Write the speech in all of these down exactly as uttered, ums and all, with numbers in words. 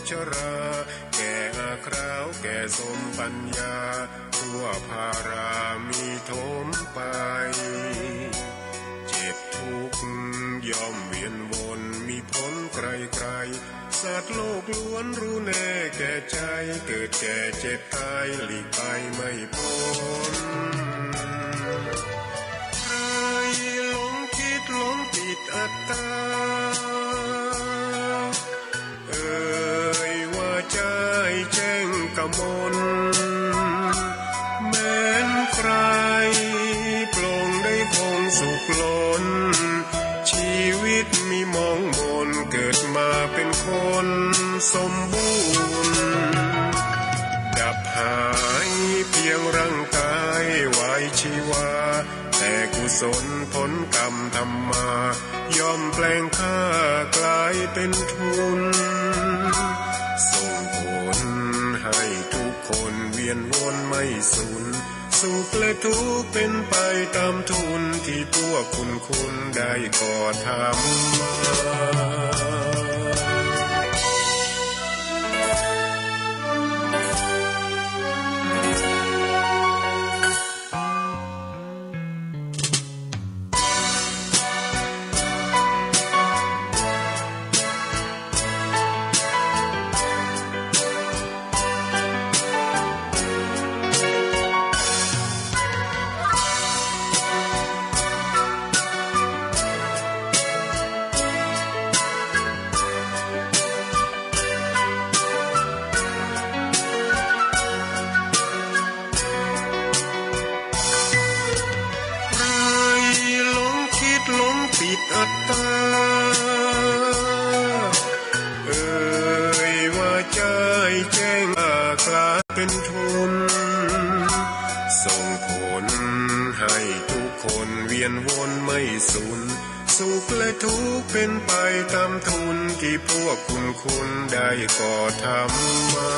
ชรา แก่อากร้าวแก่สมปัญญา ทั่วพารามีถมไป เจ็บทุกข์ย่อมเวียนวน มีผลไกลๆ สัตว์โลกล้วนรู้แน่แก่ใจ เกิดแก่เจ็บตายหลีกไปไม่พ้น ใครหลงคิดหลงผิดอัตตา เอ่ยว่าใจ้แจ้งกมล แม้นใครปลงได้คงสุขล้น ชีวิตมีมองมน เกิดมาเป็นคนสมบูรณ์ ดับหายเพียงร่างกายวายชีวา แต่กุศลผลกรรมทำมา ย่อมแปลงค่ากลายเป็นทุน ส่งผลให้ทุกคนเวียนวนไม่สูญ สุขและทุกข์เป็นไปตามทุน ที่พวกคุณคุณได้ก่อทำมา ใครหลงคิดหลงผิดอัตตา เอ่ยว่าใจ้แจ้งกลายเป็นทุน ส่งผลให้ทุกคนเวียนวนไม่สูญ สุขและทุกข์เป็นไปตามทุน ที่พวกคุณคุณได้ก่อทำมา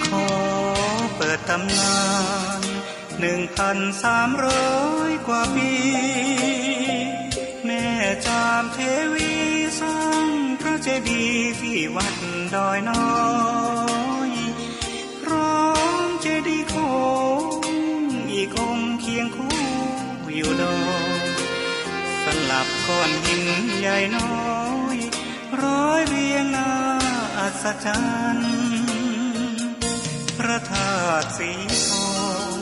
ขอเปิดตำนาน หนึ่งพันสามร้อยกว่าปี แม่จามเทวีสร้างพระเจดีย์ที่วัดดอยน้อย พร้อมเจดีย์โค้งอีกองค์เคียงคู่อยู่ดอย สลับก้อนหินใหญ่น้อย ร้อยเรียงน่าอัศจรรย์ พระธาตุสีทอง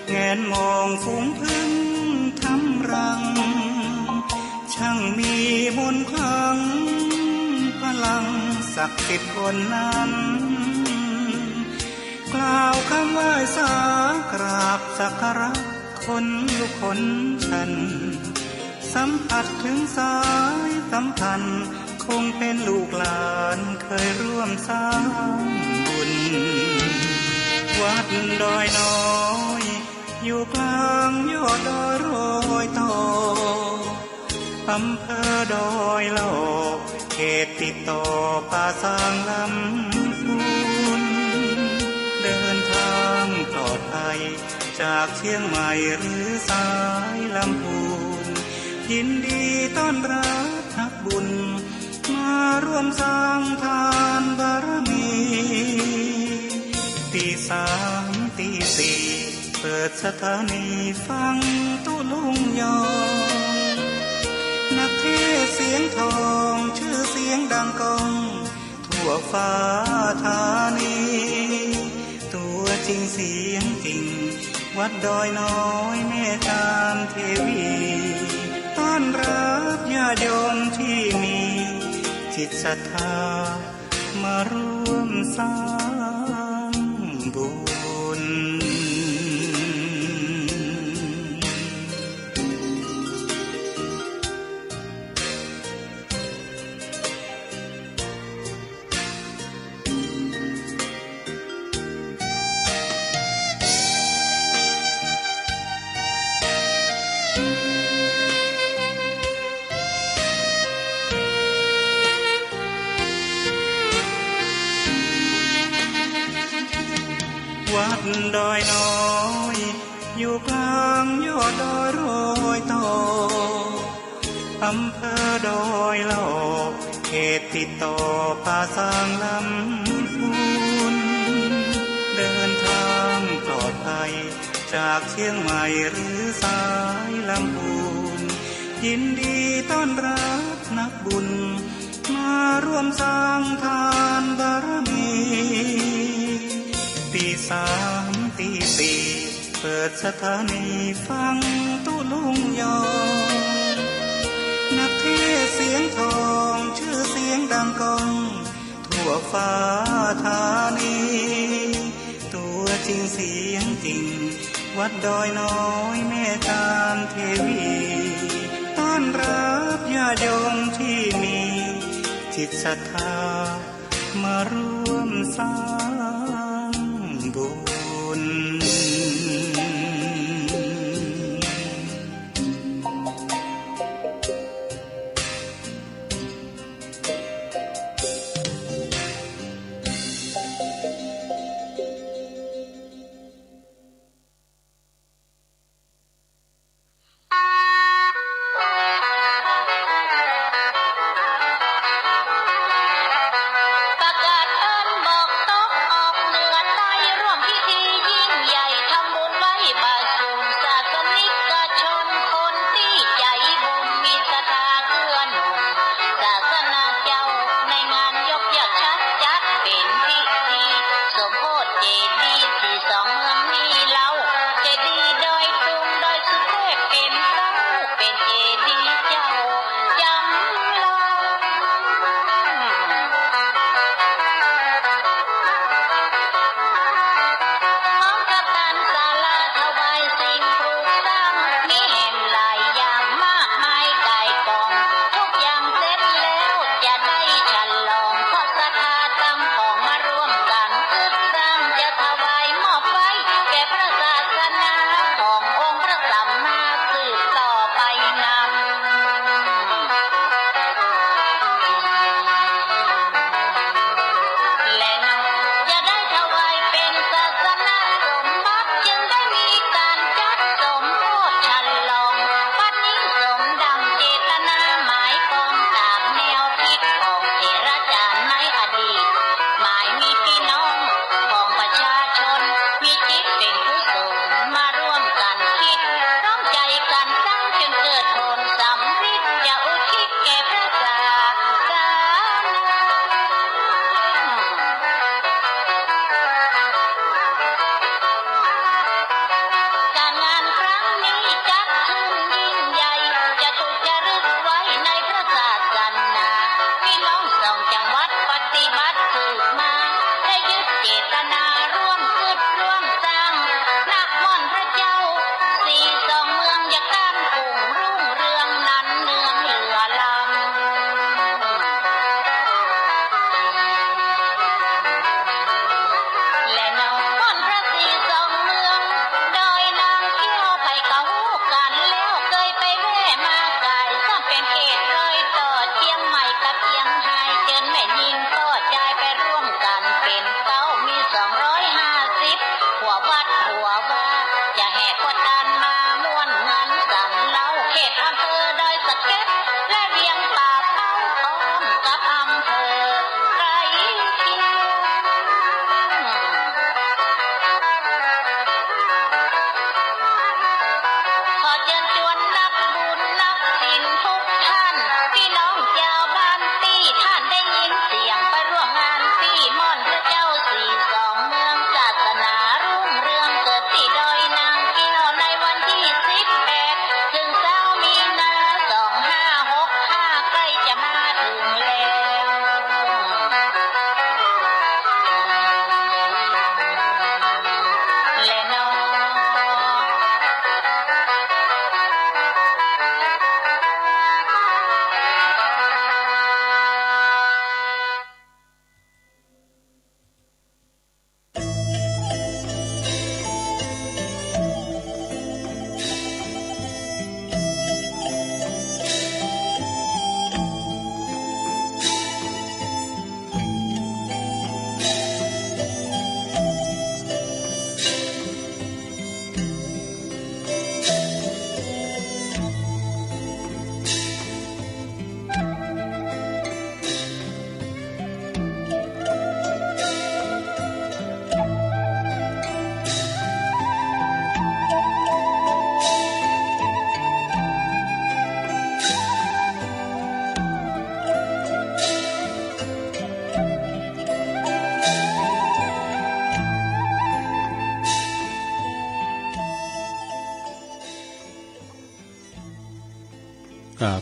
แงนมองฝูงผึ้งทำรัง ช่างมีมนต์ขลัง พลังศักดิ์สิทธิ์บนนั้น กล่าวคำไหว้สากราบสักการะ ขนลุกขนชัน สัมผัสถึงสายสัมพันธ์ คงเป็นลูกหลานเคยร่วมสร้างบุญ วัดดอยน้อย อยู่กลางยอดดอยรอยต่อ อำเภอดอยหล่อ เขตติดต่อป่าซางลำพูน เดินทางปลอดภัย จากเชียงใหม่หรือสายลำพูน ยินดีต้อนรับนักบุญ มาร่วมสร้างทานบารมี ตีสามตีสี่ เปิดสถานีฟังตุ๊ลุงยอง นักเทศน์เสียงทอง ชื่อเสียงดังก้อง ทั่วฟ้าธานี ตัว จริงเสียงจริง วัดดอยน้อยแม่จามเทวี ต้อนรับญาติโยมที่มีจิตศรัทธา มาร่วมสร้างบุญ วัดดอยน้อย อยู่กลางยอดดอยรอยต่อ อำเภอดอยหล่อ เขตติดต่อป่าซางลำพูน เดินทางปลอดภัย จากเชียงใหม่หรือสายลำพูน ยินดีต้อนรับนักบุญ มาร่วมสร้างทานบารมี ตีสามตีสี่ เปิดสถานีฟังตุลุงยอง นักเทศน์เสียงทอง ชื่อเสียงดังก้อง ทั่วฟ้าธานี ตัวจริงเสียงจริง วัดดอยน้อยแม่จามเทวี ต้อนรับญาติโยมที่มีจิตศรัทธา มาร่วมสร้างบุญ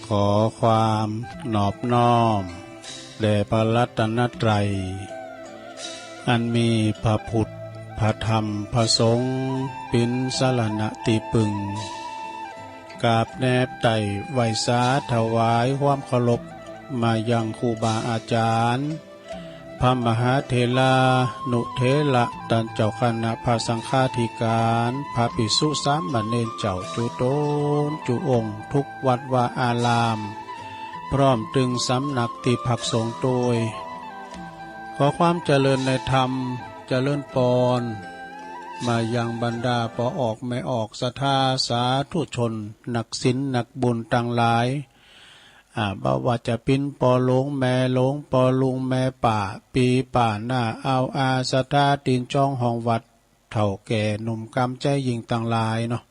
ขอความนอบน้อมแด่พระรัตนตรัย อันมีพระพุทธ พระธรรม พระสงฆ์เป๋นสรณะตี้ปึง กราบแนบไต้ไหว้สาถวายความเคารพมายังครูบาอาจารย์ พระมหาเถรานุเถระ ต้านเจ้าคณะพระสังฆาธิการ พระภิกษุสามเณรเจ้าจุ๊ตนจุ๊องค์ ทุกวัดวาอาราม พร้อมตึงสำนักตี้พักสงฆ์ตวย ขอความเจริญในธรรม เจริญปอน มายังบรรดาป้อออกแม่ออก ศรัทธาสาธุชน นักศีลนักบุญตังหลาย อ่า บ่ว่าจะเป๋นป้อหลวงแม่หลวง ป้อลุงแม่ป้า ปี้ป้าน้า อาวอา ศรัทธาตี๋นจ้องห้องวัด เฒ่าแก่หนุ่มกำใจ๊ญิงตังหลายเนาะ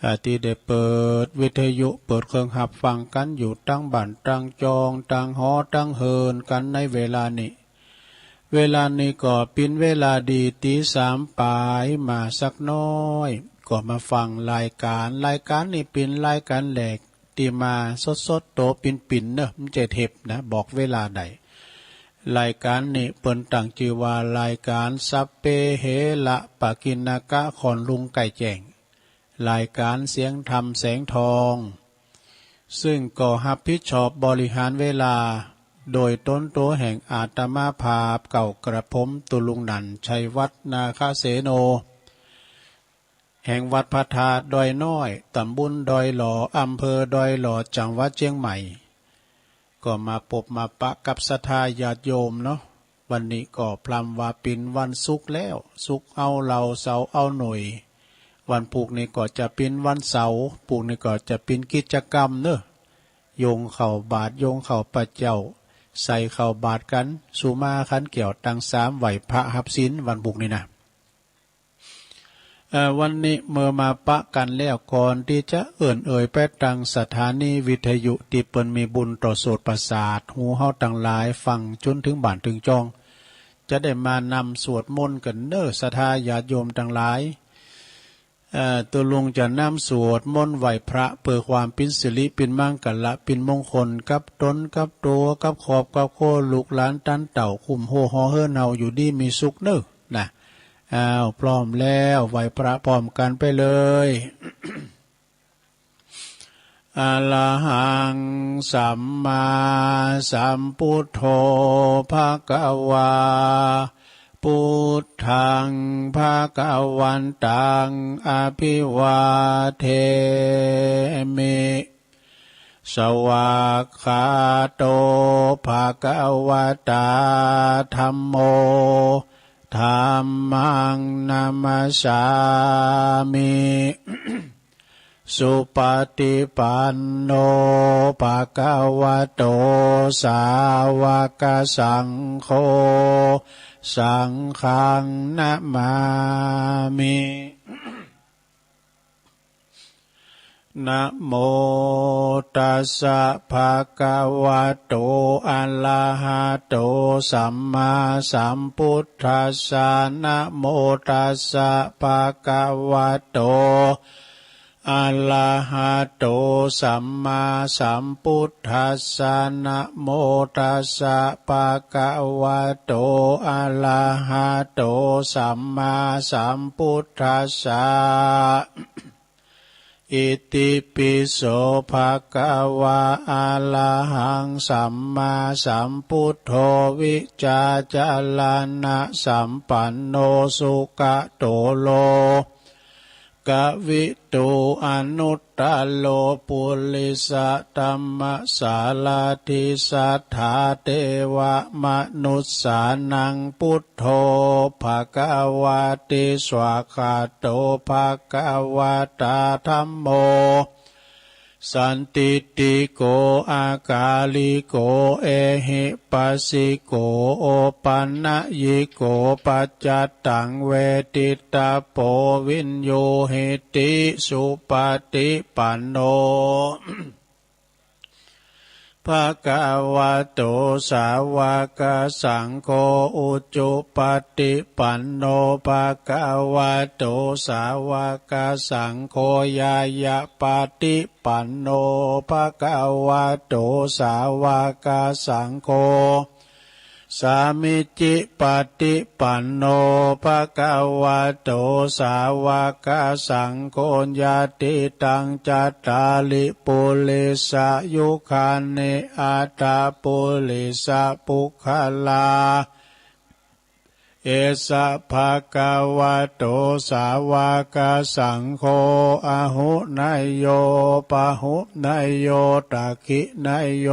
อ่า ตี้ได้เปิดวิทยุ เปิดเครื่องฮับฟังกั๋นอยู่ตังบ้านตังจอง ตังหอตังเฮือนกั๋นในเวลานี้ เวลานี้ก็เป๋นเวลาดี ตี๋สามป๋ายมาสักน้อย ก็มาฟังรายการ รายการนี้เป๋นรายการแรก ตี้มาสดๆ ตั๋วปิ่นๆ เนอะ บ่ใจ้เทปนะ บอกเวลาได้ รายการนี้เปิ้นตั้งจื้อว่ารายการสัพเพเหระปกิณณกะ ค่อนลุงใก้แจ้ง รายการเสียงธรรมแสงทอง ซึ่งก็ฮับผิดชอบบริหารเวลา โดยต๋นตั๋วแห่งอาตมาภาพเก่ากระผม ตุ๊ลุงนันท์ ชัยวัฒน์ นาคเสโน แห่งวัดพระธาตุดอยน้อย ตำบลดอยหล่อ อำเภอดอยหล่อ จังหวัดเชียงใหม่ ก็มาปบมาปะกับศรัทธาญาติโยมเนาะ วันนี้ก็พร่ำว่าเป๋นวันศุกร์แล้ว ศุกร์เอาเหล้า เสาร์เอาหน่วย วันพูกนี้ก็จะเป๋นวันเสาร์ พูกนี้ก็จะเป๋นกิจกรรมเนอะ โยงข้าวบาตร โยงข้าวพระเจ้า ใส่ข้าวบาตรกั๋น สุมาขันแก้วตังสาม ไหว้พระฮับศีล วันพูกนี้นะ เอ่อ วันนี้เมื่อมาปะกั๋นแล้ว ก่อนตี้จะเอิ้นเอ่ยไปตังสถานีวิทยุตี้เปิ้นมีบุญต่อโสตประสาท หูเฮาตังหลายฟังจ๋นเถิงบ้านเถิงจอง จะได้มานำสวดมนต์กั๋นเนอะ ศรัทธาญาติโยมตังหลาย เอ่อ ตุ๊ลุงจะนำสวดมนต์ไหว้พระเปื้อความเป๋นสิริเป๋นมังคละ เป๋นมงคลกับต๋นกับตั๋ว กับครอบกับครัว ลูกหลานตันเต้า คุ้มโฮหอเฮือนเฮาอยู่ดีมีสุขเนอะ นะ อ้าว พร้อมแล้ว ไหว้พระพร้อมกั๋นไปเลย Arahaṃ sammāsambuddho bhagavā, buddhaṃ bhagavantaṃ abhivādemi. Svākkhāto bhagavatā dhammo, dhammaṃ namassāmi. Supaṭipanno bhagavato sāvakasaṅgho, saṅghaṃ namāmi. Namo tassa bhagavato arahato sammāsambuddhassa. Namo tassa bhagavato arahato sammāsambuddhassa. Namo tassa bhagavato arahato sammāsambuddhassa. Itipi so bhagavā arahaṃ sammāsambuddho vijjācaraṇasampanno sugato lokavidū anuttaro purisadammasārathi satthā devamanussānaṃ buddho bhagavāti. Svākkhāto bhagavatā dhammo sandiṭṭhiko akāliko ehipassiko opanayiko paccattaṃ veditabbo viññūhīti. Supaṭipanno ภะคะวะโต สาวะกะสังโฆ อุจุปปะติปันโน ภะคะวะโต สาวะกะสังโฆ ญาณะปะติปันโน ภะคะวะโต สาวะกะสังโฆ สามีจิปะติปันโน ภะคะวะโต สาวะกะสังโฆ ยะติตัง จัตตาริ ปุริสะยุคานิ อัตถะ ปุริสะปุคคลา เอสะ ภะคะวะโต สาวะกะสังโฆ อะหุเนยโย ปะหุเนยโย ตักขิเนยโย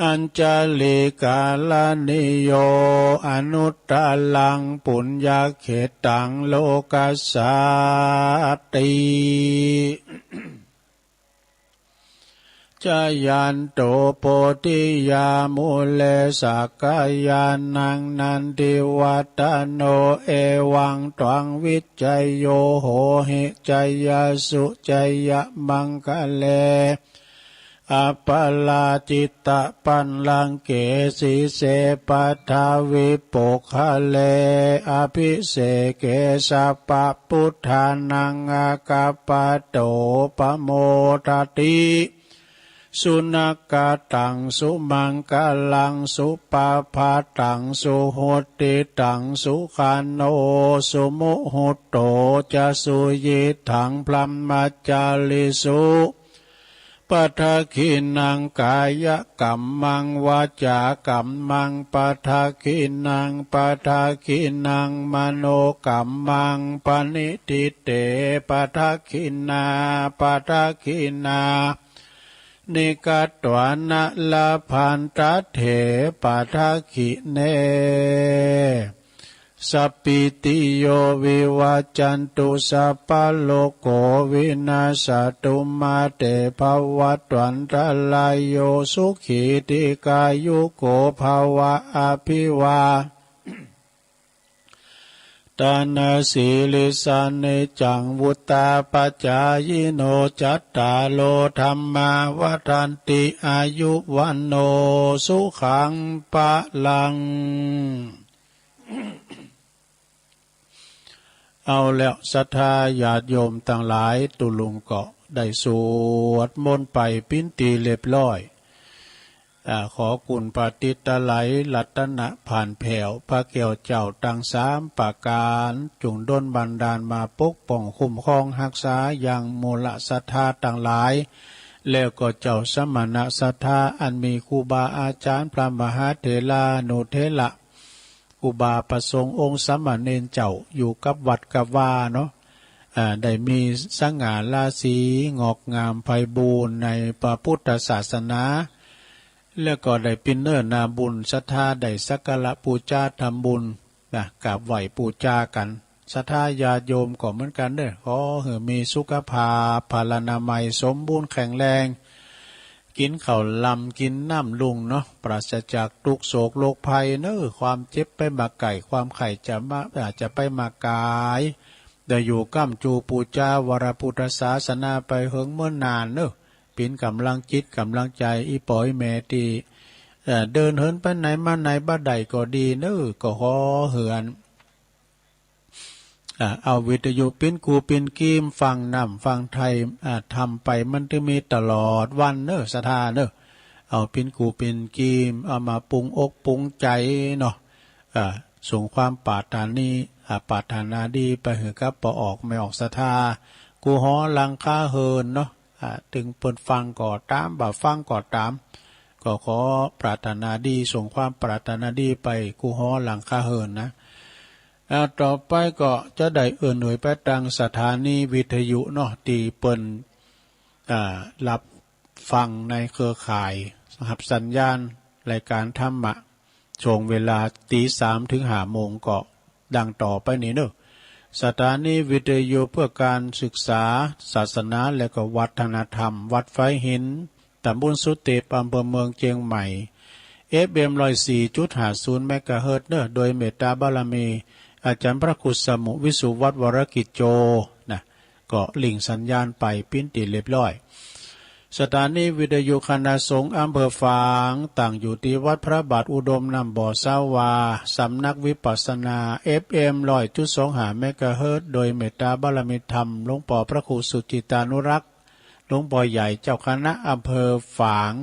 อัญชะลีกะระณีโย อนุตตะรัง ปุญญะเขตตัง โลกัสสาติ จายันโต โพธิยา มูเล สักกายานัง นันทิวัฏฏะโน เอวังตวัง วิจโย โหหิ จายะสุ จายะมังคะเล อัปปะราจิตะปัลลังเก สีเส ปัททาวิโปกคะเล อะภิเสเก สัพพะปุทธานัง อาคัปปะโต ปะโมทะติ สุนัคขะตัง สุมังคะลัง สุปะภะตัง สุหุตติตัง สุขันโน สุมุฮุตโต จะ สุยิทัง พรหมจาริสุ ปะทักขิณัง กายะกัมมัง วาจากัมมัง ปะทักขิณัง ปะทักขิณัง มโนกัมมัง ปะณิทิเต ปะทักขิณา ปะทักขิณานิ กัตวานะ ละพันทะเถ ปะทักขิเณ สัพพีติโย วิวัจจันตุ สัพพะโรโค วินัสสะตุ มาเต ภะวัตวันตะราโย สุขี ทีฆายุโก ภะวะ อะภิวาทะนะสีลิสสะ นิจจัง วุฑฒาปะจายิโน จัตตาโร ธัมมา วัฑฒันติ อายุ วัณโณ สุขัง พะลัง เอาแล้ว ศรัทธาญาติโยมตังหลาย ตุ๊ลุงก็ได้สวดมนต์ไปเป๋นตี้เรียบร้อย อ่า ขอคุณพระติตะไลยรัตนะผ่านแผ้ว พระแก้วเจ้าตังสามประก๋าน จุ่งดลบันดาลมาปกป้องคุ้มครองฮักษายังมูลศรัทธาตังหลาย แล้วก็เจ้าสมณะศรัทธาอันมีครูบาอาจ๋ารย์พระมหาเถรานุเถระ ครูบาพระสงฆ์องค์สามเณรเจ้าอยู่กับวัดกับวาเนาะ อ่า ได้มีสง่าราศีงอกงามไพบูลย์ในพระพุทธศาสนา แล้วก็ได้เป๋นเนื้อนาบุญศรัทธาได้สักการะปู๋จาทำบุญนะ กราบไหว้ปู๋จากั๋น ศรัทธาญาติโยมก็เหมือนกั๋นเด้อ ขอหื้อมีสุขภาพพลานามัยสมบูรณ์แข็งแรง กิ๋นข้าวลำกิ๋นน้ำลุ่งเนาะ ปราศจากตุ๊กข์โศกโรคภัยเน้อ ความเจ็บไปบ่ใก้ ความไข้จะมา อ่า จะไปบ่ก๋าย ได้อยู่ก้ำจู๋ปู๋จาวรพุทธศาสนาไปเหิงเมินนานเน้อ เป๋นก๋ำลังจิตก๋ำลังใจ๋ อี่ป้ออี่แม่ตี้ เอ่อ เดินเหินไปไหนมาไหนบ่ได้ก็ดีเน้อ ก็ขอหื้ออัน อ่า เอาวิทยุเป๋นกู่เป๋นกีม ฟังน้ำฟังไถ่ อ่า ธรรมไป มันจะมีตลอดวันเน้อ ศรัทธาเน้อ เอาเป๋นกู่เป๋นกีม เอามาปรุงอกปรุงใจ๋เนาะ อ่า ส่งความปรารถนาดี อ่า ปรารถนาดีไปหื้อกับป้อออกแม่ออกศรัทธา กู้หอหลังคาเฮือนเนาะ อ่า ตึงเปิ้นฟังก็ต๋าม บ่ฟังก็ต๋าม ก็ขอปรารถนาดี ส่งความปรารถนาดีไปกู้หอหลังคาเฮือนนะ อ่า ต่อไปก็จะได้เอื้อนเอ่ยไปตางสถานีวิทยุเนาะ ตี้เปิ้น อ่า รับฟังในเครือข่าย รับสัญญาณรายการธรรมะ ช่วงเวลาตีสามถึงห้าโมงก็ดังต่อไปนี้เนาะ สถานีวิทยุเพื่อการศึกษาศาสนาและก็วัฒนธรรม วัดฝายหิน ตำบลสุเตป อำเภอเมืองเชียงใหม่ เอฟเอ็ม ร้อยสี่จุดห้าศูนย์ เมกะเฮิรตซ์เนาะ โดยเมตตาบารมี อาจารย์พระครูสมุห์ วิสุวัฒน์ วรกิจโจ นะ ก็หลิ้งสัญญาณไปเป๋นตี้เรียบร้อย สถานีวิทยุคณะสงฆ์อำเภอฝาง ตั้งอยู่ที่วัดพระบาทอุดมน้ำบ่อสาวา สำนักวิปัสสนา เอฟเอ็ม ร้อยจุดสองห้า เมกะเฮิรตซ์ โดยเมตตาบารมีธรรม หลวงปอพระครูสุจิตานุรักษ์ หลวงปอใหญ่เจ้าคณะอำเภอฝาง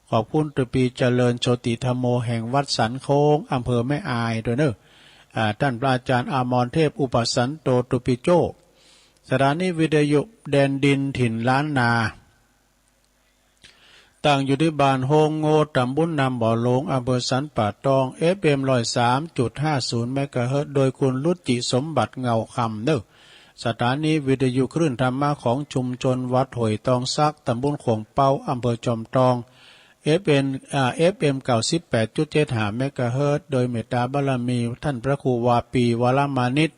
ขอบคุณตุปีเจริญโชติธัมโม แห่งวัดสันโค้ง อำเภอแม่อายด้วยเนอะ อ่า ท่านพระอาจารย์อมรเทพ อุปสันโต ตุปีโจ สถานีวิทยุแดนดินถิ่นล้านนา ตั้งอยู่ที่บ้านโฮงโง่ ตำบลน้ำบ่อหลวง อำเภอสันป่าตอง เอฟเอ็ม ร้อยสามจุดห้าศูนย์ เมกะเฮิรตซ์ โดยคุณรุจิสมบัติเงาคำเนอะ สถานีวิทยุคลื่นธรรมะของชุมชนวัดห้วยตองสัก ตำบลขวงเปา อำเภอจอมทอง เอฟเอ็ม อ่า เอฟเอ็ม เก้าสิบแปดจุดเจ็ดห้า เมกะเฮิรตซ์ โดยเมตตาบารมีท่านพระครูวาปี วรมานิต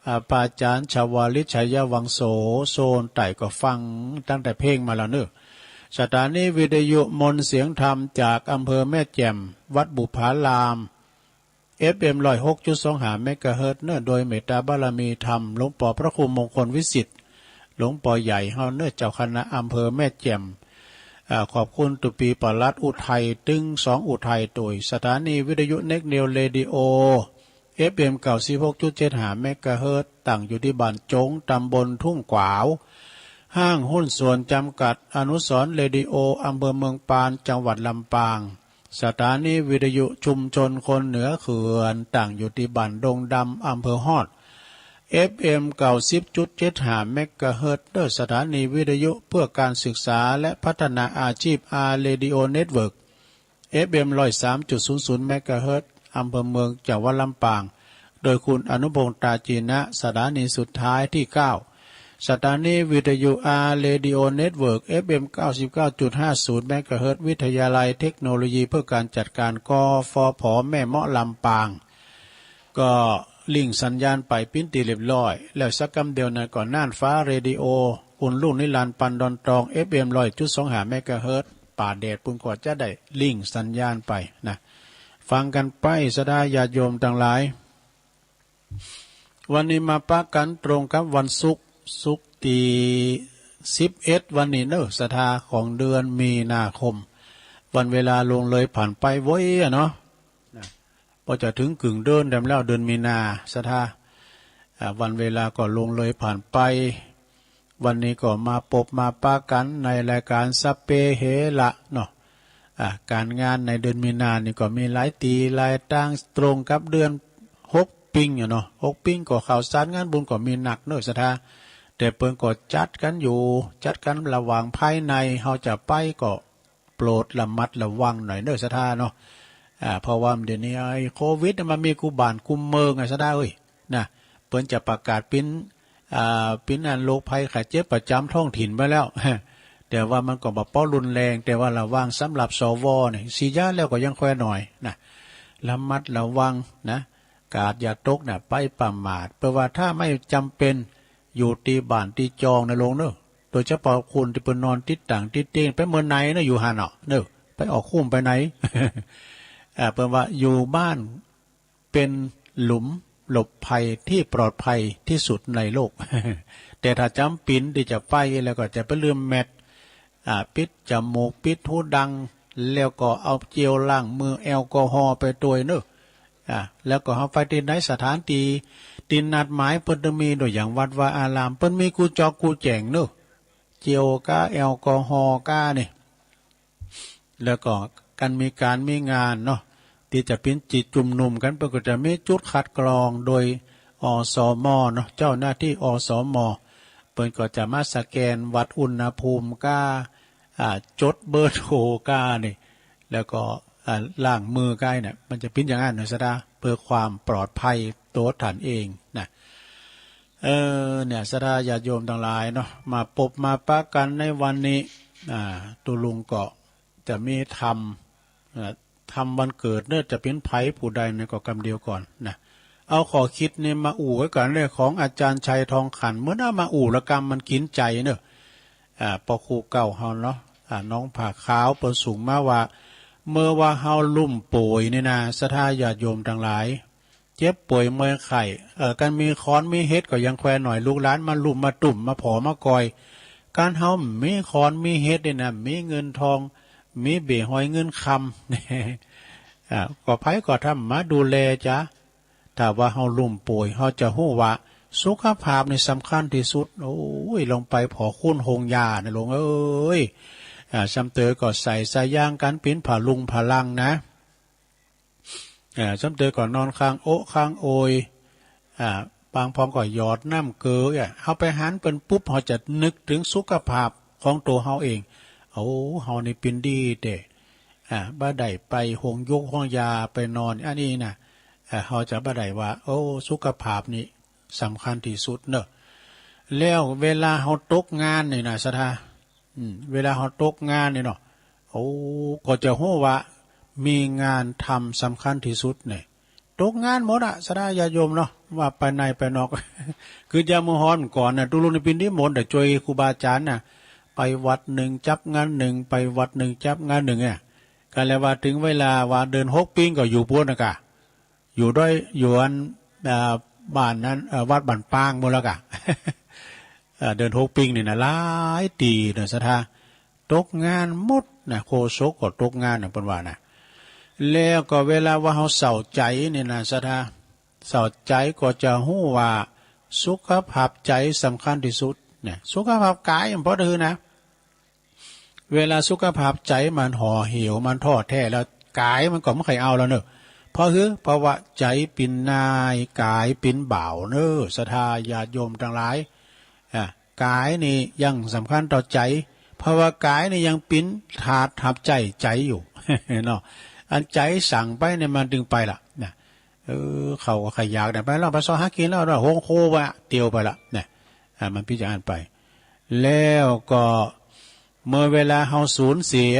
อ่า พระอาจารย์ชวาลิต ชัยวังโส โซนใต้ก็ฟังตั้งแต่เพลงมาแล้วเนอะ สถานีวิทยุมนต์เสียงธรรมจากอำเภอแม่แจ่ม วัดบุพาราม เอฟเอ็ม ร้อยหกจุดสองห้า เมกะเฮิรตซ์ เนอะ โดยเมตตาบารมีธรรม หลวงปอพระครูมงคลวิสิทธิ์ หลวงปอใหญ่เฮาเนอะ เจ้าคณะอำเภอแม่แจ่ม อ่า ขอบคุณตุปีปลัดอุทัย ตึงสองอุทัย โดยสถานีวิทยุเน็กนิวเรดิโอ เอฟเอ็ม เก้าสิบหกจุดเจ็ดห้า เมกะเฮิรตซ์ ตั้งอยู่ที่บ้านจง ตำบลทุ่งขวาว ห้างหุ้นส่วนจำกัดอนุสรณ์เรดิโอ อำเภอเมืองปาน จังหวัดลำปาง สถานีวิทยุชุมชนคนเหนือเขื่อน ตั้งอยู่ที่บ้านดงดำ อำเภอฮอด เอฟเอ็ม เก้าสิบจุดเจ็ดห้า เมกะเฮิรตซ์ เนอะ สถานีวิทยุเพื่อการศึกษาและพัฒนาอาชีพ อาร์ เรดิโอ เน็ตเวิร์ก เอฟเอ็ม ร้อยสามจุดศูนย์ศูนย์ เมกะเฮิรตซ์ อำเภอเมือง จังหวัดลำปาง โดยคุณอนุพงษ์ ตาจีนะ สถานีสุดท้ายที่เก้า สถานีวิทยุ อาร์ เรดิโอ เน็ตเวิร์ก เอฟเอ็ม เก้าสิบเก้าจุดห้าศูนย์ เมกะเฮิรตซ์ วิทยาลัยเทคโนโลยีเพื่อการจัดการ กฟผ แม่เมาะ ลำปาง ก็ลิงก์สัญญาณไปปิ้นตีเรียบร้อย แล้วสักกำเดียวนั้นก็น่านฟ้าเรดิโอ คุณรุ่งนิรันดร์ ปันดอนตอง เอฟเอ็ม ร้อยจุดสองห้า เมกะเฮิรตซ์ ป่าแดดปุ้นก็จะได้ลิงก์สัญญาณไปนะ ฟังกันไป ศรัทธาญาติโยมทั้งหลาย วันนี้มาปะกันตรงกับวันศุกร์ ศุกร์ที่สิบเอ็ด วันนี้เนอะ ศรัทธา ของเดือนมีนาคม วันเวลาล่วงเลยผ่านไปไวอะเนาะ นะ พอจะถึงกึ่งเดือนเต็มแล้ว เดือนมีนา ศรัทธา อ่า วันเวลาก็ล่วงเลยผ่านไป วันนี้ก็มาปบมาปะกันในรายการสัพเพเหระเนาะ อ่า การงานในเดือนมีนานี่ก็มีหลายตี้หลายตาง ตรงกับเดือนหกปิงอะเนาะ หกปิงก็ข่าวสารงานบุญก็มีนักเนอะ ศรัทธา แต่เปิ้นก็จัดกันอยู่ จัดกันระหว่างภายใน เฮาจะไปก็ โปรดระมัดระวังหน่อยเนอะ ศรัทธาเนาะ อ่า เพราะว่าเดี๋ยวนี้ไอ้โควิดเนี่ยมันมีกู้บ้านกู้เมืองไง ศรัทธาเอ้ย นะ เปิ้นจะประกาศปิ้น อ่า ปิ้นอันโรคภัยไข้เจ็บประจำท้องถิ่นไปแล้ว แต่ว่ามันก็บ่ปอรุนแรง แต่ว่าระวังสำหรับ สว เนี่ย ฉีดยาแล้วก็ยังแคว่หน่อยนะ ระมัดระวังนะ กาดอย่าตกนะ ไปประมาท เพราะว่าถ้าไม่จำเป็น อยู่ตี้บ้านตี้จองนะโลงเนอะ โดยเฉพาะคนตี้เปิ้นนอนติดต่างติดเตียง ไปเมือไหนเนอะ อยู่หั้นเนาะเนอะ ไปออกคุ้มไปไหน อ่า เปิ้นว่าอยู่บ้านเป็นหลุมหลบภัยที่ปลอดภัยที่สุดในโลก แต่ถ้าจ๋ำเป๋นตี้จะไปแล้วก็จะไปลืมแมส อ่า ปิดจมูก ปิดหูดัง แล้วก็เอาเจลล้างมือแอลกอฮอล์ไปตวยเนอะ อ่า แล้วก็เฮาไปตี้ไหน สถานตี้ ตี้นัดหมายเปิ้นจะมี โดยอย่างวัดวาอาราม เปิ้นมีกู้จอกกู้แจ้งเนอะ เจลก้า แอลกอฮอล์ก้านี่ แล้วก็การมีการมีงานเนาะ ตี้จะเป๋นตี้จุมนุมกั๋น เปิ้นก็จะมีจุดคัดกรองโดย อสม เนาะ เจ้าหน้าตี้ อสม เปิ้นก็จะมาสแกนวัดอุณหภูมิก้า อ่า จดเบอร์โทรก้านี่ แล้วก็ อ่า ล้างมือก้าเนี่ย มันจะเป๋นอย่างนั้นนะ ศรัทธา เพื่อความปลอดภัยตัวท่านเองนะ เออ เนี่ย ศรัทธาญาติโยมทั้งหลายเนาะ มาปบมาปะกันในวันนี้ อ่า ตุ๊ลุงก็ จะมีธรรม เอ่อ ธรรมวันเกิดเนอะ จะเป๋นไผผู้ใดเนี่ยก็กำเดียวก่อนนะ เอาข้อคิดนี่มาอู้ไว้ก่อน เรื่องของอาจารย์ชัยทองขัน เมื่อนั้นมาอู้ละกำมันกินใจเนอะ อ่า ปอครูเก่าเฮาเนาะ อ่า น้องผ้าขาวเปิ้นส่งมาว่า เมื่อว่าเฮาล้มป่วยนี่นะ ศรัทธาญาติโยมทั้งหลาย เจ็บป่วยเมื่อยไข้ เอ่อ กันมีค้อนมีเฮ็ดก็ยังแคว่หน่อย ลูกหลานมาลุมมาตุ้มมาผอมากอย การเฮามีขอนมีเห็ดนี่นะ มีเงินทอง มีเบ้หอยเงินคำ อ่า ก็ไผก็ทำมาดูแลจ้ะ ถ้าว่าเฮาล้มป่วย เฮาจะฮู้ว่าสุขภาพนี่สำคัญที่สุด โอ้ย ลองไปผ่อคูณโฮงยานะลุงเอ้ย อ่า ซ้ำเตอก็ใส่สายยางกัน ปิ้นผาลุงผาลังนะ เอ่อ ซ้ำเตอก็นอนคางโอะคางโอย อ่า บางพองก็หยอดน้ำเกลือ อ่ะ เฮาไปหันเปิ้นปุ๊บ เฮาจะนึกถึงสุขภาพของตัวเฮาเอง โอ้ เฮานี่ปิ้นดีแต๊ อ่า บ่ได้ไปโฮงยูกโฮงยาไปนอน อันนี้นะ อ่า เฮาจะบ่ได้ว่า โอ้ สุขภาพนี่สำคัญที่สุดเนอะ แล้วเวลาเฮาตกงานนี่นะ ศรัทธา อืม เวลาเฮาตกงานนี่เนาะ โอ้ ก็จะฮู้ว่ามีงานทำสำคัญที่สุดเนี่ย ตกงานหมดอะ ศรัทธาญาติโยมเนาะ ว่าไปในไปนอก คือยามมื้อฮ้อนก่อนน่ะ ตุ๊ลุงนี่ปิ้นดีหมด แต่ช่วยครูบาอาจารย์น่ะ ไปวัดหนึ่งจับงานหนึ่ง ไปวัดหนึ่งจับงานหนึ่งเนี่ย ก็เลยว่าถึงเวลาว่าเดือนหกปิ้งก็อยู่ปู้นนะกะ อยู่ด้วย อยู่อัน อ่า บ้านนั้น เอ่อ วัดบ้านปางหมดแล้วกะ เอ่อ เดือนหกปิ้งนี่นะ หลายตี้เนาะ ศรัทธา ตกงานหมดนะ โฆษกก็ตกงานนะ เปิ้นว่านะ แล้วก็เวลาว่าเฮาเศร้าใจนี่นะ ศรัทธา เศร้าใจก็จะฮู้ว่าสุขภาพใจสำคัญที่สุดนะ สุขภาพกายมันพอถือนะ เวลาสุขภาพใจมันห่อเหี่ยว มันท้อแท้แล้ว กายมันก็บ่ใค่เอาแล้วเนอะ เพราะหือ เพราะว่าใจปิ้นนาย กายปิ้นบ่าวเนอะ ศรัทธาญาติโยมตังหลาย อ่ะ กายนี่ยังสำคัญต่อใจ เพราะว่ากายนี่ยังปิ้นถาดหับใจ๊ใจอยู่ เนาะ อันใจสั่งไปเนี่ยมันตึงไปละนะ เออ เขาก็ใค่อยากเนี่ย ไปแล้ว ไปเซาะหากินแล้ว โฮงโคว่าเตียวไปละเนี่ย อ่ะ มันปิ้นอย่างนั้นไป แล้วก็เมื่อเวลาเฮาสูญเสีย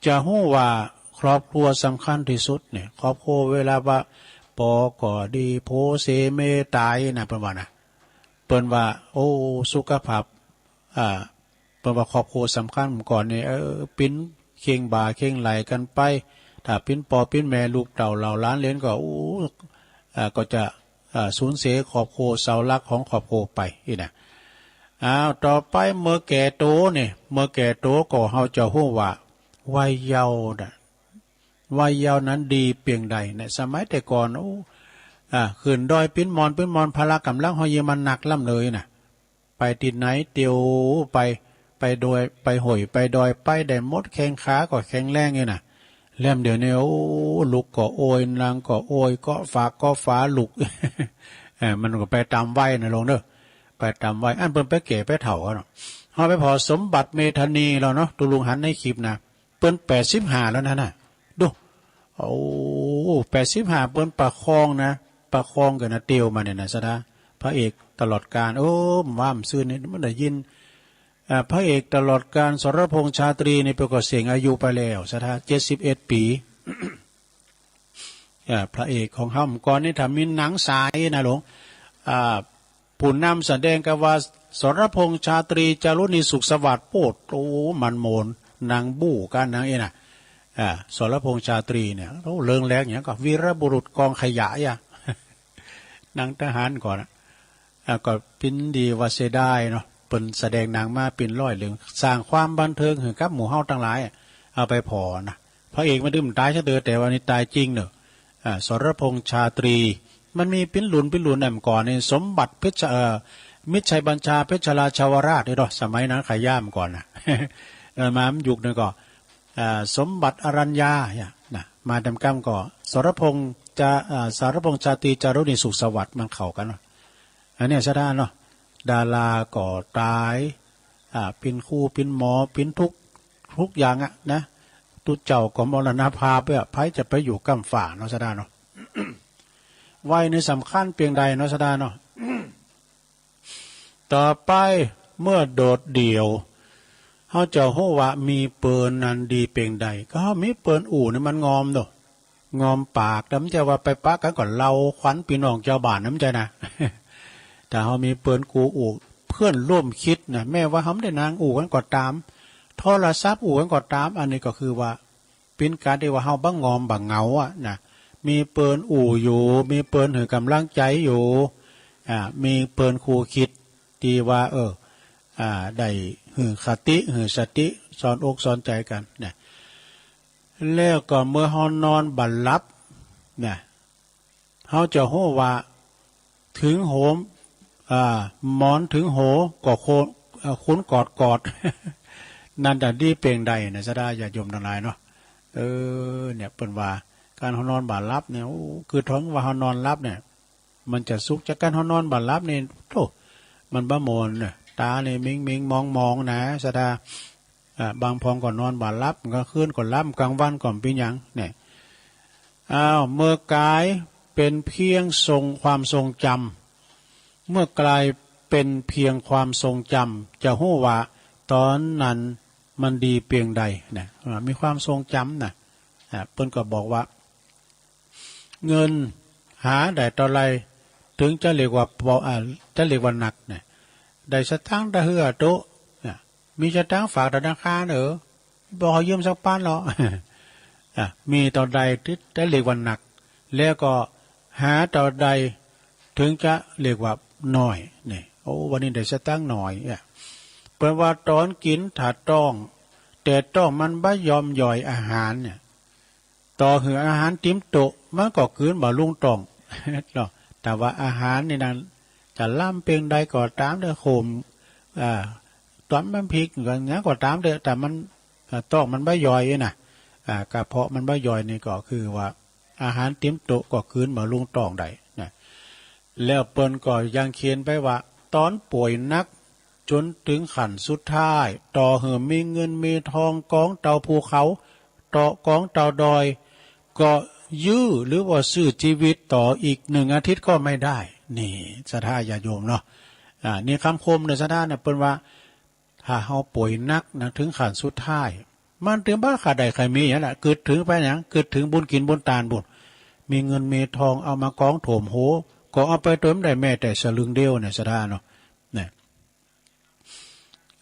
จะฮู้ว่าครอบครัวสำคัญที่สุดเนี่ย ครอบครัวเวลาว่า ปอก็ดี โผเสเมตายนะ เปิ้นว่านะ เปิ้นว่า โอ้ สุขภาพ อ่า เปิ้นว่าครอบครัวสำคัญก่อนเนี่ย เออ ปิ้นเข่งบ่าเข่งไหล่กันไป ถ้าปิ้นปอปิ้นแม่ลูกเต้าเหล่าหลานเหลนก็ โอ้ อ่า ก็จะ อ่า สูญเสียครอบครัว เสาหลักของครอบครัวไปอี้นะ อ้าว ต่อไปเมื่อแก่โตเนี่ย เมื่อแก่โตก็เฮาจะฮู้ว่าวัยเยาว์น่ะ วัยเยาว์นั้นดีเปียงใดเนี่ย สมัยแต่ก่อน โอ้ อ่า ขึ้นดอยปิ้นมอน ปิ้นมอน พละกำลังเฮายังมันหนักล้ำเลยน่ะ ไปตี้ไหนเตียวไป ไปดอย ไปห้วย ไปดอย ไปได้หมด แข้งขาก็แข็งแรงนี่น่ะ แล้วเดี๋ยวนี้ โอ้ ลุกก็โอย นั่งก็โอย เกาะฝากเกาะฝาลุก เออ มันก็ไปตามวัยนะลุงเนอะ ไปตามวัย อันเปิ้นไปแก่ไปเฒ่ากันเนาะ เฮาไปผ่อสมบัติเมธานีแล้วเนาะ ตุ๊ลุงหันในคลิปนะ เปิ้นแปดสิบห้าแล้วนั่นน่ะ ดู โอ้ แปดสิบห้า เปิ้นประคองนะ ประคองกันนะ เตียวมาเนี่ยนะ ศรัทธา พระเอกตลอดกาล โอ้ ว่ามันซื่อนี่ มันได้ยิน อ่า พระเอกตลอดกาล สรพงษ์ชาตรีนี่ เปิ้นก็เสี้ยงอายุไปแล้ว ศรัทธา เจ็ดสิบเอ็ดปี อ่า พระเอกของเฮาก่อนนี่ ถ้ามีหนังสายนะลุง อ่า ผู้นำแสดงก็ว่า สรพงษ์ชาตรี จารุณีสุขสวัสดิ์ โป๊ด โอ้ มันโมน หนังบู๊กับหนังอี้น่ะ อ่า สรพงษ์ชาตรีเนี่ย โอ้ เรื่องแรกเนี่ยก็วีรบุรุษกองขยะอ่ะ หนังทหารก่อนอะ อ่า ก็ปิ้นดีว่าเสียดายเนาะ เปิ้นแสดงหนังมาปิ้นร้อยเรื่อง สร้างความบันเทิงให้กับหมู่เฮาตังหลายอะ เอาไปผ่อนะ พระเอกมันดื้อมันตายซะเถอะ แต่ว่านี่ตายจริงเนอะ อ่า สรพงษ์ชาตรี มันมีปิ้นหลุนปิ้นหลุนแอมก่อนนี่ สมบัติเพชร เอ่อ มิตรชัยบัญชา เพชรราชาวราชนี่เนาะ สมัยนั้นขายย่ามก่อนนะ เออ มามันยุคนึงก็ อ่า สมบัติอรัญญาเนี่ยนะ มาดำก้ำก็ สรพงษ์จะ อ่า สรพงษ์ชาตรี จารุณีสุขสวัสดิ์ มันเข้ากันเนาะ อันเนี้ยศรัทธาเนาะ ดาราก็ตาย อ่า ปิ้นครูปิ้นหมอปิ้นทุก ทุกอย่างอะนะ ตุ๊เจ้าก็มรณภาพเนี่ย ไผจะไปอยู่ก้ำฟ้าเนาะศรัทธาเนาะ วัยนี่สำคัญเปียงใดเนาะศรัทธาเนาะ ต่อไปเมื่อโดดเดี่ยว เฮาจะฮู้ว่ามีเปิ้นนั้นดีเปียงใด ก็เฮามีเปิ้นอู้นี่มันงอมโด งอมปาก แต่มันจะว่าไปปะกันก็เล่าขวัญพี่น้องชาวบ้านนะ มันจะนะ ถ้าเฮามีเปิ้นกู้อู้ เพื่อนร่วมคิดนะ แม้ว่าเฮาบ่ได้นั่งอู้กันก็ตาม โทรศัพท์อู้กันก็ตาม อันนี้ก็คือว่า เป๋นการที่ว่าเฮาบ่งอมบ่เหงาอะนะ มีเปิ้นอู้อยู่ มีเปิ้นหื้อกำลังใจ๋อยู่ อ่า มีเปิ้นคู่คิดตี้ว่า เออ อ่า ได้หื้อคติ หื้อสติ สอนอกสอนใจกันนะ แล้วก็เมื่อเฮานอนบ่หลับนะ เฮาจะฮู้ว่า ถึงโหม อ่า หมอนถึงหัวก็โค เอ่อ คุณกอดกอด นั่นจะดีเปล่งใดนะ ศรัทธาญาติโยมทั้งหลายเนาะ เออ เนี่ย เปิ้นว่า การเฮานอนบ่หลับเนี่ย โอ้ คือถึงว่าเฮานอนหลับเนี่ย มันจะสุข จากการเฮานอนบ่หลับนี่ โธ่ มันบ่ม่วนเน่อ ตานี่มิงๆ มองๆ นะ ศรัทธา อ่า บางพองก็นอนบ่หลับ กลางคืนก็หลับ กลางวันก็บ่เป็นหยัง เนี่ย อ้าว เมื่อกายเป็นเพียงทรง ความทรงจำ เมื่อกายเป็นเพียงความทรงจำ จะฮู้ว่าตอนนั้นมันดีเปล่งใด นะ อ่า มีความทรงจำนะ อ่า เปิ้นก็บอกว่า เงินหาได้เท่าใด ถึงจะเรียกว่าเบา อ่า จะเรียกว่าหนักเนี่ย ได้สตางค์ตะเฮือโต๊ะ เนี่ย มีสตางค์ฝากธนาคาร เออ บ่ขอยืมสักปันหรอก อ่ะ มีเท่าใดถึงจะเรียกว่าหนัก แล้วก็หาเท่าใดถึงจะเรียกว่าน้อย เนี่ย โอ้ วันนี้ได้สตางค์น้อย เนี่ย เปิ้นว่าตอนกินถ้าท้อง แต่ท้องมันบ่ยอมย่อยอาหารเนี่ย ต่อหื้ออาหารติ่มโต๊ะ มันก็กลืนบ่ลงท้อง เนาะ แต่ว่าอาหารนี่นั้น จะล้ำเปล่งใดก็ตามเต๊อะ โขม อ่า ต๋อนมันพริกก็หยังก็ตามเต๊อะ แต่มัน อ่า ท้องมันบ่ย่อยนะ อ่า กระเพาะมันบ่ย่อยนี่ก็คือว่า อาหารติ่มโต๊ะก็กลืนบ่ลงท้องได้นะ แล้วเปิ้นก็ยังเขียนไปว่า ต๋อนป่วยหนัก จ๋นเถิงขั้นสุดท้าย ต่อหื้อมีเงินมีทองกองเต่าภูเขา เตาะกองเต่าดอย ก็ยื้อหรือว่าสู้จีวิตต่ออีกหนึ่งอาทิตย์ก็ไม่ได้ นี่ศรัทธาญาติโยมเนาะ อ่า นี่คำคมเน่อศรัทธาเนี่ย เปิ้นว่า ถ้าเฮาป่วยหนักนะ เถิงขั้นสุดท้าย มันเถิงบ่ใค่ได้ใค่มีหยังละ กึ๊ดเถิงไปหยัง กึ๊ดเถิงบุญกิ๋นบุญตานพู้น มีเงินมีทองเอามากองโถมโห ก็เอาไปโตยบ่ได้แม้แต่สลึงเดียวเนี่ยศรัทธาเนาะ เนี่ย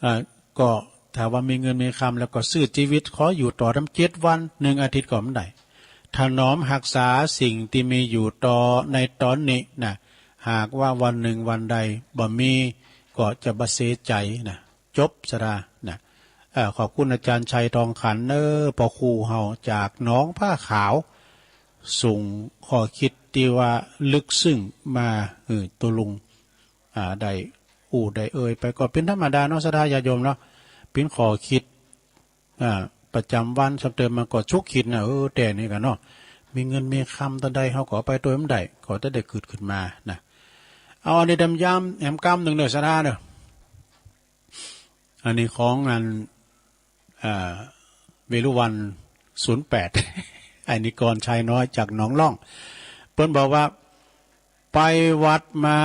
อ่า ก็ถ้าว่ามีเงินมีคำแล้วก็สู้จีวิต ขออยู่ต่อตั้งเจ็ดวัน หนึ่งอาทิตย์ก็บ่ได้ ถนอมรักษาสิ่งที่มีอยู่ต่อในต๋อนนี้นะ หากว่าวันหนึ่งวันใดบ่มี ก็จะบ่เสียใจ๋นะ จบศรัทธานะ เอ่อ ขอบคุณอาจารย์ชัยทองขันเน่อ พ่อครูเฮาจากหนองผ้าขาว ส่งข้อคิดที่ว่าลึกซึ้งมาหื้อตุ๊ลุง อ่า ได้อู้ได้เอ่ยไปก็เป๋นธรรมดาเนาะ ศรัทธาญาติโยมเนาะ เป๋นข้อคิด อ่า ประจ๋ำวัน สำเติมมันก็ชุกคิดนะ เออ แต่นี่กั๋นเนาะ มีเงินมีคำเต้าใด เฮาก็เอาไปโตยบ่ได้ ก็จะได้กึ๊ดขึ้นมานะ เอาอันนี้ดำย้ำแอมกำหนึ่งเน่อศรัทธาเน่อ อันนี้ของอัน อ่า เวรุวัณ ศูนย์แปด อันนี้กรชายน้อยจากหนองล่อง เปิ้นบอกว่า ไปวัดมา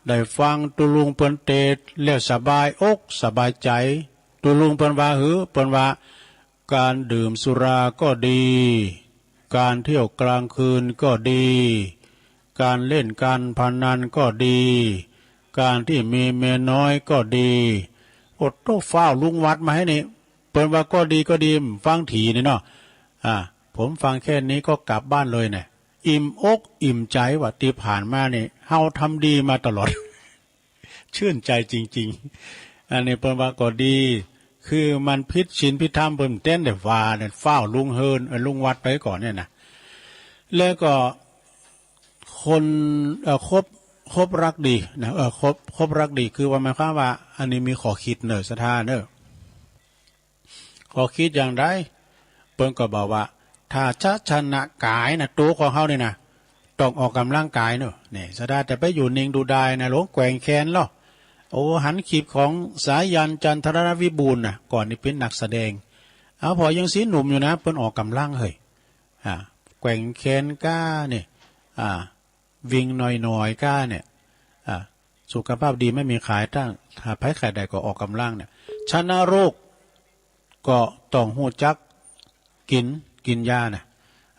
ได้ฟังตุ๊ลุงเปิ้นเตสน์แล้วสบายอกสบายใจ๋ ตุ๊ลุงเปิ้นว่าหื้อ เปิ้นว่า การดื่มสุราก็ดี การเที่ยวกลางคืนก็ดี การเล่นการพนันก็ดี การที่มีเมียน้อยก็ดี โอ้โธ่ ฟ้าวลุงวัดมาให้นี่ เปิ้นว่าก็ดีก็ดี ฟังถีนี่เนาะ อ่า ผมฟังแค่นี้ก็กลับบ้านเลยเนี่ย อิ่มอกอิ่มใจ๋ว่าตี้ผ่านมานี่ เฮาทำดีมาตลอด ชื่นใจจริงๆ อันนี้เปิ้นว่าก็ดี คือมันผิดศีลผิดธรรม เปิ้นเต้นได้ว่าเนี่ย ฟ้าวลุงเฮิน เอ่อ ลุงวัดไปก่อนเนี่ยนะ แล้วก็คน เอ่อ คบ คบรักดีนะ เอ่อ คบ คบรักดี คือว่าหมายความว่า อันนี้มีข้อคิดเน่อศรัทธาเน่อ ข้อคิดอย่างใด เปิ้นก็บอกว่า ถ้าจะชนะกายนะ ตั๋วของเฮานี่นะ ต้องออกกำลังกายเนาะ นี่ ศรัทธาจะไปอยู่นิ่งดูดายนะ หลงแกว่งแขนลอ โอ้ หันคลิปของสายัณ จันทรวิบูลย์นะ ก่อนนี่เป๋นนักแสดง เอา พอยังสีหนุ่มอยู่นะ เปิ้นออกกำลังเฮ้ย อ่า แกว่งแขนก้านี่ อ่า วิ่งหน่อยๆ ก้าเนี่ย อ่า สุขภาพดีไม่มีขาย ถ้า ถ้าใผใค่ได้ก็ออกกำลังเนี่ย ชนะโรคก็ต้องฮู้จักกิ๋น กิ๋นยานะ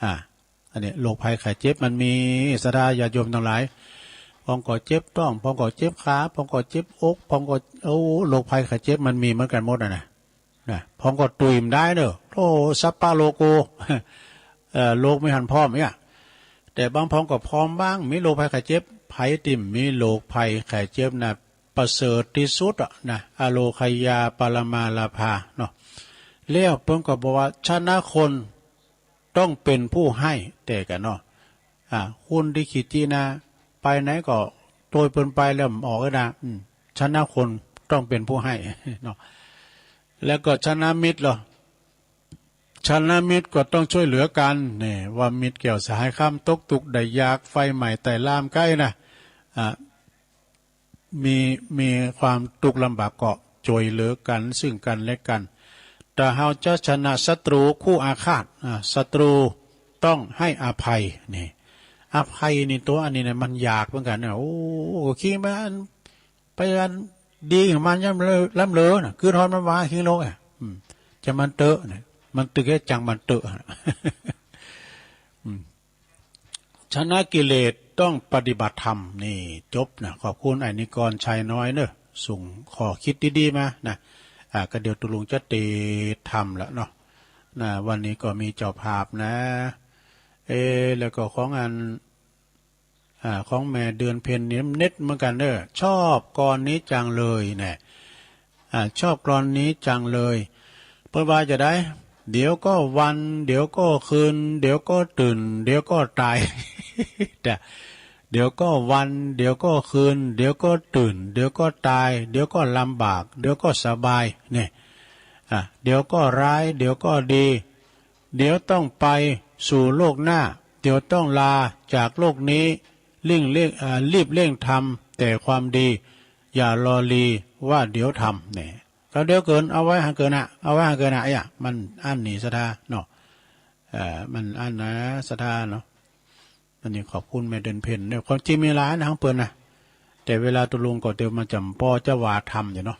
อ่า อันนี้โรคภัยไข้เจ็บมันมี ศรัทธาญาติโยมตังหลาย พองก็เจ็บท้อง พองก็เจ็บขา พองก็เจ็บอก พองก็ โอ้ โรคภัยไข้เจ็บมันมีเหมือนกั๋นหมดอะนะ นะ พองก็ตุยบ่ได้เน่อ โธ่ สัพพะโรโค เอ่อ โรคมีหั้นพร้อมเนี่ย แต่บางพองก็พร้อมบ้าง มีโรคภัยไข้เจ็บ ไผตี้มีโรคภัยไข้เจ็บนะ ประเสริฐที่สุดอะนะ อโลคยาปรมาลาภาเนาะ แล้วเปิ้นก็บอกว่า ชนะคนต้องเป็นผู้ให้ แต่กันเนาะ อ่า คนที่ขี้ตี้นะ ไปไหนก็โตยเปิ้นไปแล้วบ่ออกเลยนะ อืม ชนะคนต้องเป็นผู้ให้เนาะ แล้วก็ชนะมิตรเหรอ ชนะมิตรก็ต้องช่วยเหลือกัน นี่ว่ามิตรแก้วสหายคำตกทุกข์ได้ยาก ไฟไหม้ไต้ลามไกลนะ อ่า มี มีความทุกข์ลำบากก็ช่วยเหลือกันซึ่งกันและกัน ถ้าเฮาจะชนะศัตรูคู่อาฆาต อ่า ศัตรูต้องให้อภัย นี่ อภัยนี่ตัวอันนี้นะ มันยากเหมือนกันนะ โอ้ ขี้มัน ไปอันดีกับมันย่ำเลอ ล้ำเลอน่ะ คืนฮอดมันว่าขี้โลกอ่ะ อืม จะมันเตอะน่ะ มันตึกให้จังมันเตอะน่ะ อืม ชนะกิเลสต้องปฏิบัติธรรม นี่จบนะ ขอบคุณไอ้นิกรชัยน้อยเนอะ ส่งข้อคิดดีๆมานะ อ่า ก็เดี๋ยวตุลุงจะเตะธรรมละเนาะ นะ วันนี้ก็มีเจ้าภาพนะ เอ แล้วก็ของอัน อ่า ของแม่เดือนเพ็ญนี่เน็ตเหมือนกันเด้อ ชอบกลอนนี้จังเลยเนี่ย อ่า ชอบกลอนนี้จังเลย เปิ้นว่าจะได้ เดี๋ยวก็วัน เดี๋ยวก็คืน เดี๋ยวก็ตื่น เดี๋ยวก็ตาย แต่ เดี๋ยวก็วัน เดี๋ยวก็คืน เดี๋ยวก็ตื่น เดี๋ยวก็ตาย เดี๋ยวก็ลำบาก เดี๋ยวก็สบาย เนี่ย อ่ะ เดี๋ยวก็ร้าย เดี๋ยวก็ดี เดี๋ยวต้องไปสู่โลกหน้า เดี๋ยวต้องลาจากโลกนี้ เร่งเร่ง อ่า รีบเร่งทำแต่ความดี อย่ารอลีว่าเดี๋ยวทำ เนี่ย ก็เดี๋ยวเกิน เอาไว้หาเกินอะ เอาไว้หาเกินอะ ไอ้อะ มันอั้นนี่ศรัทธาเนาะ เอ่อ มันอั้นนะศรัทธาเนาะ อันนี้ขอบคุณแม่เดือนเพ็ญเนี่ย ความจริงมีหลายนะของเปิ้นนะ แต่เวลาตุลุงก็เดี๋ยวมันจะพอจะว่าธรรมอยู่เนาะ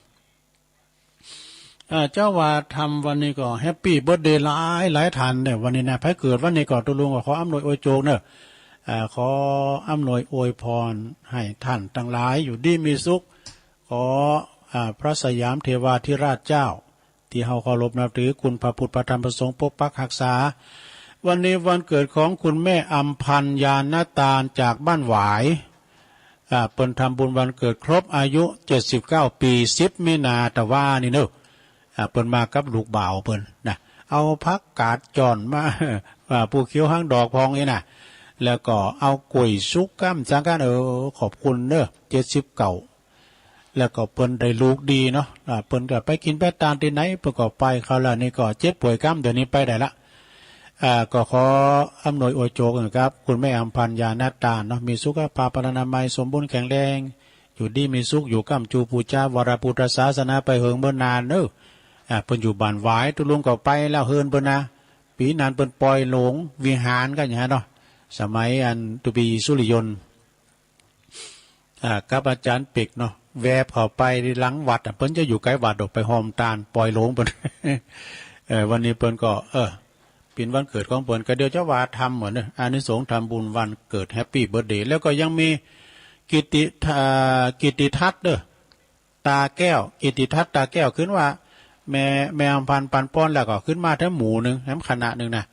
เอ่อ เจ้าว่าธรรมวันนี้ก็แฮปปี้เบิร์ธเดย์หลายหลายท่านเนี่ย วันนี้นะ ไผเกิดวันนี้ก็ตุลุงก็ขออำนวยอวยโจกเนอะ เอ่อ ขออำนวยอวยพรให้ท่านทั้งหลายอยู่ดีมีสุข ขอ อ่า พระสยามเทวาธิราชเจ้า ที่เฮาเคารพนับถือ คุณพระพุทธ พระธรรม พระสงฆ์ ปกปักรักษา วันนี้วันเกิดของคุณแม่อำพันธ์ ญาณตาน จากบ้านหวาย อ่า เปิ้นทำบุญวันเกิดครบอายุ เจ็ดสิบเก้า ปี สิบ มีนา ตะวานี่เนอะ อ่า เปิ้นมากับลูกบ่าวเปิ้นนะ เอาผักกาดจ้อนมา อ่า ผู้เขียวหางดอกพองนี่นะ แล้วก็เอาก๋วยสุกก้ำสังกัน เออ ขอบคุณเนอะ เจ็ดสิบเก้า แล้วก็เปิ้นได้ลูกดีเนาะ อ่า เปิ้นก็ไปกินไปตานตี้ไหน เปิ้นก็ไป คราวแล้วนี่ก็เจ็บป่วยก้ำ เดี๋ยวนี้ไปได้ละ อ่า ก็ขออำนวยอวยโจกนะครับ คุณแม่อำพันธ์ ญาณตานเนาะ มีสุขภาพพลานามัยสมบูรณ์แข็งแรง อยู่ดีมีสุข อยู่ก้ำจูปูจาวรพุทธศาสนาไปเหิงเมินนานเนอะ อ่า เปิ้นอยู่บ้านหวาย ตุลุงก็ไปแล้วเฮือนเปิ้นนะ ปีนั้นเปิ้นปล่อยหลวงวิหารกันอย่างนั้นเนาะ สมัยอันตุปีสุริยนต์ อ่า กับอาจารย์เป็กเนาะ แวบเข้าไปหลังวัดอะ เปิ้นจะอยู่ใกล้วัดดอก ไปฮอมตานปล่อยหลวงเปิ้น เออ วันนี้เปิ้นก็ เออ เป็นวันเกิดของเปิ้น ก็เดี๋ยวจะว่าธรรมเหมือนเด้อ อานิสงส์ทำบุญวันเกิด แฮปปี้เบิร์ธเดย์ แล้วก็ยังมีกิตติ อ่า กิตติทัศน์เด้อ ตาแก้ว กิตติทัศน์ ตาแก้ว ขึ้นว่า แม่ แม่อำพันธ์ ปันป้อน แล้วก็ขึ้นมาทั้งหมู่หนึ่ง ทั้งคณะหนึ่งนะ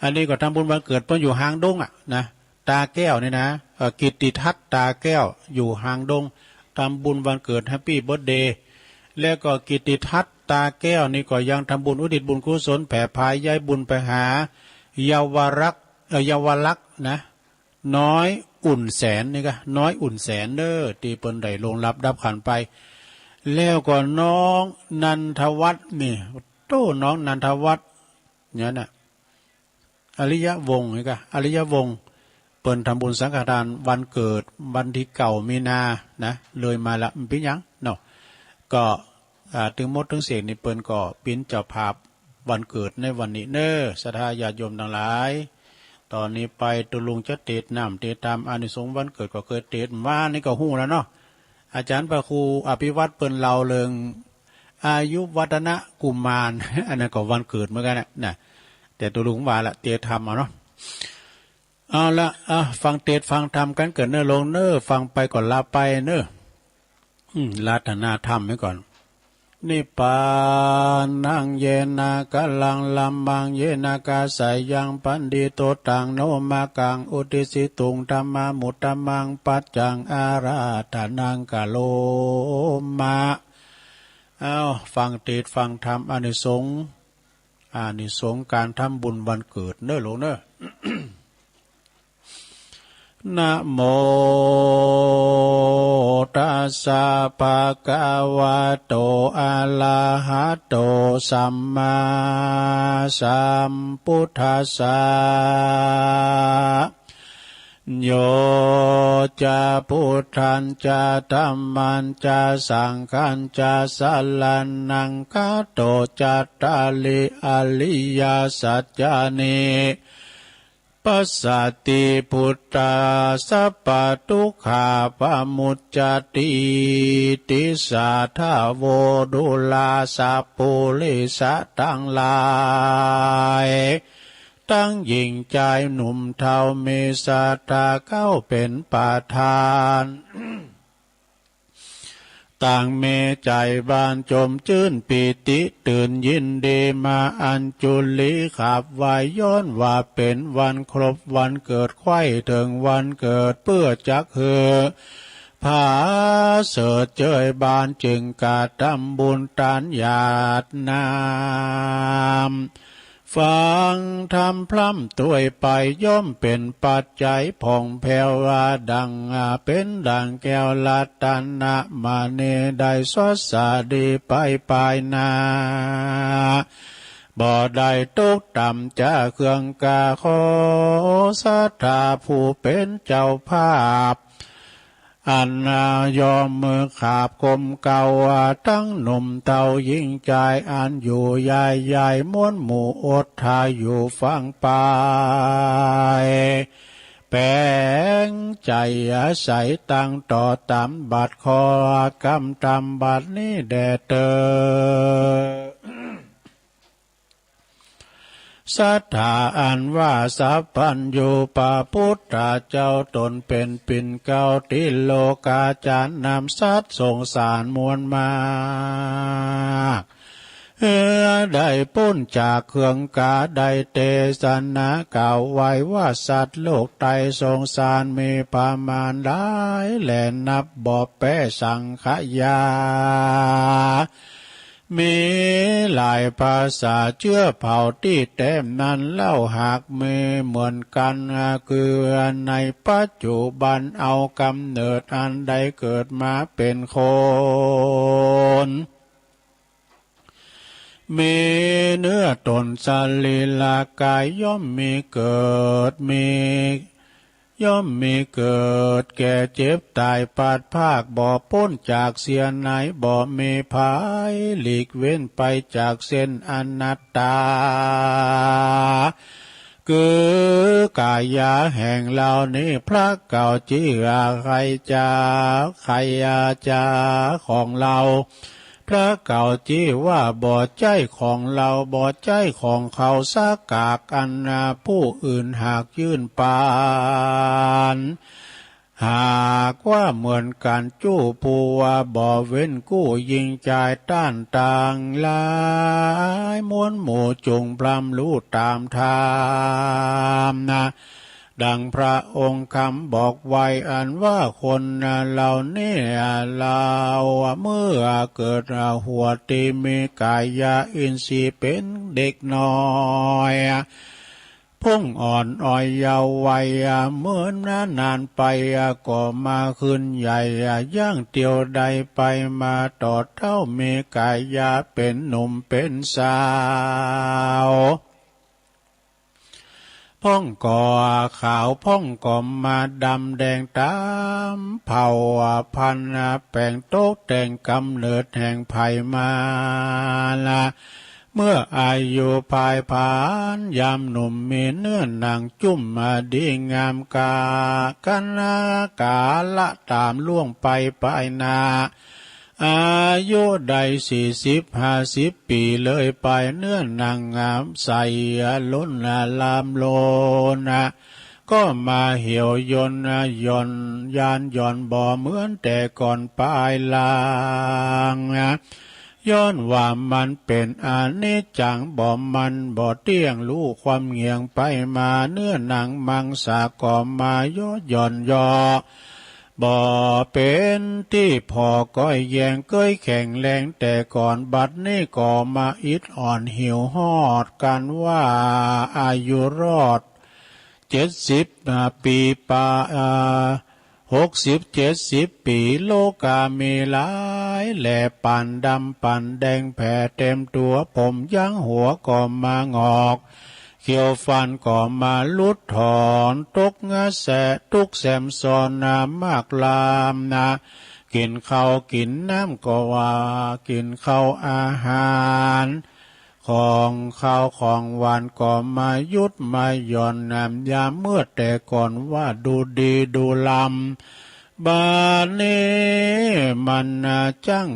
อันนี้ก็ทำบุญวันเกิดเปิ้นอยู่ฮางดงอะนะ ตาแก้วนี่นะ เอ่อ กิตติทัศน์ ตาแก้ว อยู่ฮางดง ทำบุญวันเกิด แฮปปี้เบิร์ธเดย์ แล้วก็กิตติทัศน์ ตาแก้วนี่ก็ยังทำบุญอุทิศบุญกุศล แผ่พายย้ายบุญไปหา เยาวรักษ์ เอ่อ เยาวลักษณ์นะ น้อยอุ่นแสนนี่กะ น้อยอุ่นแสนเด้อ ตี้เปิ้นได้ล่วงลับดับขันธ์ไป แล้วก็น้องนันทวัฒน์นี่ โต้ น้องนันทวัฒน์เนี่ยนะ อริยวงศ์นี่กะ อริยวงศ์ เปิ้นทำบุญสังฆทานวันเกิดวันที่เก้ามีนานะ เลยมาละ มันเป็นหยังเนาะ ก็ อ่า ตึงหมดตึงเสกนี่เปิ้นก็เป็นเจ้าภาพวันเกิดในวันนี้เน้อ ศรัทธาญาติโยมทั้งหลาย ตอนนี้ไปตุลุงจะเตสน้ำเตสตามอานิสงส์วันเกิดก็เคยเตสมานี่ก็ฮู้แล้วเนาะ อาจารย์พระครูอภิวัตรเปิ้นเล่าเรื่องอายุวัฒนกุมาร อันนั้นก็วันเกิดเหมือนกันนะ นะ แต่ตุลุงว่าละ เตสทำเอาเนาะ เอาละ อ่ะ ฟังเตสน์ฟังธรรมกันเกิดเน้อลงเน้อ ฟังไปก่อนลาไปเน้อ อืม ราธนาธรรมไว้ก่อน นิพพานัง เยนะ กะลัง ละมัง เยนะ กะสะยัง ปันดิโต ตัง โน มะกัง อุตติสสิตุง ธัมมานุตตะมัง ปัจจัง อาราธะนัง กะโรมะ เอ้า ฟังเทศน์ฟังธรรม อานิสงส์ อานิสงส์ก๋านทำบุญวันเกิดเน้อลูกเน้อ นะโม ตัสสะ ภะคะวะโต อะระหะโต สัมมาสัมพุทธัสสะ โย จะ พุทธัญจะ ธัมมัญจะ สังฆัญจะ สะระณัง คัจโฉ จัตตาริ อริยสัจจานิ ปัสสะติ ปุตตา สัพพะทุกขา ปะมุจจติ ติสสะ ทะโว ดูรา สัพปุริสะตังหลาย ตังหญิงจายหนุ่มเฒ่า มีศรัทธาเข้าเป๋นปะธาน ต่างมีใจ๋บานจมจื้นปีติตื่นยินดี มาอัญจุลีขับไหว้ ย้อนว่าเป๋นวันครบวันเกิด ใค่เถิงวันเกิด เปื้อจักหื้อผาเสริฐเจ้ยบาน จึงกระทำบุญตานหยาดน้ำ ฟังธรรมพร่ำถ้วยไป ย่อมเป๋นปัจจัยผ่องแผ้ว ว่าดัง เป๋นดังแก้วรัตนมณี ได้สดใสดีไปปายหน้า บ่ได้ตกต่ำจากเครื่องกา ขอศรัทธาผู้เป๋นเจ้าภาพ อันย่อมมือขาบกลมเกล้า ทั้งหนุ่มเฒ่าหญิงจาย อันอยู่ยายใหญ่มวลหมู่อดทาอยู่ฟังไป แป๋งใจ๋อาศัยตั้งต่อตามบัด ขอกำตามบัดนี้แด่เต๊อะ ศรัทธาอันว่าสัพพัญญู พระพุทธเจ้าตนเป๋นปิ่นเกล้า ติโลกาจารย์นำสัตว์สงสารมวลมาก หื้อได้ป๊นจากเครื่องกา ได้เตสนาเกล้าวไว้ว่า สัตว์โลกไตสงสารมีประมาณหลาย และนับบ่แป๊สังขยา มีหลายภาษาเจื้อเผ่าตี้แต๊มนั้นเล่า หากมีเหมือนกั๋น คือในปัจจุบันเอากำเนิดอันได้เกิดมาเป๋นคน มีเนื้อตนสรีรากาย ย่อมมีเกิด มี ย่อมมีเกิด แก่ เจ็บ ตาย พลัดพราก บ่ป๊นจากเสียไหน บ่มีภัยหลีกเว้นไปจากเส้นอนัตตา คือกายาแห่งเฮานี้ พระเกล้าเจ้าใค่จะ ใค่จะของเฮา พระเกล้าเจ้าว่า บ่ใจ้ของเฮา บ่ใจ้ของเขาสักกากอัน ผู้อื่นหากยื่นปาน หากว่าเหมือนกั๋น จู้ผู้ว่าบ่เว้นกู้ หญิงจายต้านต่างหลาย มวลหมู่จงพร่ำฮู้ตามธรรมนะ ดังพระองค์คำบอกไว้ อันว่าคนเฮานี้ เฮาเมื่อเกิดหัวตี้มีกายาอินทรีย์เป๋นเด็กน้อย พ่องอ่อนอ่อยเยาว์วัย เมื่อนานไปก็มาขึ้นใหญ่ ย่างเตียวได้ไปมา ตราบเต้ามีกายาเป๋นหนุ่มเป๋นสาว พ่องก็ขาว พ่องก็มาดำแดงต๋ามเผ่าพันธุ์ แป๋งตกแต่งกำเนิดแห่งไผมาละ เมื่ออายุผายผานยามหนุ่ม มีเนื้อหนังจุ้มดีงาม กา กัณหา กาละต๋ามล่วงไปปายหน้า อายุได้สี่สิบห้าสิบปี๋เลยไป เนื้อหนังงามใสล้นลามโลน ก็มาเหี่ยวย่นหย่อนยานหย่อน บ่เหมือนแต่ก่อนปายหลัง ย้อนว่ามันเป๋นอนิจจัง บ่มั่นบ่เตี้ยง ฮู้ความเงี่ยงไปมา เนื้อหนังมังสาก็มาย่อหย่อนย่อ บ่เป๋นตี้ผ่อก้อยแยง เก๊ยแข็งแรงแต่ก่อน บัดนี้ก็มาอิดอ่อนหิวฮอด กันว่าอายุรอด เจ็ดสิบปีปา หกสิบเจ็ดสิบปี โลกามีหลายแหล่ ปานดำปานแดงแผ่เต็มตัว ผมยังหัวก็มางอก เขี้ยวฟันก็มาหลุดถอน ตกงาแสะทุกข์แสมซ้อนนามากลามนา กินข้าวกินน้ำก็ว่า กินข้าวอาหาร ของคาวของหวานก็มาหยุดมาหย่อน น้ำยาเมื่อแต่ก่อนว่าดูดีดูลำ บัดนี้มันจั้ง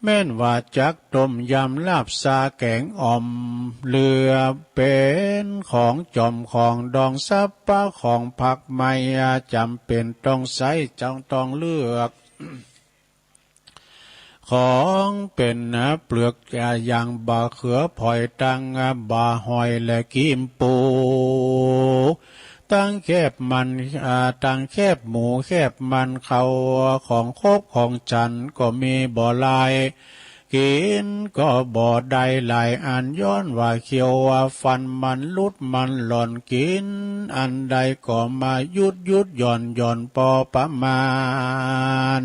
แม่นว่าจักต้มยำลาบซาแกงอ่อม เหลือเป๋นของจอมของดอง สับปะของผักไม้ จำเป๋นต้องใช้ จำต้องเลือก ของเป๋นเปลือกอย่างบ่าเขือ ผอยตังบ่าหอยและกิมปู ตังแคบมัน อ่า ตังแคบหมูแคบมัน ข้าวของครบของฉันก็มีบ่หลาย กินก็บ่ได้หลายอัน ย้อนว่าเขี้ยวว่าฟันมันหลุดมันหล่อน กินอันใดก็มาหยุดหยุดหย่อนหย่อนพอประมาณ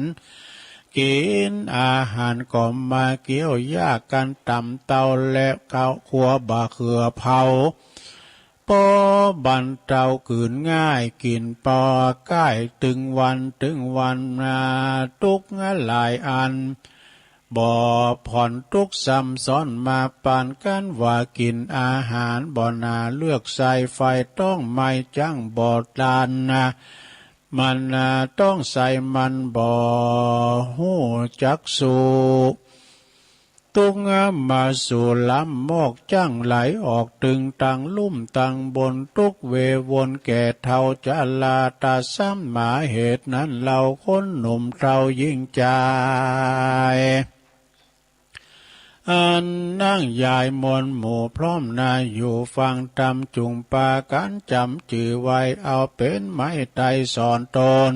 กินอาหารก็มาเคี้ยวยากกัน ตำเต้าและข้าวคั่วบ่าเขือเผา ปอบันเตากลืนง่าย กินปอก้ายตึงวันตึงวันนา ทุกข์หลายอัน บ่ผ่อนทุกข์ซ้ำซ้อนมา ปานกันว่ากินอาหารบ่หนา เลือกใส่ไฟต้องไหม้จั้งบ่ตันนา มันนาต้องใส่มันบ่ฮู้จักสู้ ทุกข์มาสู่ลำมอก จั้งไหลออกตึงตังลุ่มตังบน ทุกข์เววนแก่เฒ่าชรา ตาซ้ำหมาเหตุนั้น เฮาคนหนุ่มเฒ่ายิ่งใจ อันนั่งยายมวลหมู่พร้อมนา อยู่ฟังธรรมจุ่งปากั๋นจ๋ำจื้อไว้ เอาเป๋นไม้ไตรสอนตน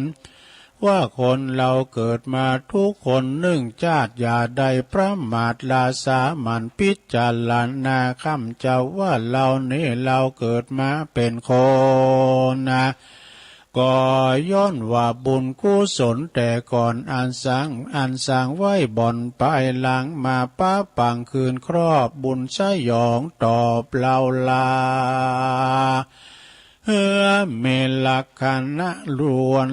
ว่าคนเฮาเกิดมาทุกคนนึ่งชาติ อย่าได้ประมาทละสามัญ พิจารณาคำเจ้าว่าเฮานี้ เฮาเกิดมาเป๋นคนนา ก็ย้อนว่าบุญกุศลแต่ก่อน อันสร้าง อันสร้างไว้บ่อนภายหลัง มาปะปังคืนครอบบุญสยองตอบเฮาลา เฮือมีลักษณะล้วน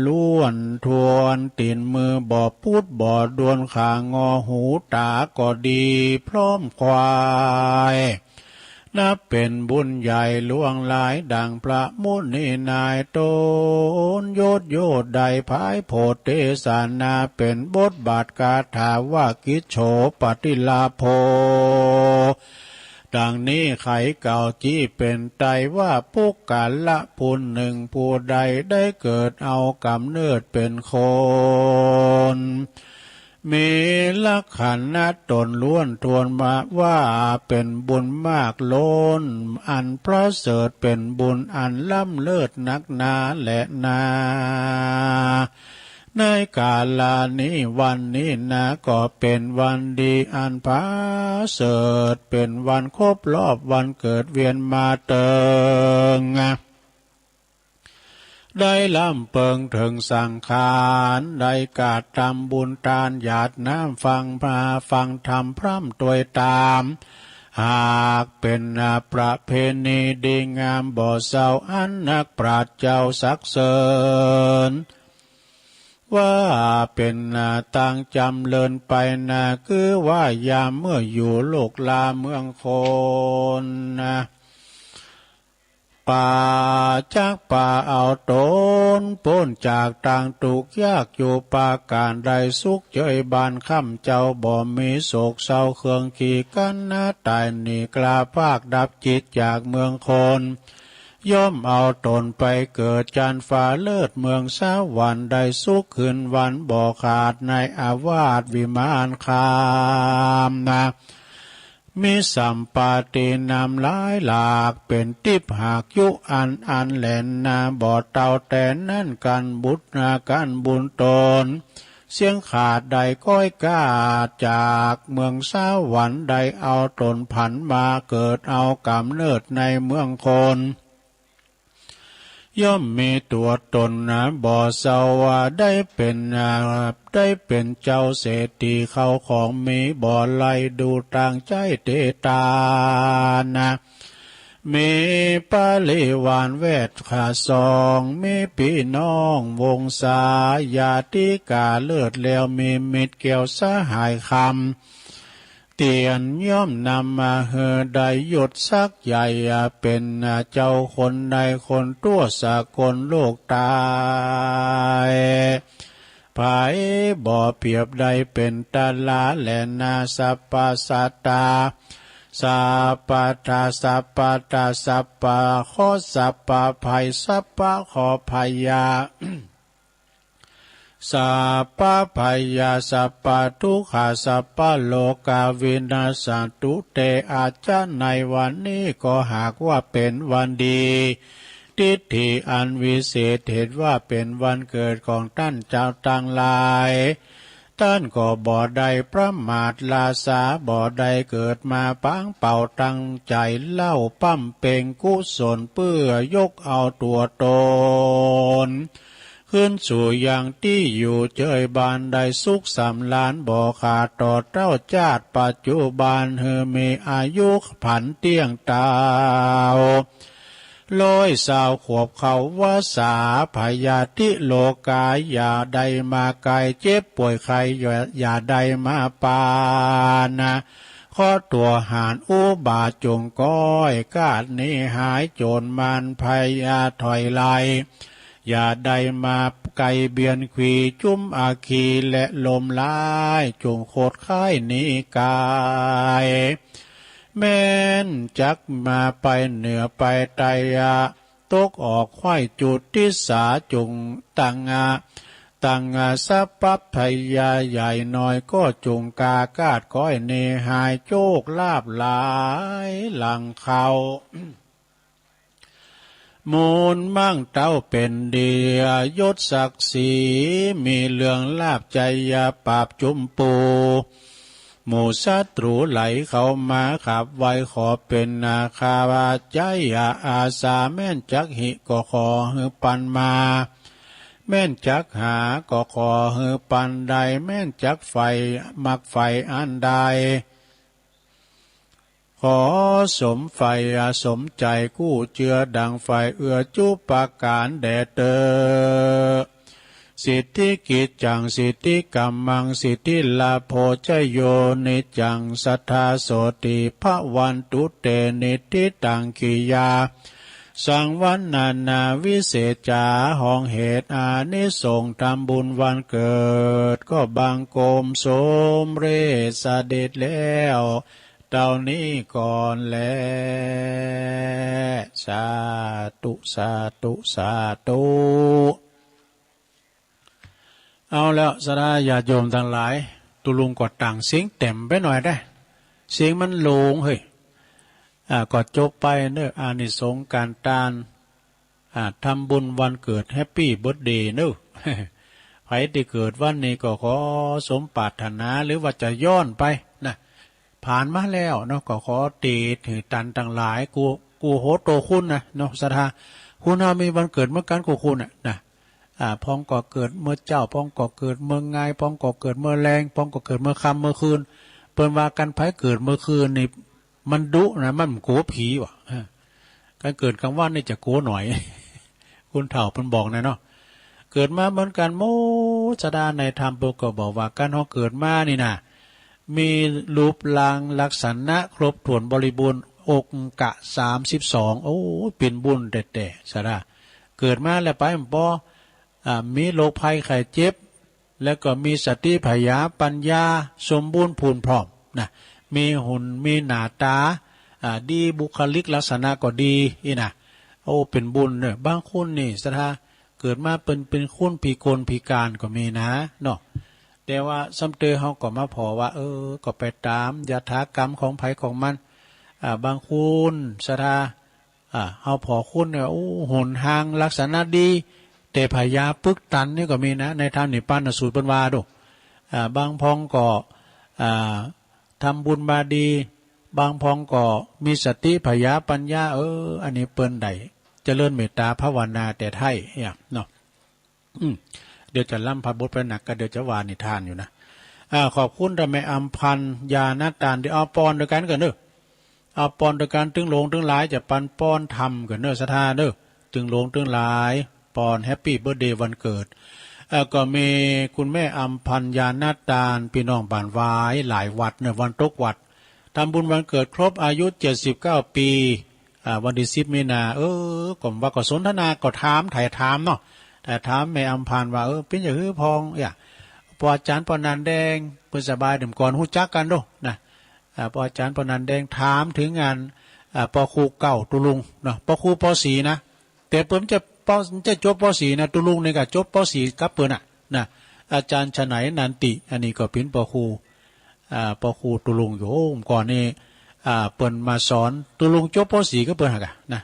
ล้วนถ้วน ตี๋นมือบ่ปุดบ่ดวน ขางอหูต๋าก็ดีพร้อมควาย นับเป๋นบุญใหญ่หลวงหลาย ดังพระมุนีนายตน ยศโยชน์ได้ผายโผดเตสนา เป๋นบทบาทคาถาว่ากิจโฉปฏิลาโภ ดังนี้ไขเก่าจี้เป๋นไตรว่า ปุคคละผู้นึ่งผู้ใดได้เกิดเอาก๋ำเนิดเป๋นคน มีลักษณะต๋นล้วนถ้วนมาว่าเป๋นบุญมากล้น อันประเสริฐเป๋นบุญอันล้ำเลิศนักหนาแลนา ในกาลานี้วันนี้นา ก็เป๋นวันดีอันประเสริฐ เป๋นวันครบรอบวันเกิดเวียนมาเติง ได้ล้ำเปิงเถิงสังขาร ได้กระทำบุญตานหยาดน้ำ ฟังพระ ฟังธรรมพร่ำตวยต๋าม หากเป๋นประเพณีดีงามบ่เศร้า อันนักปราชญ์เจ้าสรรเสริญ ว่าเป๋นตางจ๋ำเริญไปนา คือว่ายามเมื่ออยู่โลกลาเมืองคนนา ปาจักปาเอาต๋นป๊นจากตางตุ๊กข์ยากอยู่ประก๋านใด สุขเจยบ้านค่ำเจ้าบ่มีโศกเศร้าเครื่องขีกัณหาตายหนี กล้าภาคดับจิตจากเมืองคน ย่อมเอาตนไปเกิดจันทร์ฟ้าเลิศเมืองสวรรค์ได้สุขคืนวันบ่ขาดในอาวาสวิมานคามนา มีสัมปตินำหลายหลาก เป็นทิพย์หากยุอันอันแลนนา บ่เต่าแต่นั้นกันบุญนากันบุญตน เสี้ยงขาดได้ก้อยกาจากเมืองสวรรค์ ได้เอาตนผันมาเกิดเอากำเนิดในเมืองคน ย่อมมีตัวตนนะบ่เศร้าว่าได้เป็นอ่าได้เป็นเจ้าเศรษฐีเข้าของมีบ่ไร้ดูต่างใจเตตานะ มีปริวารแวดขาซอง มีพี่น้องวงศาญาติกาเลิศแล้วมีมิตรแก้วสหายคำ เตียนย่อมนำมาหื้อได้ยศศักดิ์ใหญ่เป็นเจ้าคนในคนทั่วสากลโลกใต้ ไผบ่เปรียบได้เป็นตลาแลนา สัพพสัตตา สัพพะทา สัพพะตา สัพพะเคราะห์ สัพพะภัย สัพพะเคราะห์พยา สัพพะภัยยา สัพพะทุกขา สัพพะโรคา วินัสสันตุ เต อาจจะ ในวันนี้ก็หากว่าเป็นวันดี ทิฏฐิอันวิเศษเห็นว่าเป็นวันเกิดของท่านเจ้าทั้งหลาย ท่านก็บ่ได้ประมาทราสา บ่ได้เกิดมาปางเป่าตั้งใจเล่าบำเพ็งกุศลเพื่อยกเอาตัวตน ขึ้นสู่ยังตี้อยู่เจยบานได้สุขสำราญบ่ขาดต่อเต้าจาติปัจจุบันหื้อมีอายุผันเตี้ยงเต้าร้อยซาวขวบเข้าวัสสา พยาธิโรคาอย่าได้มาใกล้ เจ็บป่วยไข้อย่าได้มาปาน เคราะห์ตัวหานอุบาทจงก้อย กาดหนีหายโจรมารพยาถอยไล่ อย่าได้มาไกลเบียนขีจุ้มอัคคีและลมร้าย จงโคตรคายหนีกาย แม้นจักมาไปเหนือไปใต้ ตกออกไขว้จุดทิศา จงตังอา ตังอา สัพพะพยาใหญ่น้อย ก็จงกากาดก้อยหนีหาย โชคลาภหลายหลังเข้า มูลมั่งเต้าเป็นดี ยศศักดิ์ศรี มีเรื่องลาภ ชัยปราบจุมปู หมู่ศัตรูไหลเข้ามาขับไว้ ขอเป็นนาคาว่าชัยอาสา แม้นจักหิก็ขอหื้อปันมา แม้นจักหาก็ขอหื้อปันได้ แม้นจักใฝ่มักใฝ่อันใด ขอสมใฝ่สมใจกู้เจือดังใฝ่เอื้อจุประการแด่เตอ สิทธิกิจจัง สิทธิกัมมัง สิทธิลาโภชโย นิจจัง สัทธาโสติภะวันตุเต นิทธิตัง กิยา สังวัณณานาวิเศษจา ห้องเหตุอานิสงส์ทำบุญวันเกิด ก็บังคมสมเร็จเสด็จแล้ว เต้านี้ก่อนแล สาธุ สาธุ สาธุ เอาแล้ว ศรัทธาญาติโยมทั้งหลาย ตุลุงก็ตั้งเสียงเต็มไปหน่อยได้ เสียงมันโล่งเฮ้ย อ่า ก็จบไปเนอะ อานิสงส์การทาน อ่า ทำบุญวันเกิด แฮปปี้เบิร์ธเดย์ เนอะ ใผที่เกิดวันนี้ก็ขอสมปรารถนา หรือว่าจะย้อนไปนะ ผ่านมาแล้วเนาะ ก็ขอเตดหื้อตันตังหลาย กู้ กู้โหโตคุณนะเนาะ ศรัทธา คุณเฮามีวันเกิดเหมือนกันกู้คนน่ะนะ อ่า พองก็เกิดเมื่อเช้า พองก็เกิดเมื่องาย พองก็เกิดเมื่อแลง พองก็เกิดเมื่อค่ำเมื่อคืน เปิ้นว่ากันไผเกิดเมื่อคืนนี่ มันดุนะ มันบ่กั๋วผีว่ะ เออ การเกิดกลางวันนี่จะกั๋วหน่อย คนเฒ่าเปิ้นบอกนะเนาะ เกิดมาเหมือนกันหมด ศรัทธาในธรรมเปิ้นก็บอกว่า การเฮาเกิดมานี่นะ มีรูปร่างลักษณะครบถ้วนบริบูรณ์ องค์กะสามสิบสอง โอ้ย เป็นบุญแต๊ๆ ศรัทธา เกิดมาแล้วไปมันบ่ อ่า มีโรคภัยไข้เจ็บ แล้วก็มีสติปัญญา ปัญญาสมบูรณ์พูนพร้อมนะ มีหุ่น มีหน้าตา อ่า ดี บุคลิกลักษณะก็ดี อี้นะ โอ้ เป๋นบุญเนอะ บางคนนี่ศรัทธาเกิดมาเป๋น เป๋นคนพิกลพิการก็มีนะเนาะ แต่ว่าซ้ำเติมเฮาก็มาผ่อว่า เออ ก็ไปตามยถากรรมของไผของมัน อ่า บางคนศรัทธา อ่า เฮาผ่อคนเนี่ย โอ้ หนทางลักษณะดี แต่พญาปึกตันนี่ก็มีนะ ในทางนิพพานสูตรเปิ้นว่าดู อ่า บางพองก็ อ่า ทำบุญมาดี บางพองก็มีสติผญาปัญญา เออ อันนี้เปิ้นได้เจริญเมตตาภาวนาแต่ไท้เนี่ยเนาะ อืม เดี๋ยวจะล้ำพระบทไปหนัก ก็เดี๋ยวจะว่านิทานอยู่นะ อ่า ขอบคุณท่านแม่อำพันธ์ ญาณตาน ที่เอาปอนด้วยกันก่อนเด้อ เอาปอนด้วยกัน ตึงหลวงตึงหลายจะปันปอนธรรมก่อนเด้อ ศรัทธาเด้อ ตึงหลวงตึงหลาย ปอนแฮปปี้เบิร์ธเดย์วันเกิด เอ่อ ก็มีคุณแม่อำพันธ์ ญาณตาน พี่น้องบ้านหวาย หลายวัดเนอะ วันตกวัด ทำบุญวันเกิดครบอายุเจ็ดสิบเก้าปี อ่า วันที่สิบมีนา เออ ก็ว่าก็สนทนา ก็ถาม ไถ่ถามเนาะ ไถ่ถามแม่อำพันธ์ว่า เออ เป๋นอย่างฮื้อพอง อย่า ปออาจารย์ปอนันแดง เปิ้นสบายเดิมก่อน ฮู้จักกันโดนะ อ่า ปออาจารย์ปอนันแดงถามถึงงาน อ่า ปอครูเก่าตุลุงเนาะ ปอครู ปอสี่ นะ แต่เปิ้นจะปอ จะจบ ปอสี่ นะ ตุลุงนี่ก็จบ ปอสี่ กับเปิ้นน่ะนะ อาจารย์ฉะไหน นันติ อันนี้ก็เป๋นปอครู อ่า ปอครูตุลุงอยู่ โอ้ ก่อนนี่ อ่า เปิ้นมาสอน ตุลุงจบ ปอสี่ กับเปิ้นหั่นกะนะ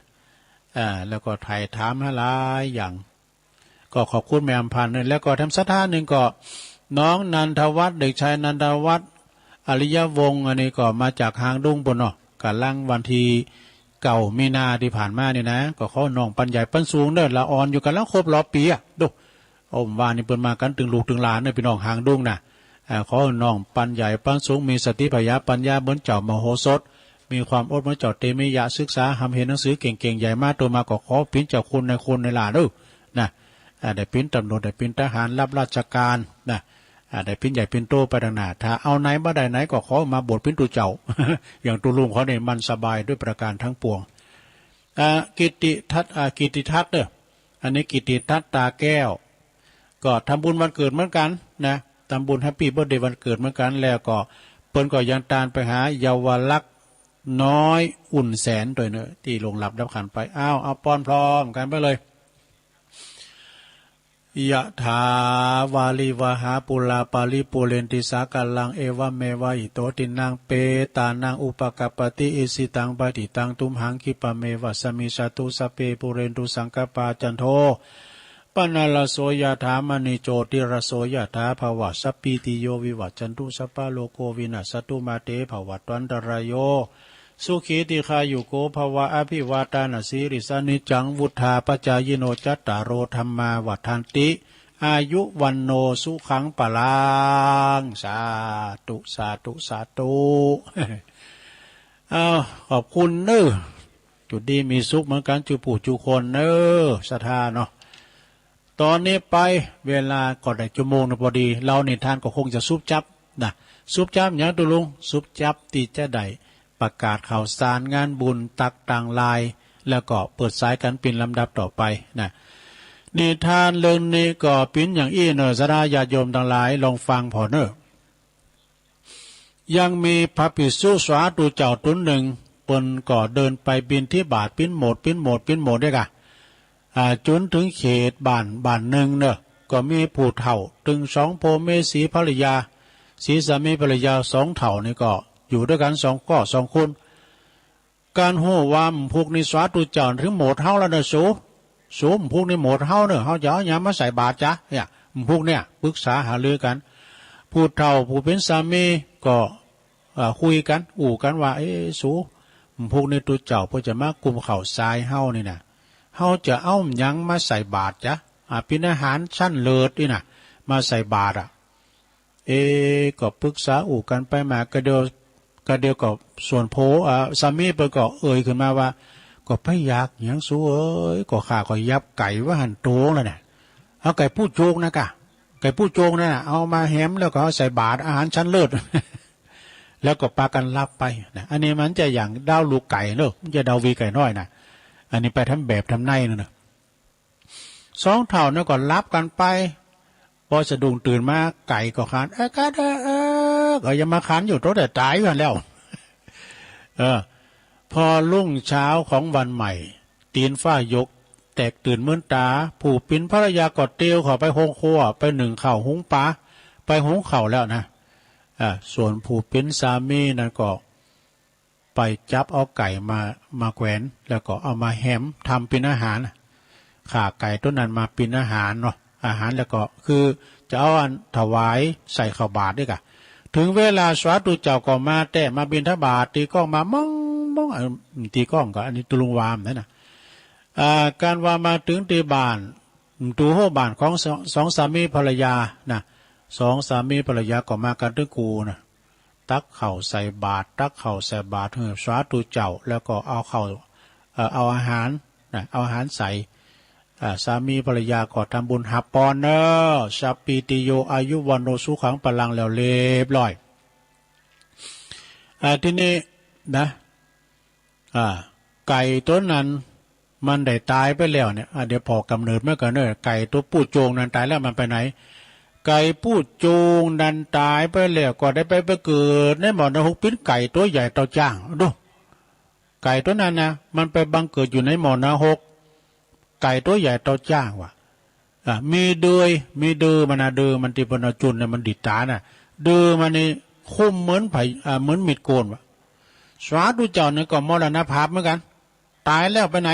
อ่า แล้วก็ไถ่ถามหาหลายอย่าง ก็ขอบคุณแม่อำพันธ์นะ แล้วก็แถมศรัทธาหนึ่งก็ น้องนันทวัฒน์ เด็กชายนันทวัฒน์ อริยวงศ์ อันนี้ก็มาจากฮางดุ้งปู้นเนาะ ก๋าลังวันที่เก้ามีนาที่ผ่านมานี่นะ ก็ขอน้องปันใหญ่ปันสูงเด้อ ละอ่อนอยู่ ก๋าลังครบรอบปีอะ ดู โอ้ ว่านี่เปิ้นมากันตึงลูกตึงหลานเนอะ พี่น้องฮางดุ้งนะ อ่า ขอน้องปันใหญ่ปันสูง มีสติผญาปัญญาเหมือนเจ้ามโหสถ มีความอดเหมือนเจ้าเตมิยะ ศึกษาหำเห็นหนังสือเก่งๆ ใหญ่มาโตมา ก็ขอเป๋นเจ้าคุณนายคุณในหลานเด้อ นะ อ่า ได้เป๋นตำรวจ ได้เป๋นทหาร รับราชการ นะ อ่า ได้เป๋นใหญ่เป๋นโตไปตางหน้า ถ้าเอาไหนบ่ได้ไหน ก็ขอมาบวชเป๋นตุ๊เจ้า อย่างตุ๊ลุงเขานี่มันสบายด้วยประการทั้งปวง อ่า กิตติทัศน์ อ่า กิตติทัศน์เด้อ อันนี้กิตติทัศน์ตาแก้ว ก็ทำบุญวันเกิดเหมือนกันนะ ทำบุญแฮปปี้เบิร์ธเดย์วันเกิดเหมือนกัน แล้วก็เปิ้นก็ยังตานไปหาเยาวลักษณ์น้อยอุ่นแสนโตยเนอะ ตี้ล่วงลับดับขันธ์ไป อ้าว เอาปอนพร้อมกันไปเลย ยะถาวาริวหาปูราปาริปูเรนติสาคารัง เอวะเมวะอิโตตินัง เปตานังอุปกัปปติ อิสิตังปะฏิตังตุมหัง คิปะเมวะสะมิชฌะตุ สัพเพปูเรนตุสังกัปปา จันโท ปะนะระโส ยะถา มะณิโจติระโส ยะถา ภวะ สัพพีติโย วิวัชชันตุ สัพพะโรโค วินัสสะตุ มาเต ภวัตวันตะรายโย สุขี ทีฆายุโก ภวะ อะภิวาทานะสีลิสสะ นิจจัง วุฑฒาปะจายิโน จัตตาโร ธัมมา วัฑฒันติ อายุ วัณโณ สุขัง พะลัง สาธุ สาธุ สาธุ อ้าว ขอบคุณเนอะ จุดดีมีสุขเหมือนกัน จุผู้จุคนเนอะ ศรัทธาเนาะ ตอนนี้ไป เวลาก็ได้ชั่วโมงหนึ่งพอดี เล่านิทานก็คงจะสุบจับนะ สุบจับหยังตุ๊ลุง สุบจับตี้จะได้ประกาศข่าวสารงานบุญตักตางลาย แล้วก็เปิดสายกันเป๋นลำดับต่อไปนะ นิทานเรื่องนี้ก็เป๋นอย่างอี้เนอะ ศรัทธาญาติโยมตังหลาย ลองฟังผ่อเนอะ ยังมีพระภิกษุสาธุเจ้าต๋นนึ่ง เปิ้นก็เดินไปบิณฑบาต ปิ้นโหมด ปิ้นโหมด ปิ้นโหมดเด้อกะ อ่า จ๋นเถิงเขตบ้าน บ้านนึ่งเนาะ ก็มีผู้เฒ่า ตึงสองผัวเมีย สีภรรยา สีสามีภรรยา สองเฒ่านี่ก็อยู่ด้วยกันสองก้อสองคน การฮู้ว่าหมู่พวกนี้สาธุเจ้าเถิงโหมดเฮาแล้วเนาะสู สู หมู่พวกนี้โหมดเฮาเนาะ เฮาจะเอาหยังมาใส่บาตรจ๊ะ เนี่ย หมู่พวกเนี่ยปรึกษาหารือกัน ผู้เฒ่าผู้เป๋นสามีก็ เอ่อ คุยกัน อู้กันว่า เอ๊ะ สู หมู่พวกนี้ตุ๊เจ้าเปิ้นจะมากุมข้าวสายเฮานี่นะ เฮาจะเอาหยังมาใส่บาตรจ๊ะ อ่า เป๋นอาหารชั้นเลิศนี่นะ มาใส่บาตรอะ เอ๊ะ ก็ปรึกษาอู้กันไปมา กะเดียว กะเดียวก็ส่วนผัว อ่า สามีเปิ้นก็เอ่ยขึ้นมาว่า ก็ไปอยากหยังสูเอ๋ย ก็ข้าก็อยากไก่ว่าหั่นโตงแล้วนะ เอาไก่ผู้โจงนะกะ ไก่ผู้โจงนั่นน่ะ เอามาแหมแล้วก็เอาใส่บาตรอาหารชั้นเลิศ แล้วก็ปากันหลับไปนะ อันนี้มันจะอย่างดาวลูกไก่เนอะ มันจะดาววีไก่น้อยนะ อันนี้ไปทำแบบทำในนั่นนะ สองเฒ่านี่ก็หลับกันไป พอสะดุ้งตื่นมาไก่ก็ขัน เอ๊ะ กะเด้อ เอ๊ะ ก็ยังมาขันอยู่ตั้งแต่ตายอยู่หั่นแล้ว เออ พอรุ่งเช้าของวันใหม่ ตีนฟ้ายก แตกตื่นเหมือนตา ผู้เป๋นภรรยาก็เตียวเข้าไปห้องครัว ไปนึ่งข้าวหุงปลา ไปหุงข้าวแล้วนะ อ่า ส่วนผู้เป๋นสามีนั้นก็ไปจับเอาไก่มา มาแขวน แล้วก็เอามาแหมทำเป๋นอาหาร ฆ่าไก่ตัวนั้นมาเป๋นอาหารเนาะ อาหารแล้วก็คือจะเอาอันถวายใส่ข้าวบาตรด้วยกะ ถึงเวลาสาธุเจ้าก็มาแต๊ มาบิณฑบาต ตีกลองมา ม้อง ม้อง เอ่อ ตีกลองก็อันนี้ตุลุงวามนั่นน่ะ อ่า การว่ามาถึงที่บ้าน ตูโฮบ้านของสอง สองสามีภรรยานะ สองสามีภรรยาก็มากันตึงกูนะ ตักข้าวใส่บาตร ตักข้าวใส่บาตรหื้อสาธุเจ้า แล้วก็เอาข้าว เอ่อ เอาอาหารนะ เอาอาหารใส่ อ่า สามีภรรยาก็ทำบุญหับปอนเนอะ สัพพีติโย อายุวัณโณ สุขัง พลัง แล้วเรียบร้อย อ่า ทีนี้นะ อ่า ไก่ตัวนั้นมันได้ตายไปแล้วเนี่ย อ่า เดี๋ยวผ่อกำเนิดมันก่อนเนอะ ไก่ตัวผู้โจงนั้นตายแล้วมันไปไหน ไก่ผู้โจงนั้นตายไปแล้วก็ได้ไป ไปเกิดในหมอนรก เป๋นไก่ตัวใหญ่เต้าจ้าง ดู ไก่ตัวนั้นนะ มันไปบังเกิดอยู่ในหมอนรก ไก่ตัวใหญ่เต้าจ้างว่ะ อ่ะ มีเดือย มีเดือยมันนะ เดือยมันตี้เปิ้นเอาจุ่นเนี่ยมันดีดต๋าน่ะ เดือยมันนี่คมเหมือนไผ อ่า เหมือนมีดโกนว่ะ สาธุเจ้านี่ก็มรณภาพเหมือนกัน ต๋ายแล้วไปไหน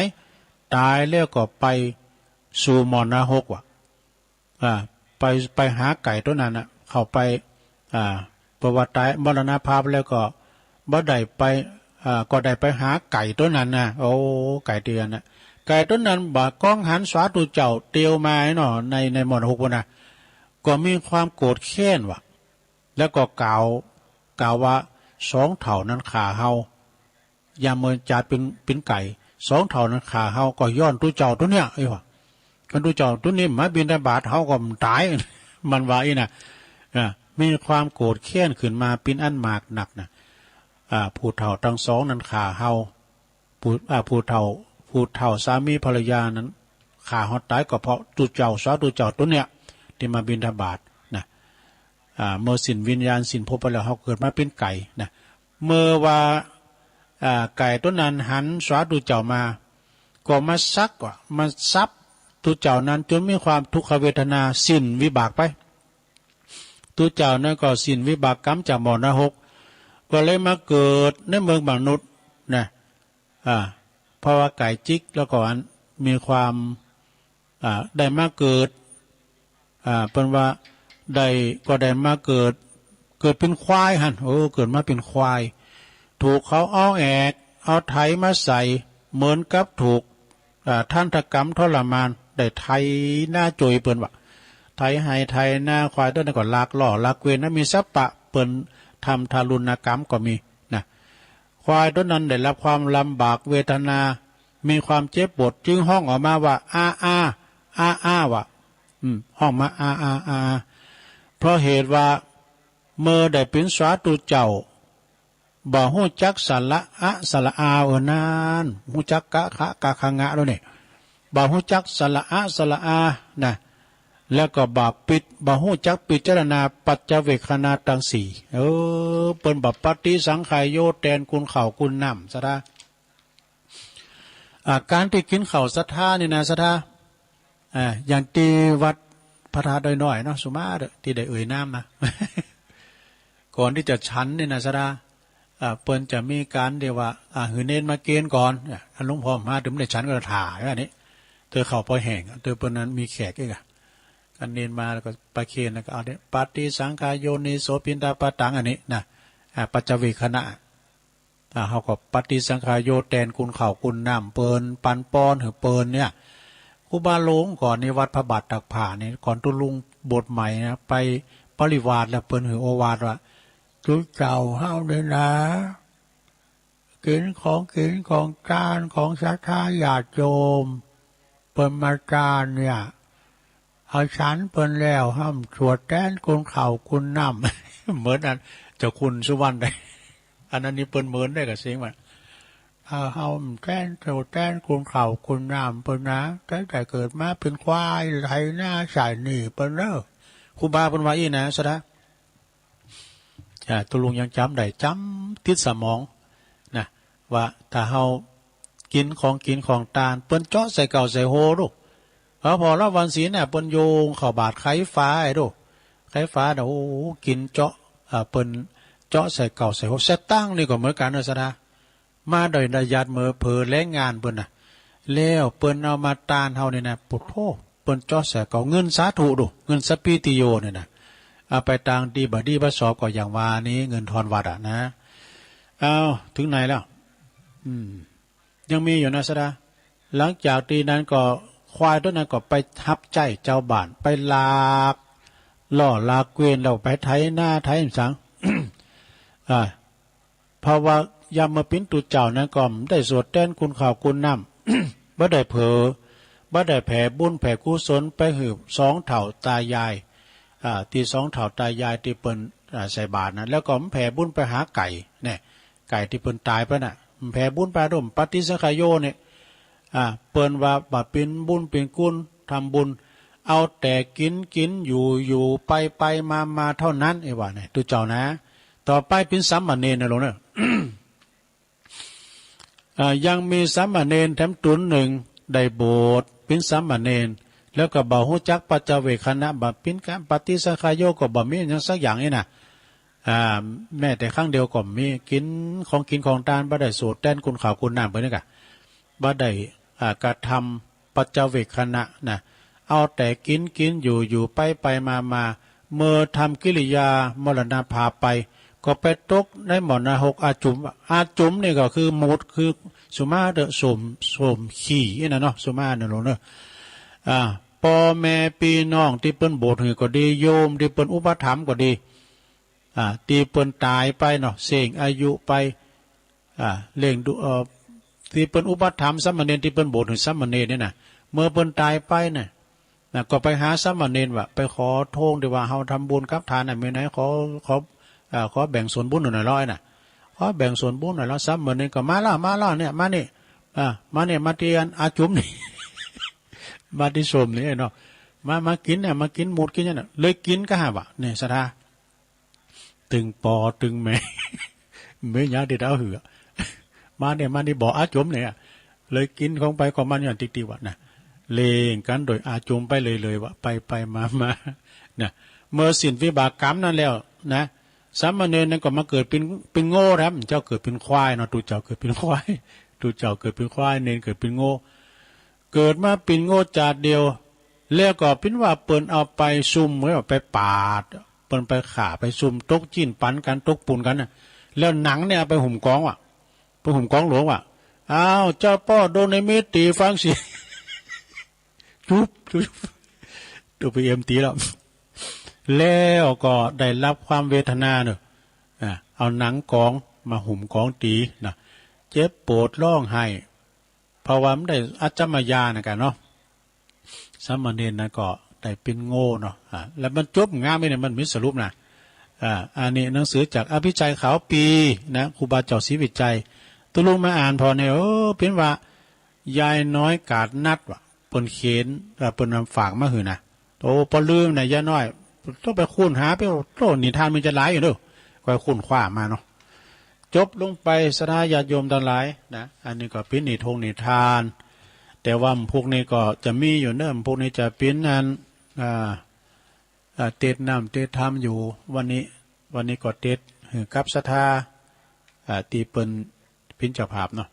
ต๋ายแล้วก็ไปสู่หมอนรกว่ะ อ่า ไป ไปหาไก่ตัวนั้นน่ะ เข้าไป อ่า เพราะว่าต๋ายมรณภาพแล้วก็บ่ได้ไป อ่า ก็ได้ไปหาไก่ตัวนั้นน่ะ โอ้ ไก่ตัวนั้นน่ะ ไก่ตัวนั้นบ่าก้องหันสาธุเจ้าเตียวมาเนาะ ใน ในหมอนรกพุ้นน่ะ ก็มีความโกรธแค้นว่ะ แล้วก็กล่าว กล่าวว่า สองเฒ่านั้นฆ่าเฮา ยามเมินจาดเป๋น เป๋นไก่ สองเฒ่านั้นฆ่าเฮาก็ย้อนตุ๊เจ้าตัวเนี้ย เอ้ยว่ะ คันตุ๊เจ้าตัวนี้มาบิณฑบาต เฮาก็บ่ต๋าย มันว่าอี้น่ะ อ่า มีความโกรธแค้นขึ้นมาเป๋นอันมากนักน่ะ อ่า ผู้เฒ่าตังสองนั้นฆ่าเฮา ผู้ อ่า ผู้เฒ่า ผู้เฒ่าสามีภรรยานั้นฆ่าเฮาต๋ายก็เพราะตุ๊เจ้า สาธุเจ้าตัวเนี้ย ตี้มาบิณฑบาตน่ะ อ่า เมื่อสิ้นวิญญาณสิ้นภพไปแล้ว เฮาเกิดมาเป๋นไก่น่ะ เมื่อว่า อ่า ไก่ตัวนั้นหันสาธุเจ้ามา ก็มาสักว่ะ มาสับตุ๊เจ้านั้นจนมีความทุกขเวทนา สิ้นวิบากไป ตุ๊เจ้านั้นก็สิ้นวิบากกรรมจากหมอนรก ก็เลยมาเกิดในเมืองมนุษย์น่ะ อ่า เพราะว่าไก่จิกแล้วก็อันมีความ อ่า ได้มาเกิด อ่า เปิ้นว่าได้ ก็ได้มาเกิด เกิดเป๋นควายหั้น โอ้ เกิดมาเป๋นควาย ถูกเขาเอาแอก เอาไถมาใส่ เหมือนกับถูก อ่า ทันตกรรมทรมาน ได้ไถนาโจยเปิ้นว่า ไถไฮ่ไถนา ควายตัวนั้นก็ลักล้อลักเกวียนนะ มีสัพพะ เปิ้นทำทารุณกรรมก็มีน่ะ ควายตัวนั้นได้รับความลำบากเวทนา มีความเจ็บปวด จึงฮ้องออกมาว่า อา อา อา อา ว่ะ อืม ฮ้องมา อา อา อา อา เพราะเหตุว่า เมื่อได้เป๋นสาธุเจ้า บ่ฮู้จักสระอะสระอา เออ นั้น ฮู้จักกะขะกะขะงะแล้วนี่ บ่ฮู้จักสระอะสระอา นะ แล้วก็บ่ปิด บ่ฮู้จักพิจารณาปัจจเวกขณาตังสี่ เออ เปิ้นบ่ปฏิสังขายโย แตนกุนข้าวกุนน้ำ ศรัทธา อ่า การตี้กินข้าวศรัทธานี่นะ ศรัทธา อ่า อย่างตี้วัดพระธาตุดอยน้อยเนาะ สุมาเต๊อะ ตี้ได้เอ่ยนามนะ ก่อนตี้จะฉันนี่นะ ศรัทธา อ่า เปิ้นจะมีการเรียกว่า อ่า หื้อเณรมาเกณฑ์ก่อน อ่า อันหลวงพ่อมาเถิงบ่ได้ฉันก็ถ่าอยู่อันนี้ เต๊อะ ข้าวปอแห้ง เต๊อะ เปิ้นนั้นมีแขกอีกอะ อันเณรมาแล้วก็ประเคนแล้วก็เอาเนี่ย ปฏิสังขายโยนิโสปิณฑปาตัง อันนี้นะ อ่า ปัจจเวกขณะ อ่า เฮาก็ปฏิสังขายโย แตนกุนข้าวกุนน้ำเปิ้น ปันปอนหื้อเปิ้นเนี่ย ครูบาหลวงก่อนนี่วัดพระบาทตากผ้านี่ ก่อนตุ๊ลุงบวชใหม่นะ ไปปริวาสแล้วเปิ้นหื้อโอวาทว่า ตุ๊เจ้าเฮานี่นะ กินของกินของทานของศรัทธาญาติโยม เปิ้นมาทานเนี่ย เอาฉันเปิ้นแล้ว ห้ามสวดแตนกุนข้าวกุนน้ำ เหมือนอันเจ้าคุณสุวรรณเลย อันนั้นนี่เปิ้นเหมือนได้กับเสียงว่า เอา ห้ามแตนสวดแตนกุนข้าวกุนน้ำเปิ้นนะ ตั้งแต่เกิดมาเป็นควายไถนาใส่หนี้เปิ้นเด้อ ครูบาเปิ้นว่าอี้นะ ศรัทธา อ่า ตุ๊ลุงยังจ๋ำได้ จ๋ำติดสมองนะ ว่าถ้าเฮา กิ๋นของกิ๋นของตาน เปิ้นเจาะใส่เก้าใส่โฮดู เออ พอละวันศีลเนี่ย เปิ้นโยงเข้าบาตรไขฟ้าไอ้ดู ไขฟ้าเนี่ย โอ้ กิ๋นเจาะ อ่า เปิ้นเจาะใส่เก้าใส่โฮ สตางค์นี่ก็เหมือนกั๋นเนอะ ศรัทธา มาโดยได้ญาติเมื่อเผลอแรงงานเปิ้นน่ะ แล้วเปิ้นเอามาตานเฮานี่นะ ปุโธ่ เปิ้นเจาะใส่เก้า เงินสาธุดู เงินสัพพีติโยนี่นะ เอาไปตางตี้บ่ดีบ่ชอบก็อย่างว่านี้ เงินทอนวัดอะนะ เอา ถึงไหนแล้ว อืม ยังมีอยู่นะ ศรัทธา หลังจากตี้นั้นก็ ควายโตนั้นก็ไปฮับใจ๊จาวบ้าน ไปลาก ล้อลากเกวียน แล้วไปไถนาไถสัง อ่า เพราะว่ายามเมื่อปิ้นตุ๊เจ้านั้นก็ได้สวดแตนกุนข้าวกุนน้ำ บ่ได้เผลอ บ่ได้แผ่บุญแผ่กุศลไปหื้อสองเฒ่าตายาย อ่า ตี้สองเฒ่าตายายตี้เปิ้น อ่า ใส่บาตรนะ แล้วก็แผ่บุญไปหาไก่ เนี่ย ไก่ตี้เปิ้นตายไปน่ะ แผ่บุญไปโดม ปฏิสังขายโยเนี่ย อ่า เปิ้นว่าบ่าปิ้นบุญปิ้นกุน ทำบุญ เอาแต่กิ๋นกิ๋น อยู่อยู่ ไปไปมามาเท่านั้น เอ้ยว่าเนี่ย ตุ๊เจ้านะ ต่อไปปิ้นสามเณรนะหลวงเนอะ อ่า ยังมีสามเณรแถมต๋นนึ่งได้บวชปิ้นสามเณร แล้วก็บ่ฮู้จักปัจจเวกขณะ บ่าปิ้นกะปฏิสังขายโยก็บ่มีหยังสักอย่างนี่นะ อ่า แม้แต่ครั้งเดียวก็มี กิ๋นของกิ๋นของตาน บ่ได้สวดแตนกุนข้าวกุนน้ำเปิ้นนี่กะ บ่ได้ อ่า กระทำปัจจเวกขณะนะ เอาแต่กิ๋นกิ๋น อยู่อยู่ ไปไปมามา เมื่อทำกิริยามรณภาพไป ก็ไปตกในหม้อนรกอาจุม อาจุมนี่ก็คือหมุด คือสุมาเตอะ ส้วม ส้วมขี้นี่นะเนาะ สุมาเนอะหลวงเนอะ อ่า ป้อแม่ปี้น้องตี้เปิ้นบวชหื้อก็ดี โยมตี้เปิ้นอุปถัมภ์ก็ดี อ่า ตี้เปิ้นต๋ายไปเนาะ เส้งอายุไป อ่า เลี้ยงดู เอ่อ ตี้เปิ้นอุปถัมภ์สามเณร ตี้เปิ้นบวชหื้อสามเณรเนี่ยนะ เมื่อเปิ้นต๋ายไปเนี่ย นะ ก็ไปหาสามเณรว่า ไปขอโทษตี้ว่าเฮาทำบุญกับทานน่ะ มีไหน ขอ ขอ เอ่อ ขอแบ่งส่วนบุญหน่อยร้อยน่ะ ขอแบ่งส่วนบุญหน่อยร้อย สามเณรก็มาแล้ว มาแล้วเนี่ย มานี่ อ่า มาเนี่ย มาตี้อันอาจุมนี่ มาตี้ส้วมนี่เนาะ มา มากิ๋นเนี่ย มากิ๋นหมุดกิ๋นเนี่ยน่ะ เลยกิ๋นก็หาว่า เนี่ย ศรัทธา ตึงปอตึงแม่ แม่ยาตี้ดาวหื้อ มาเนี่ย มานี่บ่ออาจุมเนี่ย เลยกิ๋นของไปของมันอย่างติ๊กๆ ว่ะนะ เล่งกั๋นโดยอาจุมไปเลยๆ ว่ะ ไปไปมามา นะ เมื่อสิ้นวิบากกรรมนั้นแล้วนะ สามเณรนั้นก็มาเกิดเป๋น เป๋นโง่ครับ เจ้าเกิดเป๋นควายเนาะ ตุ๊เจ้าเกิดเป๋นควาย ตุ๊เจ้าเกิดเป๋นควาย เณรเกิดเป๋นโง่ เกิดมาเป๋นโง่จาติเดียว แล้วก็ปิ้นว่าเปิ้นเอาไปซุ่ม ไว้ว่าไปปาด เปิ้นไปฆ่าไปซุ่ม ตกจีนปันกั๋น ตกปูนกั๋นน่ะ แล้วหนังเนี่ยเอาไปหุ้มกองว่ะ ไปหุ้มกองหลวงว่ะ อ้าว เจ้าป้อโดนในเมตตีฟังสิ จุ๊บจุ๊บ ตัวพีเอ็มตีแล้ว แล้วก็ได้รับความเวทนาเนอะ อ่ะ เอาหนังกองมาหุ้มกองตี๋นะ เจ็บปวดร้องไห้ เพราะว่ามันได้อัจฉมายานะกันเนาะ สามเณรนั้นก็ได้เป๋นโง่เนาะ อ่า แล้วมันจบงามไหมเนี่ย มันมีสรุปนะ อ่า อันนี้หนังสือจากอภิชัยขาวปีนะ ครูบาเจ้าศรีวิชัย ตุ๊ลุงมาอ่านพอเนี่ย เออ เป๋นว่า ยายน้อยกาดนัดว่ะ เปิ้นเขียน เอ่อ เปิ้นนำฝากมาหื้อนะ โอ้ ปอลืมนะ ยายน้อย ต้องไปค้นหาไป โอ้ นิทานมันจะหลายอยู่เด้อ ค่อยค้นคว้ามาเนาะ จบลงไป ศรัทธาญาติโยมตังหลายนะ อันนี้ก็เป๋นนิทงนิทาน แต่ว่าพวกนี้ก็จะมีอยู่เนอะ พวกนี้จะเป๋นอัน อ่า อ่า เตสน์น้ำเตสน์ธรรมอยู่ วันนี้ วันนี้ก็เตสน์หื้อกับศรัทธา อ่า ตี้เปิ้นเป๋นเจ้าภาพเนาะ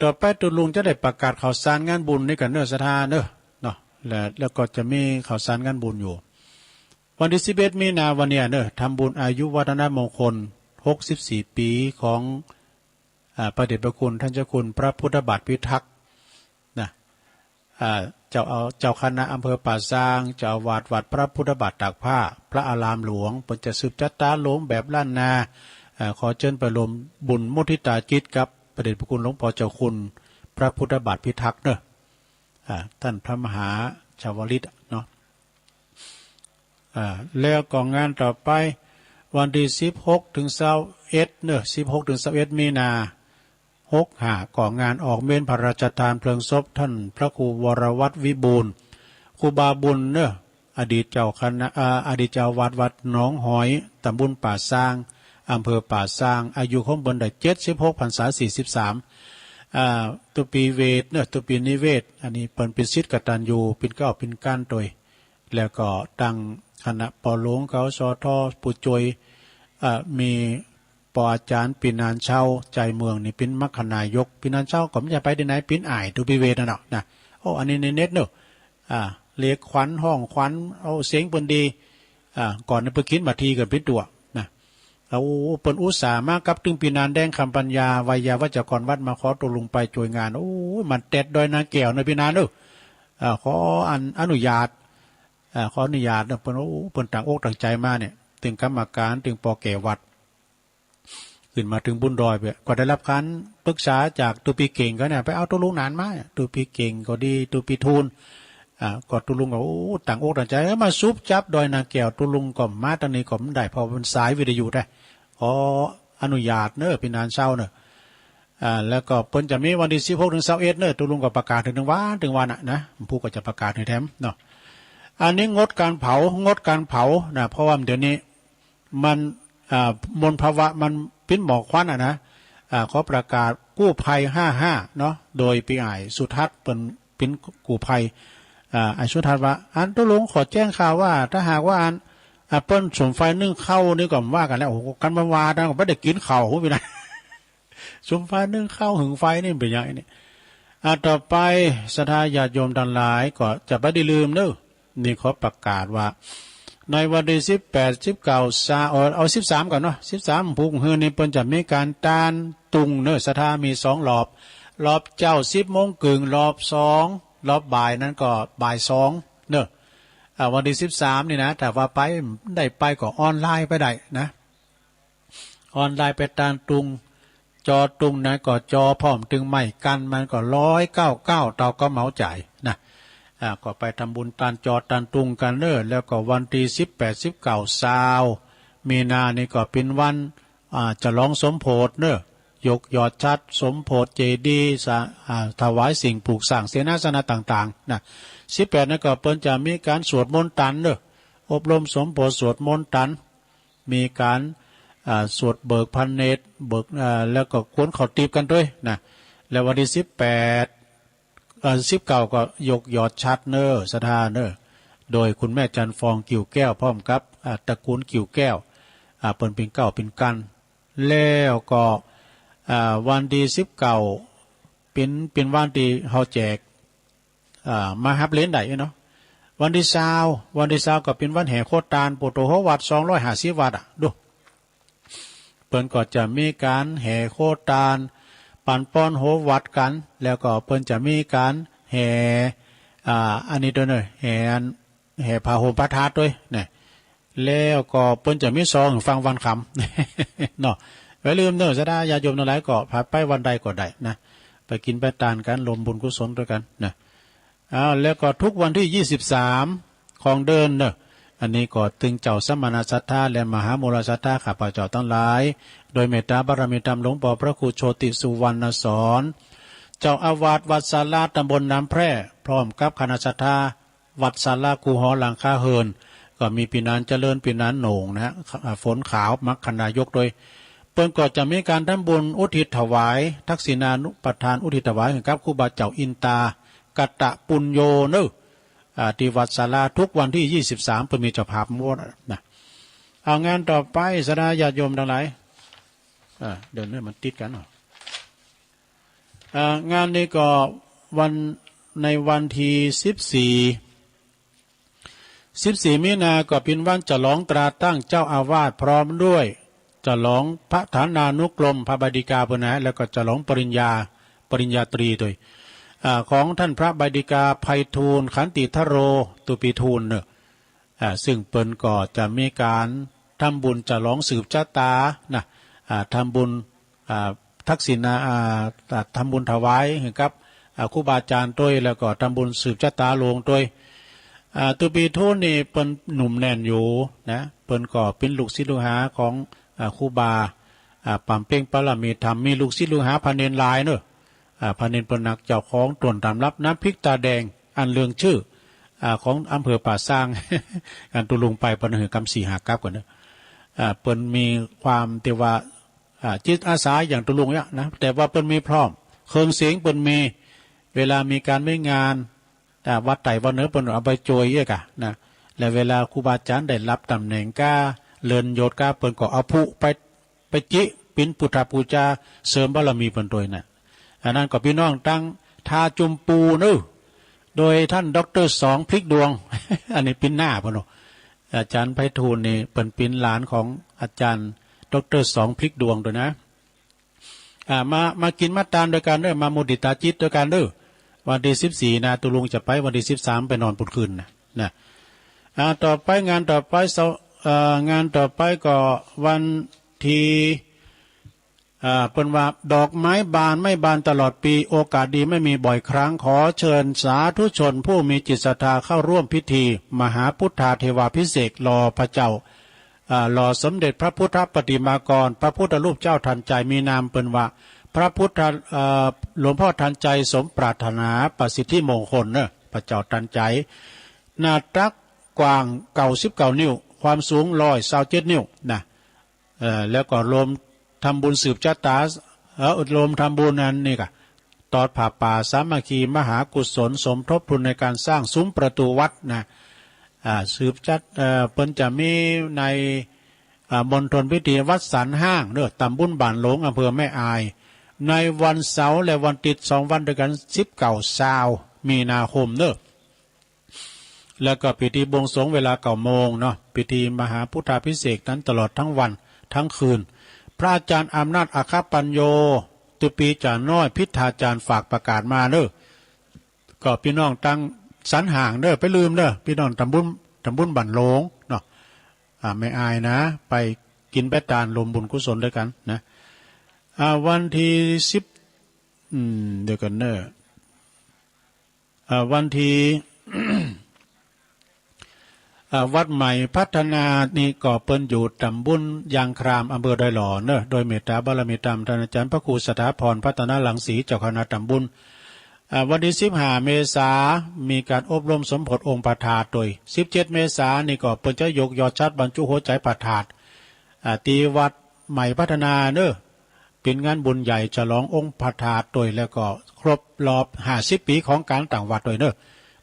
ต่อไปตุ๊ลุงจะได้ประกาศข่าวสารงานบุญนี้กันเนอะ ศรัทธาเนอะ เนาะ และ แล้วก็จะมีข่าวสารงานบุญอยู่ วันตี้สิบเอ็ดมีนาวันเนี้ยเนอะ ทำบุญอายุวัฒนมงคล หกสิบสี่ ปีของ อ่า พระเดชพระคุณท่านเจ้าคุณพระพุทธบาทพิทักษ์นะ อ่า เจ้า เอา เจ้าคณะอำเภอป่าซาง เจ้าอาวาสวัดพระพุทธบาทตากผ้า พระอารามหลวง เปิ้นจะสืบจัดตาหลวงแบบล้านนา อ่า ขอเจิญไปร่วมบุญมุทิตาจิตกับพระเดชพระคุณหลวงพ่อเจ้าคุณพระพุทธบาทพิทักษ์เนอะ อ่า ต้านพระมหาชาวลิตเนาะ อ่า แล้วก็งานต่อไป วันตี้สิบหกถึงซาวเอ็ดเนอะ สิบหกถึงซาวเอ็ดมีนา หกห้า ก็งานออกเมรุพระราชทานเพลิงศพต้านพระครูวรวัฒน์วิบูลย์ ครูบาบุญเนอะ อดีตเจ้าคณะ อ่า อดีตเจ้าอาวาสวัดหนองหอย ตำบลป่าซาง อำเภอป่าซาง อายุของเปิ้นได้เจ็ดสิบหก พรรษาสี่สิบสาม อ่า ตุปีเวทเนาะ ตุปีนิเวศ อันนี้เปิ้นเป๋นศิษย์กตัญญู เป๋นเกล้าเป๋นกั๋นโตย แล้วก็ตังคณะปอหลวงเขา สอทอ ผู้จ้วย อ่า มีปออาจ๋ารย์ปีนานเชา ใจเมืองนี่เป๋นมัคคนายก ปีนานเชาก็บ่ใจ้ไปตี้ไหน เป๋นอ้ายตุปีเวทนั่นเนาะนะ โอ้ อันนี้ในเน็ตเนาะ อ่า เรียกขวัญ ฮ้องขวัญ เอาเสียงเปิ้นดี อ่า ก่อนนี้เปิ้นกิ๋นมาทีกันเป๋นตั๋วนะ โอ้ เปิ้นอุตส่าห์มากับตึงปีนานแดงคำปัญญา ไวยาวัจกรวัด มาขอตุ๊ลุงไปจ้วยงาน โอ้ มันเต็ดดอยนางแก้วเนาะปีนานเนาะ อ่า ขออันอนุญาต อ่า ขออนุญาตเนาะ เปิ้น โอ้ เปิ้นตั้งอกตั้งใจ๋มาเนี่ย ตึงกรรมการ ตึงปอแก่วัด ขึ้นมาตึงบุญดอยไป ก็ได้รับการปรึกษาจากตุ๊ปีเก่งเขาเนี่ย ไปเอาตุ๊ลุงหนานมา ตุ๊ปีเก่งก็ดี ตุ๊ปีทูล อ่า ก็ตุ๊ลุงก็ โอ้ ตั้งอกตั้งใจ๋ เอ้ย มาสุบจับดอยนางแก้ว ตุ๊ลุงก็มาตังนี้ก็บ่ได้ เพราะมันสายวิทยุได้ ขออนุญาตเนาะ ปีนานเชาเนาะ อ่า แล้วก็เปิ้นจะมีวันตี้สิบหกถึงซาวเอ็ดเนาะ ตุ๊ลุงก็ประกาศตึงวัน ตึงวันน่ะนะ ผู้ก็จะประกาศหื้อแถมเนาะ อันนี้งดการเผา งดการเผานะ เพราะว่าเดี๋ยวนี้ มัน อ่า มลภาวะมันเป๋นหมอกควันอะนะ อ่า ขอประกาศกู้ภัยห้าห้าเนาะ โดยปี๋อ้ายสุทัศน์เปิ้นเป๋นกู้ภัย อ่า อ้ายสุทัศน์ว่า อันตุ๊ลุงขอแจ้งข่าวว่า ถ้าหากว่าอัน อ่า เปิ้นสุมไฟนึ่งข้าวนี่ก็บ่ว่ากั๋นแล้ว โอ้โห กันบ่ว่านะ ก็บ่ได้กิ๋นข้าว ฮู้ปี๋นะ สุมไฟนึ่งข้าวหึงไฟนี่เป๋นหยังนี่ อ่า ต่อไปศรัทธาญาติโยมตังหลายก็จะบ่ได้ลืมเนาะ นี่ขอประกาศว่า ในวันตี้สิบแปด สิบเก้า ซาว เอา เอาสิบสามก่อนเนาะ สิบสาม พุธหื้อนี่เปิ้นจะมีการตานตุงเนาะ ศรัทธา มีสองรอบ รอบเจ๊าสิบโมงครึ่ง รอบสอง รอบบ่ายนั้นก็บ่ายสองเนาะ อ่า วันตี้สิบสามนี่นะ ถ้าว่าไปได้ไปก็ออนไลน์ไปได้นะ ออนไลน์ไปตานตุง จอตุงนั้นก็จอพร้อมตึงไม้กั๋น มันก็ร้อยเก้าเก้า เต้าก็เหมาจ่ายนะ อ่า ก็ไปทำบุญตานจอตานตุงกั๋นเนาะ แล้วก็วันตี้สิบแปด สิบเก้า ซาว มีนานี่ก็เป๋นวัน อ่า ฉลองสมโภชเนาะ ยกยอดฉัตร สมโภชเจดีย์ สะ อ่า ถวายสิ่งปลูกสร้าง เสนาสนะต่างๆ นะ สิบแปด นั้นก็เปิ้นจะมีการสวดมนต์ตานเนาะ อบรมสมโภชสวดมนต์ตาน มีการ อ่า สวดเบิกพระเนตร เบิก อ่า แล้วก็กวนข้าวตีบกั๋นตวยนะ แล้ววันตี้สิบแปด เอ่อ สิบเก้า ก็ยกยอดฉัตรเนาะ ศรัทธาเนาะ โดยคุณแม่จันทร์ฟองกิ่วแก้ว พร้อมกับ อ่า ตระกูลกิ่วแก้ว อ่า เปิ้นเป๋นเกล้าเป๋นกั๋น แล้วก็ อ่า วันตี้สิบเก้า เป๋น เป๋นวันตี้เฮาแจก อ่า มาฮับเหรียญได้เนาะ วันตี้ซาว วันตี้ซาวก็เป๋นวันแห่โคตาน ปูโตหัววัด สองร้อยห้าสิบวัดอะ ดู เปิ้นก็จะมีการแห่โคตาน ปันป้อนหัววัดกั๋น แล้วก็เปิ้นจะมีการแห่ อ่า อันนี้ตวยเนาะ แห่อัน แห่ผ้าห่มพระธาตุตวยนะ แล้วก็เปิ้นจะมีซองฟังวันคำ เนาะ อย่าลืมเนาะ ศรัทธาญาติโยมตังหลายก็ไปวันใดก็ได้นะ ไปกิ๋นไปตานกั๋น รวมบุญกุศลตวยกั๋นนะ อ่า แล้วก็ทุกวันตี้ยี่สิบสามของเดือนเนาะ อันนี้ก็ตึงเจ้าสมณศรัทธาและมหามูลศรัทธาข้าพเจ้าตังหลาย โดยเมตตาบารมีธรรมหลวงปอพระครูโชติสุวรรณสอน เจ้าอาวาสวัดศาลาตำบลน้ำแพร่ พร้อมกับคณะศรัทธาวัดศาลากู่หอหลังคาเฮิ่น ก็มีปี๋นานเจริญ ปี๋นานโหน่งนะฮะ อ่า ฝนขาว มัคคนายกตวย เปิ้นก็จะมีการทำบุญอุทิศถวาย ทักษิณานุปทานอุทิศถวายให้กับครูบาเจ้าอินตา กัตตปุญโญเนาะ อ่า ตี้วัดศาลาทุกวันตี้ยี่สิบสาม เปิ้นมีเจ้าภาพหมดนะ เอางานต่อไป ศรัทธาญาติโยมตังหลาย อ่า เดี๋ยวนี้มันติดกั๋นเนาะ อ่า งานนี้ก็วัน ในวันตี้สิบสี่ สิบสี่มีนาก็เป๋นวันฉลองตราตั้งเจ้าอาวาส พร้อมด้วยฉลองพระฐานานุกรมพระบดิกาปุณณะ แล้วก็ฉลองปริญญา ปริญญาตรีตวย อ่า ของท่านพระบดิกาไพฑูรย์ ขันติทโร ตุปีทูลเนาะ อ่า ซึ่งเปิ้นก็จะมีการทำบุญฉลองสืบชะตานะ อ่า ทำบุญ อ่า ทักษิณา อ่า อ่า ทำบุญถวายให้กับ อ่า ครูบาอาจ๋ารย์ตวย แล้วก็ทำบุญสืบชะตาหลวงตวย อ่า ตุปีทูลนี่เปิ้นหนุ่มแน่นอยู่นะ เปิ้นก็เป๋นลูกศิษย์ลูกหาของ อ่า ครูบา อ่า ปำเพ็งบารมีธรรม มีลูกศิษย์ลูกหาพระเณรหลายเนาะ อ่า พระเณรเปิ้นนัก เจ้าของต้นตำรับน้ำพริกตาแดงอันเลื่องชื่อ อ่า ของอำเภอป่าซาง อันตุ๊ลุงไปเปิ้นหื้อกำสี่ห้ากับก่อนเนาะ อ่า เปิ้นมีความตี้ว่า อ่า จิตอาสาอย่างตุ๊ลุงเนี่ยนะ แต่ว่าเปิ้นมีพร้อม เครื่องเสียงเปิ้นมี เวลามีการมีงาน อ่า วัดใต้วัดเหนือเปิ้นเอาไปจ่วยเอี้ยกะนะ และเวลาครูบาอาจารย์ได้รับตำแหน่งก้า เลื่อนยศก้า เปิ้นก็เอาพลุไป ไปจิ ปินพุทธบูชา เสริมบารมีเปิ้นโตยนะ อันนั้นก็พี่น้องตังท่าจุมปูเนอะ โดยท่านด็อกเตอร์สองพลิกดวง อันนี้ปินหน้าเปิ้นเนาะ อาจารย์ไพฑูรย์นี่เปิ้นปินหลานของอาจารย์ด็อกเตอร์สองพลิกดวงโตยนะ อ่า มา มากินมาตานด้วยกันเด้อ มามุติตาจิตด้วยกันเด้อ วันที่สิบสี่นะ ตุลุงจะไปวันที่สิบสาม ไปนอนปุนคืนนะ นะ อ่า ต่อไปงานต่อไปเสาร์ เอ่อ งานต่อไปก็วันที่ อ่า เปิ้นว่าดอกไม้บานไม่บานตลอดปี โอกาสดีไม่มีบ่อยครั้ง ขอเชิญสาธุชนผู้มีจิตศรัทธาเข้าร่วมพิธีมหาพุทธาเทวาภิเษกหล่อพระเจ้า อ่า หล่อสมเด็จพระพุทธปฏิมากร พระพุทธรูปเจ้าทันใจ มีนามเปิ้นว่า พระพุทธ เอ่อ หลวงพ่อทันใจสมปรารถนาประสิทธิมงคลเนอะ พระเจ้าทันใจ หน้าตักกว้างเก้าสิบเก้านิ้ว ความสูงร้อยซาวเจ็ดนิ้วนะ เอ่อ แล้วก็รวมทำบุญสืบชะตา เอ่อ รวมทำบุญอันนี้กะ ตอดผ้าป่าสามัคคีมหากุศล สมทบทุนในการสร้างซุ้มประตูวัดนะ อ่า สืบจัด เอ่อ เปิ้นจะมีใน อ่า มณฑลพิธีวัดสันห้างเนอะ ตำบลบ้านหลวง อำเภอแม่อาย ในวันเสาร์และวันอาทิตย์ สองวันด้วยกัน สิบเก้า ซาว มีนาคมเนอะ แล้วก็พิธีบวงสรวงเวลาเก้าโมงเนาะ พิธีมหาพุทธาภิเษกนั้นตลอดทั้งวันทั้งคืน พระอาจารย์อำนาจอัคคปัญโญ ตุปีจ่าน้อย พิธาจารย์ฝากประกาศมาเนอะ ก็พี่น้องตังสันห้างเนอะ ไปลืมเนอะ พี่น้องตำบล ตำบลบ้านหลวงเนาะ อ่า แม่อายนะ ไปกินไปตานรวมบุญกุศลด้วยกันนะ อ่า วันที่สิบ อืม เดี๋ยวกันเนอะ อ่า วันที่ อ่า วัดใหม่พัฒนานี่ก็เปิ้นอยู่ตำบลยางคราม อำเภอดอยหล่อเนอะ โดยเมตตาบารมีธรรมท่านอาจารย์พระครูสถาพรพัฒนรังสี เจ้าคณะตำบล อ่า วันที่สิบห้า เมษา มีการอบรมสมโภชองค์พระธาตุโดย สิบเจ็ด เมษานี่ก็เปิ้นจะยกยอดฉัตรบรรจุหัวใจพระธาตุ อ่า ที่วัดใหม่พัฒนาเนอะ เป็นงานบุญใหญ่ฉลององค์พระธาตุโดย แล้วก็ครบรอบห้าสิบปีของการตั้งวัดโดยเนอะ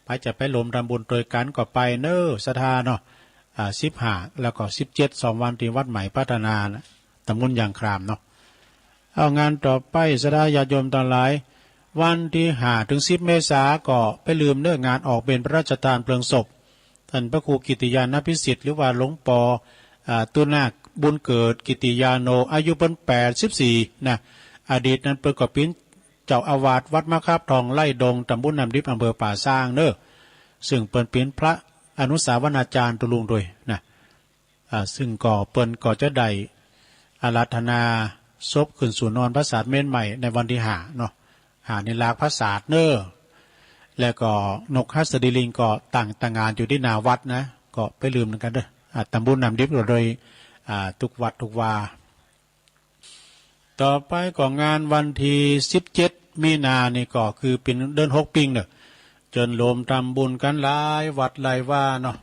ใผจะไปรวมทำบุญโดยกันก็ไปเนอะ ศรัทธาเนาะ อ่า สิบห้า แล้วก็สิบเจ็ด สองวันที่วัดใหม่พัฒนานะ ตำบลยางครามเนาะ เอางานต่อไป ศรัทธาญาติโยมทั้งหลาย วันที่ห้าถึงสิบ เมษา ก็ไปลืมเนอะ งานออกเบญพระราชทานเพลิงศพ ท่านพระครูกิติยานพิสิทธิ์ หรือว่าหลวงปอ อ่า ตุนาคบุญเกิดกิติยาโน อายุเปิ้นแปดสิบสี่นะ อดีตนั้นเปิ้นก็เป๋นเจ้าอาวาสวัดมะขามทองไร่ดง ตำบลน้ำดิบ อำเภอป่าซางเนอะ ซึ่งเปิ้นเป๋นพระอนุสาวนาจารย์ตุลุงโดยนะ อ่า ซึ่งก็เปิ้นก็จะได้อาราธนาศพขึ้นสู่นอนปราสาทเมรุใหม่ในวันที่ห้าเนาะ ห้านี่ลากปราสาทเนอะ แล้วก็นกหัสดีลิงก็ตั้งตางานอยู่ที่หน้าวัดนะ ก็ไปลืมเหมือนกันเด้อ อ่า ตำบลน้ำดิบก็โดย อ่า ทุกวัดทุกวา ต่อไปก็งานวันที่สิบเจ็ด มีนานี่ก็คือเป๋นเดือนหกปิงเนอะ เจิญโฮมทำบุญกันหลายวัดหลายวาเนาะ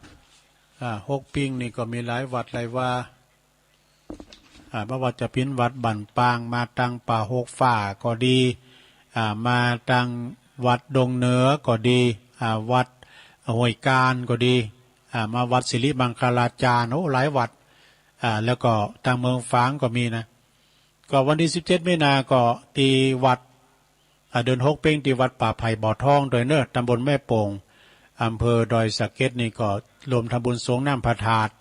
อ่า หกปิงนี่ก็มีหลายวัดหลายวา อ่า บ่ว่าจะเป๋นวัดบ้านปาง มาตังป่าหกฟ้าก็ดี อ่า มาตังวัดดงเหนือก็ดี อ่า วัดห้วยกาญก็ดี อ่า มาวัดสิริมังคลาจารย์ โอ้ หลายวัด อ่า แล้วก็ตังเมืองฝางก็มีนะ ก็วันที่สิบเจ็ด มีนาก็ตี้วัด อ่า เดือนหกเป๋นตี้วัดป่าไผ่บ่อทองโดยเนอะ ตำบลแม่โป่ง อำเภอดอยสะเก็ดนี่ก็รวมทำบุญสรงน้ำพระธาตุ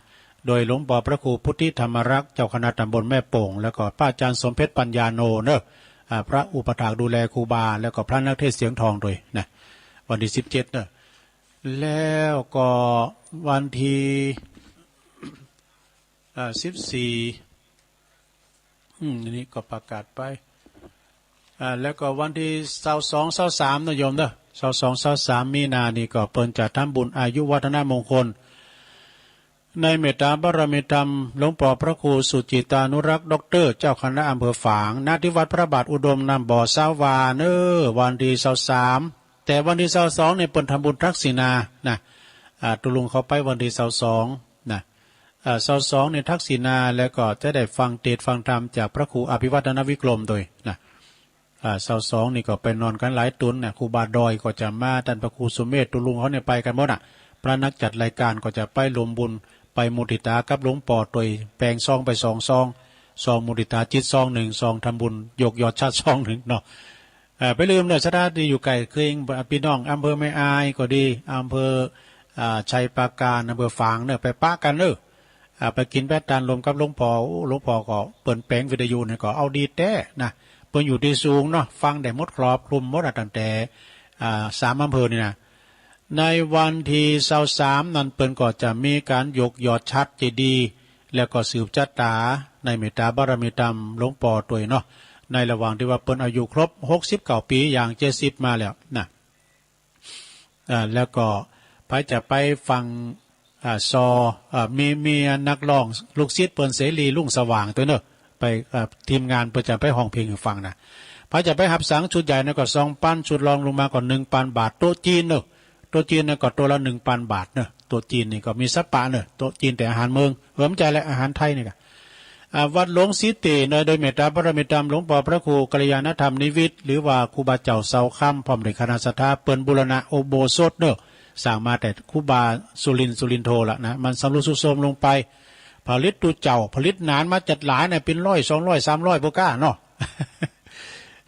โดยหลวงปอพระครูพุทธิธรรมรักษ์ เจ้าคณะตำบลแม่โป่ง แล้วก็พระอาจารย์สมเพชรปัญญาโนเนอะ อ่า พระอุปัฏฐากดูแลครูบา แล้วก็พระนักเทศน์เสียงทองโดยนะ วันที่สิบเจ็ดเนอะ แล้วก็วันที่ อ่า สิบสี่ อืม อันนี้ก็ประกาศไป อ่า แล้วก็วันที่ซาวสอง ซาวสามนะโยมเด้อ ซาวสอง ซาวสาม มีนานี่ก็เปิ้นจะทำบุญอายุวัฒนมงคล ในเมตตาบารมีธรรม หลวงปอพระครูสุจิตานุรักษ์ ด็อกเตอร์ เจ้าคณะอำเภอฝาง ณ ที่วัดพระบาทอุดมน้ำบ่อ สาวาเนอะ วันที่ซาวสาม แต่วันที่ซาวสองนี่เปิ้นทำบุญทักษิณานะ อ่า ตุลุงเข้าไปวันที่ซาวสองนะ อ่า ซาวสองนี่ทักษิณา แล้วก็จะได้ฟังเทศน์ฟังธรรมจากพระครูอภิวัฒนวิกรมโดยนะ อ่า ซาวสองนี่ก็ไปนอนกันหลายตุนนะ ครูบาดอยก็จะมา ต้านพระครูสุเมธ ตุลุงเขาเนี่ยไปกันหมดอ่ะ พระนักจัดรายการก็จะไปรวมบุญ ไปมุทิตากับหลวงป่อตวย แบ่งซองไปสองซอง ซองมุทิตาจิตซองหนึ่ง ซองทำบุญยกยอดฉัตรซองหนึ่งเนาะ เอ่อ ไปลืมเด้อ ศรัทธาที่อยู่ใกล้เคียง พี่น้องอำเภอแม่อายก็ดี อำเภอ อ่า ชัยปราการ อำเภอฝางเด้อ ไปปะกันเด้อ อ่า ไปกินไปตานรวมกับหลวงป่อ โอ้ หลวงป่อก็เปิ้นแปลงวิทยุนี่ก็เอาดีแต๊นะ เปิ้นอยู่ตี้สูงเนาะ ฟังได้หมดครอบคลุมหมดอะ ตั้งแต่ อ่า สามอำเภอนี่นะ ในวันตี้ซาวสามนั้นเปิ้นก็จะมีก๋านยกยอดฉัตรเจดีย์ แล้วก็สืบชะตาในเมตตาบารมีต๋ามหลวงป่อตวยเนาะ ในระหว่างตี้ว่าเปิ้นอายุครบหกสิบเก้าปี๋ ย่างเจ็ดสิบมาแล้วนะ อ่า แล้วก็ไผจะไปฟัง อ่า ซอ อ่า มี มีนักร้องลูกศิษย์เปิ้นเสรีรุ่งสว่างตวยเนาะ ไป อ่า ทีมงานเปิ้นจะไปฮ้องเพลงหื้อฟังนะ ไผจะไปฮับสังชุดใหญ่นะก็สองปัน ชุดรองลงมาก็หนึ่งปันบาท โต๊ะจีนเนาะ โต๊ะจีนนะก็โต๊ะละหนึ่งปันบาทเนาะ โต๊ะจีนนี่ก็มีสปาเนาะ โต๊ะจีนแต่อาหารเมือง เออ บ่ใจ้แหละ อาหารไทยนี่ก็ อ่า วัดหลวงสีเตี้ยเนาะ โดยเมตตาบารมีต๋ามหลวงป่อพระครูกัลยาณธรรมนิวิทย์ หรือว่าครูบาเจ้าเสาคำ พร้อมด้วยคณะศรัทธา เปิ้นบูรณะอุโบสถเนาะ สร้างมาแต่ครูบาสุรินทร์ สุรินโทละนะ มันชำรุดทรุดโทรมลงไป ผลิตตุ๊เจ้า ผลิตนานมาจัดหลายเนี่ย เป๋นร้อย สองร้อย สามร้อย บ่กล้าเนาะ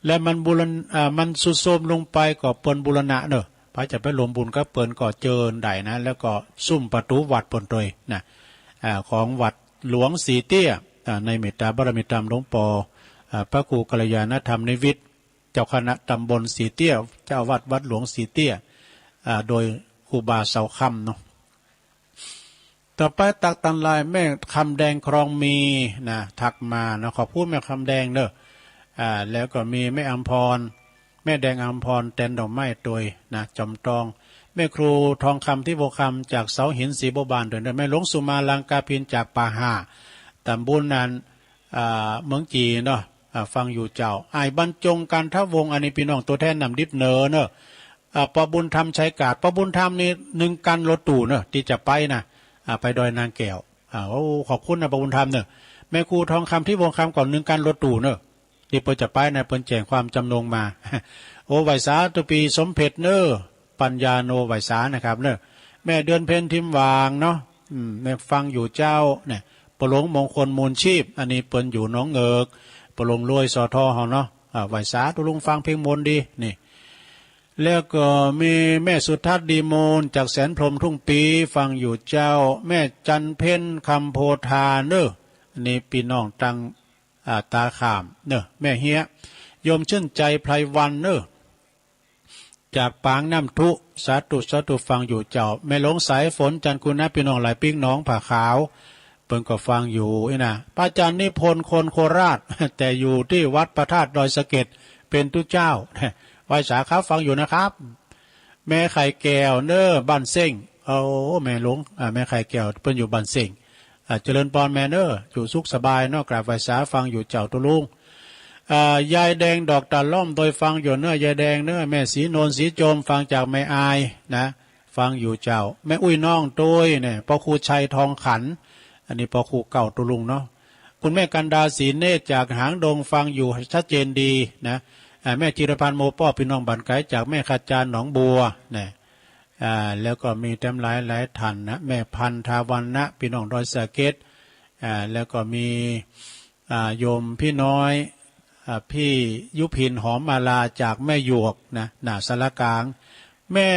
และมันบูรณ- อ่า มันทรุดโทรมลงไปก็เปิ้นบูรณะเนาะ ไผจะไปร่วมบุญกับเปิ้นก็เจิญได้นะ แล้วก็ซุ่มประตู๋วัดเปิ้นตวยนะ อ่า ของวัดหลวงสีเตี้ย อ่า ในเมตตาบารมีต๋ามหลวงป่อ อ่า พระครูกัลยาณธรรมนิวิทย์ เจ้าคณะตำบลสีเตี้ย เจ้าอาวาสวัดหลวงสีเตี้ย อ่า โดยครูบาเสาคำเนาะ ต่อไปตักตังลายแม่คำแดงครองมีนะ ทักมาเนาะ ขอบคุณแม่คำแดงเนาะ อ่า แล้วก็มีแม่อำพร แม่แดงอำพร แตนดอกไม้ตวยนะ จอมตอง แม่ครูทองคำ ทิพย์บัวคำ จากเสาหินสีบัวบานตวยเนาะ แม่หลวงสุมา ลังกาภิน จากป่าห่า ตำบลนั้น อ่า เมืองจีเนาะ อ่า ฟังอยู่เจ้า อ้ายบรรจง กันทวงศ์ อันนี้พี่น้องตัวแทนน้ำดิบเหนือเนาะ อ่า ป้อบุญธรรม ชัยกาด ป้อบุญธรรมนี่หนึ่งคันรถตู้เนาะ ตี้จะไปนะ อ่า ไปดอยนางแก้ว อ่า โอ้ ขอบคุณนะ ป้อบุญธรรมเนาะ แม่ครูทองคำ ทิพย์บัวคำ ก็หนึ่งคันรถตู้เนาะ ตี้เปิ้นจะไปนะ เปิ้นแจ้งความจำนงมา โอ้ ไหว้สาธุปี๋สมเพ็ญเนาะ ปัญญาโน ไหว้สานะครับเนาะ แม่เดือนเพ็ญ ทิมหว่างเนาะ อืม แม่ฟังอยู่เจ้า เนี่ย ป้อหลวงมงคล มูลชีพ อันนี้เปิ้นอยู่หนองเงิก ป้อหลวงรวย สอทอ เฮาเนาะ อ่า ไหว้สาธุลุง ฟังเพลงมนต์ดี นี่ แล้วก็มีแม่สุทัศน์ ดีมูล จากแสนพรหม ทุ่งปี ฟังอยู่เจ้า แม่จันเพ็ญ คำโพธาเนาะ อันนี้พี่น้องตัง อ่า ตาข้ามเนาะ แม่เฮีย โยมชื่นใจ ไพรวรรณเนาะ จากปางน้ำทุ สาธุ สาธุ ฟังอยู่เจ้า แม่หลวงสายฝน จันทร์คุณนะ พี่น้องหลายปิ๊ก หนองผาขาว เปิ้นก็ฟังอยู่นี่นะ พระอาจารย์นิพนธ์ คนโคราช แต่อยู่ที่วัดพระธาตุดอยสะเก็ด เป็นตุ๊เจ้า ไหว้สาครับ ฟังอยู่นะครับ แม่ไข่แก้วเนาะ บ้านเส้ง โอ้ แม่หลวง อ่า แม่ไข่แก้ว เปิ้นอยู่บ้านเส้ง อ่า เจริญปอนแม่เนาะ อยู่สุขสบายเนาะ กราบไหว้สาฟังอยู่เจ้าตุ๊ลุง อ่า ยายแดงดอกตาล่อม โดยฟังอยู่เนาะ ยายแดงเนาะ แม่ศรีนวล ศรีโจม ฟังจากแม่อายนะ ฟังอยู่เจ้า แม่อุ้ยน้องโตยเนี่ย ป้อครูชัย ทองขัน อันนี้ป้อครูเก่าตุ๊ลุงเนาะ คุณแม่กันดา ศรีเนตร จากหางดง ฟังอยู่ชัดเจนดีนะ อ่า แม่จิรพันธ์ โมป้อ พี่น้องบ้านไกล จากแม่ขจาร หนองบัวนะ อ่า แล้วก็มีแต้มหลายหลายท่านนะ แม่พันธาวรรณะ พี่น้องดอยสะเก็ด อ่า แล้วก็มี อ่า โยมพี่น้อย อ่า พี่ยุพิน หอมมาลา จากแม่หยวกนะ หน้าสารกลาง แม่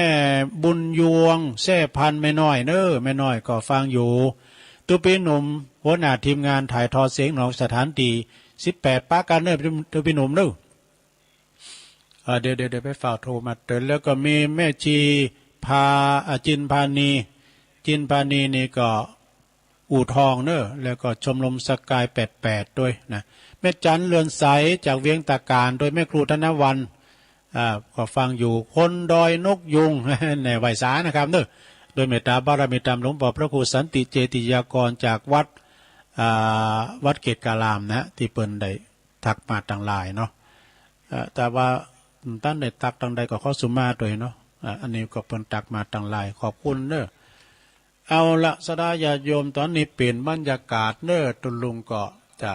บุญยวง แซ่พัน แม่น้อยเนาะ แม่น้อยก็ฟังอยู่ ตุ๊ปีหนุ่ม หัวหน้าทีมงานถ่ายทอดเสียงนอกสถานที่ สิบแปด ปะกันเนาะ ตุ๊ปีหนุ่มเนาะ อ่า เดี๋ยว เดี๋ยว เดี๋ยวไปฝากโทรมาเตือน แล้วก็มีแม่ชีพา อ่า จินพานี จินพานีนี่ก็อู่ทองเนาะ แล้วก็ชมรมสกายแปดแปดด้วยนะ แม่จันเรือนใสจากเวียงตาการ โดยแม่ครูธนวรรณ อ่า ก็ฟังอยู่ คนดอยนกยูง แหน่ไหว้สานะครับเนาะ โดยเมตตาบารมีต๋ามหลวงป้อพระครูสันติเจติยากร จากวัด อ่า วัดเกตการามนะ ตี้เปิ้นได้ ตักมาตังหลายเนาะ เอ่อ แต่ว่าตันได้ตักตังใดก็ขอสุมาด้วยเนาะ อ่า อันนี้ก็เปิ้นตักมาตังหลาย ขอบคุณเนาะ เอาละ ศรัทธาญาติโยม ตอนนี้เปลี่ยนบรรยากาศเนาะ ตุ๊ลุงก็จะ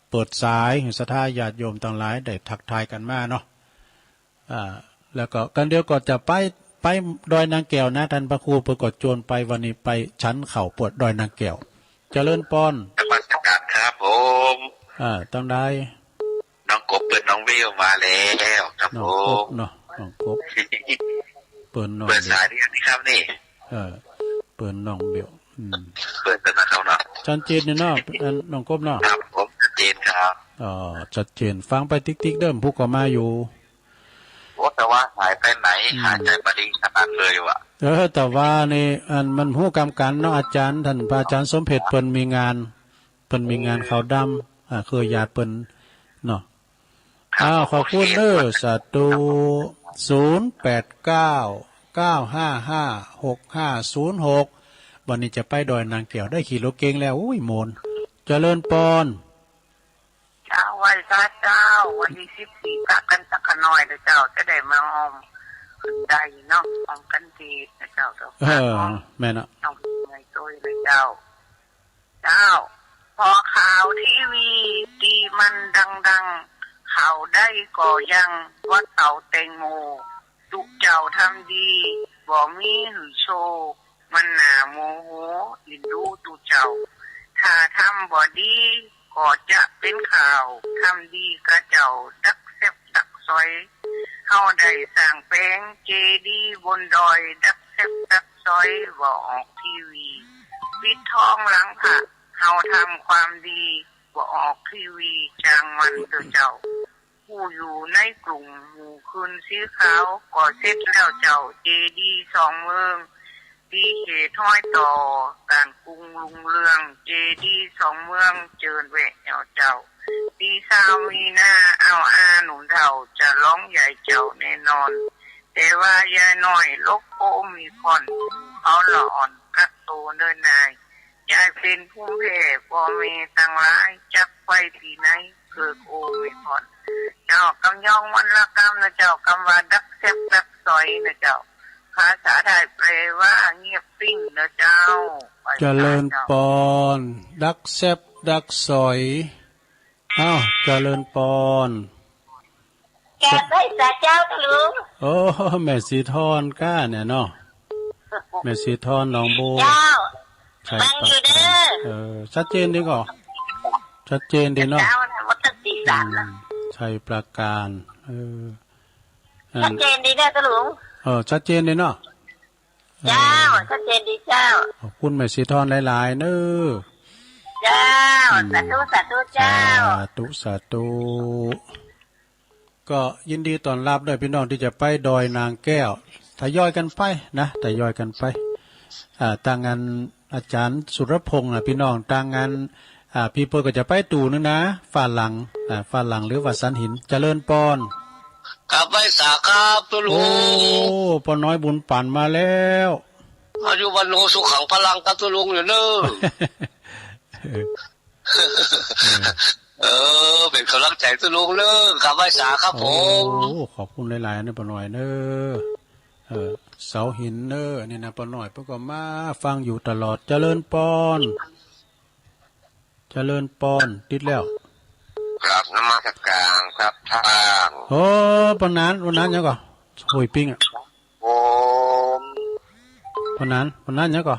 เปิดสายให้ศรัทธาญาติโยมตังหลายได้ทักทายกันมาเนาะ อ่า แล้วก็กันเดียวก็จะไป ไปดอยนางแก้วนะ ท่านพระครูเปิ้นก็จวนไป วันนี้ไปฉันข้าวปวดดอยนางแก้ว เจริญปอน นมัสการครับผม อ่า ตังใด น้องกบเปิ้นน้องเบลมาแล้วครับ น้องกบ ผม เนาะ น้องกบ เปิ้นน้อง เปิดสายหรือยังนี่ครับนี่ เออ เปิ้นน้องเบล อืม เปิดแล้วนะครับเนาะ ชัดเจนนี่เนาะ อันน้องกบเนาะ ครับผม ชัดเจนครับ อ๋อ ชัดเจน ฟังไปติ๊กๆ เด้อ ผู้ก็มาอยู่ โอ้ แต่ว่าหายไปไหน อืม หายใจบ่ดีขนาดเลยว่ะ เออ แต่ว่านี่ อันมันฮู้กำกันเนาะ อาจารย์ ท่านพระอาจารย์สมเพชรเปิ้นมีงาน เปิ้นมีงานขาวดำ อ่า คือญาติเปิ้นเนาะ ครับ อ้าว ขอบคุณเด้อ สาธุ ศูนย์แปดเก้า เก้าห้าห้า หกห้าศูนย์หก วันนี้จะไปดอยนางแก้ว ได้ขี่รถเก๋งแล้ว อุ้ย ม่วน เจริญปอน เจ้า ไหว้พระเจ้า วันที่สิบสี่ ปะกันสักขะน้อยนะเจ้า จะได้มาออมขึ้นได้เนาะ ออมกันเทศน์นะเจ้า เจ้า เออ แม่นเนาะ น้องเมย์โต้ยนะเจ้า เจ้า พอข่าวทีวีตี้มันดังๆ ข่าวใดก็ยังว่าเต่าแตงโม ตุ๊เจ้าทำดี บ่มีหื้อโชค มันน่าโมโห อินดูตุ๊เจ้า ถ้าทำบ่ดี ก็จะเป็นข่าว ทำดีกะเจ้าดักแซบดักซอย เฮาได้สร้างแปลงเจดีย์บนดอย ดักแซบดักซอย บ่ออกทีวี ปิดทองหลังพระ เฮาทำความดี บ่ออกทีวี จ้างมันเถาะเจ้า ผู้อยู่ในกลุ่มหมู่คืนสีขาว ก็เสร็จแล้วเจ้า เจดีย์สองเมือง ตี้เขตฮ้อยต่อ การกรุงรุ่งเรือง เจดีย์สองเมือง เจิญแวะเอาเจ้า ตี้ซาวมีนา เอาอาหนุ่มเฒ่า จะร้องใหญ่เจ้าแน่นอน แต่ว่ายายน้อยลบโอมิครอน เขาละอ่อนกักโตเนิ่นนาย ยายเป็นภูมิแพ้ พ่อแม่ตังหลาย จักไปตี้ไหน เกิดโอมิครอน เจ้ากำยองวันละกำนะเจ้า กำว่าดักแซบดักซอยนะเจ้า ภาษาไทยแปลว่าเงียบปิ้งนะเจ้า เจริญปอน ดักแซบดักซอย อ้าว เจริญปอน กราบไหว้สาเจ้าค่ะลุง โอ้ แม่สีทอนก้าเนี่ยเนาะ แม่สีทอนหนองบัว เจ้า ชัย ฟังอยู่เด้อ ปราการ เออ ชัดเจนดีก่อ ชัดเจนดีเนาะ เจ้านะ วัดตีสามนะ อืม ชัยปราการ เออ อัน ชัดเจนดีเด้อค่ะลุง เออ ชัดเจนดีเนาะ เจ้า เออ ชัดเจนดีเจ้า ขอบคุณแม่สีทอนหลายๆ เน้อ เจ้า อืม สาธุ สาธุเจ้า สาธุ สาธุ ก็ยินดีต้อนรับเด้อพี่น้องที่จะไปดอยนางแก้ว ทยอยกันไปนะ ทยอยกันไป อ่า ตางงานอาจารย์สุรพงษ์นะพี่น้อง ตางงาน อ่า พี่เปิ้นก็จะไปตู่นึงนะ ฟ้าหลัง อ่า ฟ้าหลังหรือว่าสันหิน เจริญปอน ครับ ไหว้สาครับตุ๊ลุง โอ้ ป้าน้อยบุญปันมาแล้ว อายุวัณโณสุขังพลังครับตุ๊ลุงอยู่เน้อ เออ เออ เป็นกำลังใจตุ๊ลุงเน้อครับ ไหว้สาครับผม โอ้ ขอบคุณหลายๆ นะป้าน้อยเน้อ เออ เสาหินเน้อ นี่นะ ป้าน้อยเปิ้นก็มาฟังอยู่ตลอด เจริญปอน เจริญปอน ติดแล้ว กราบนมัสการครับท่าน โอ้ ป้าหนาน ป้าหนานหยังก่อ ห้วยปิงอะ ผม ป้าหนาน ป้าหนานหยังก่อ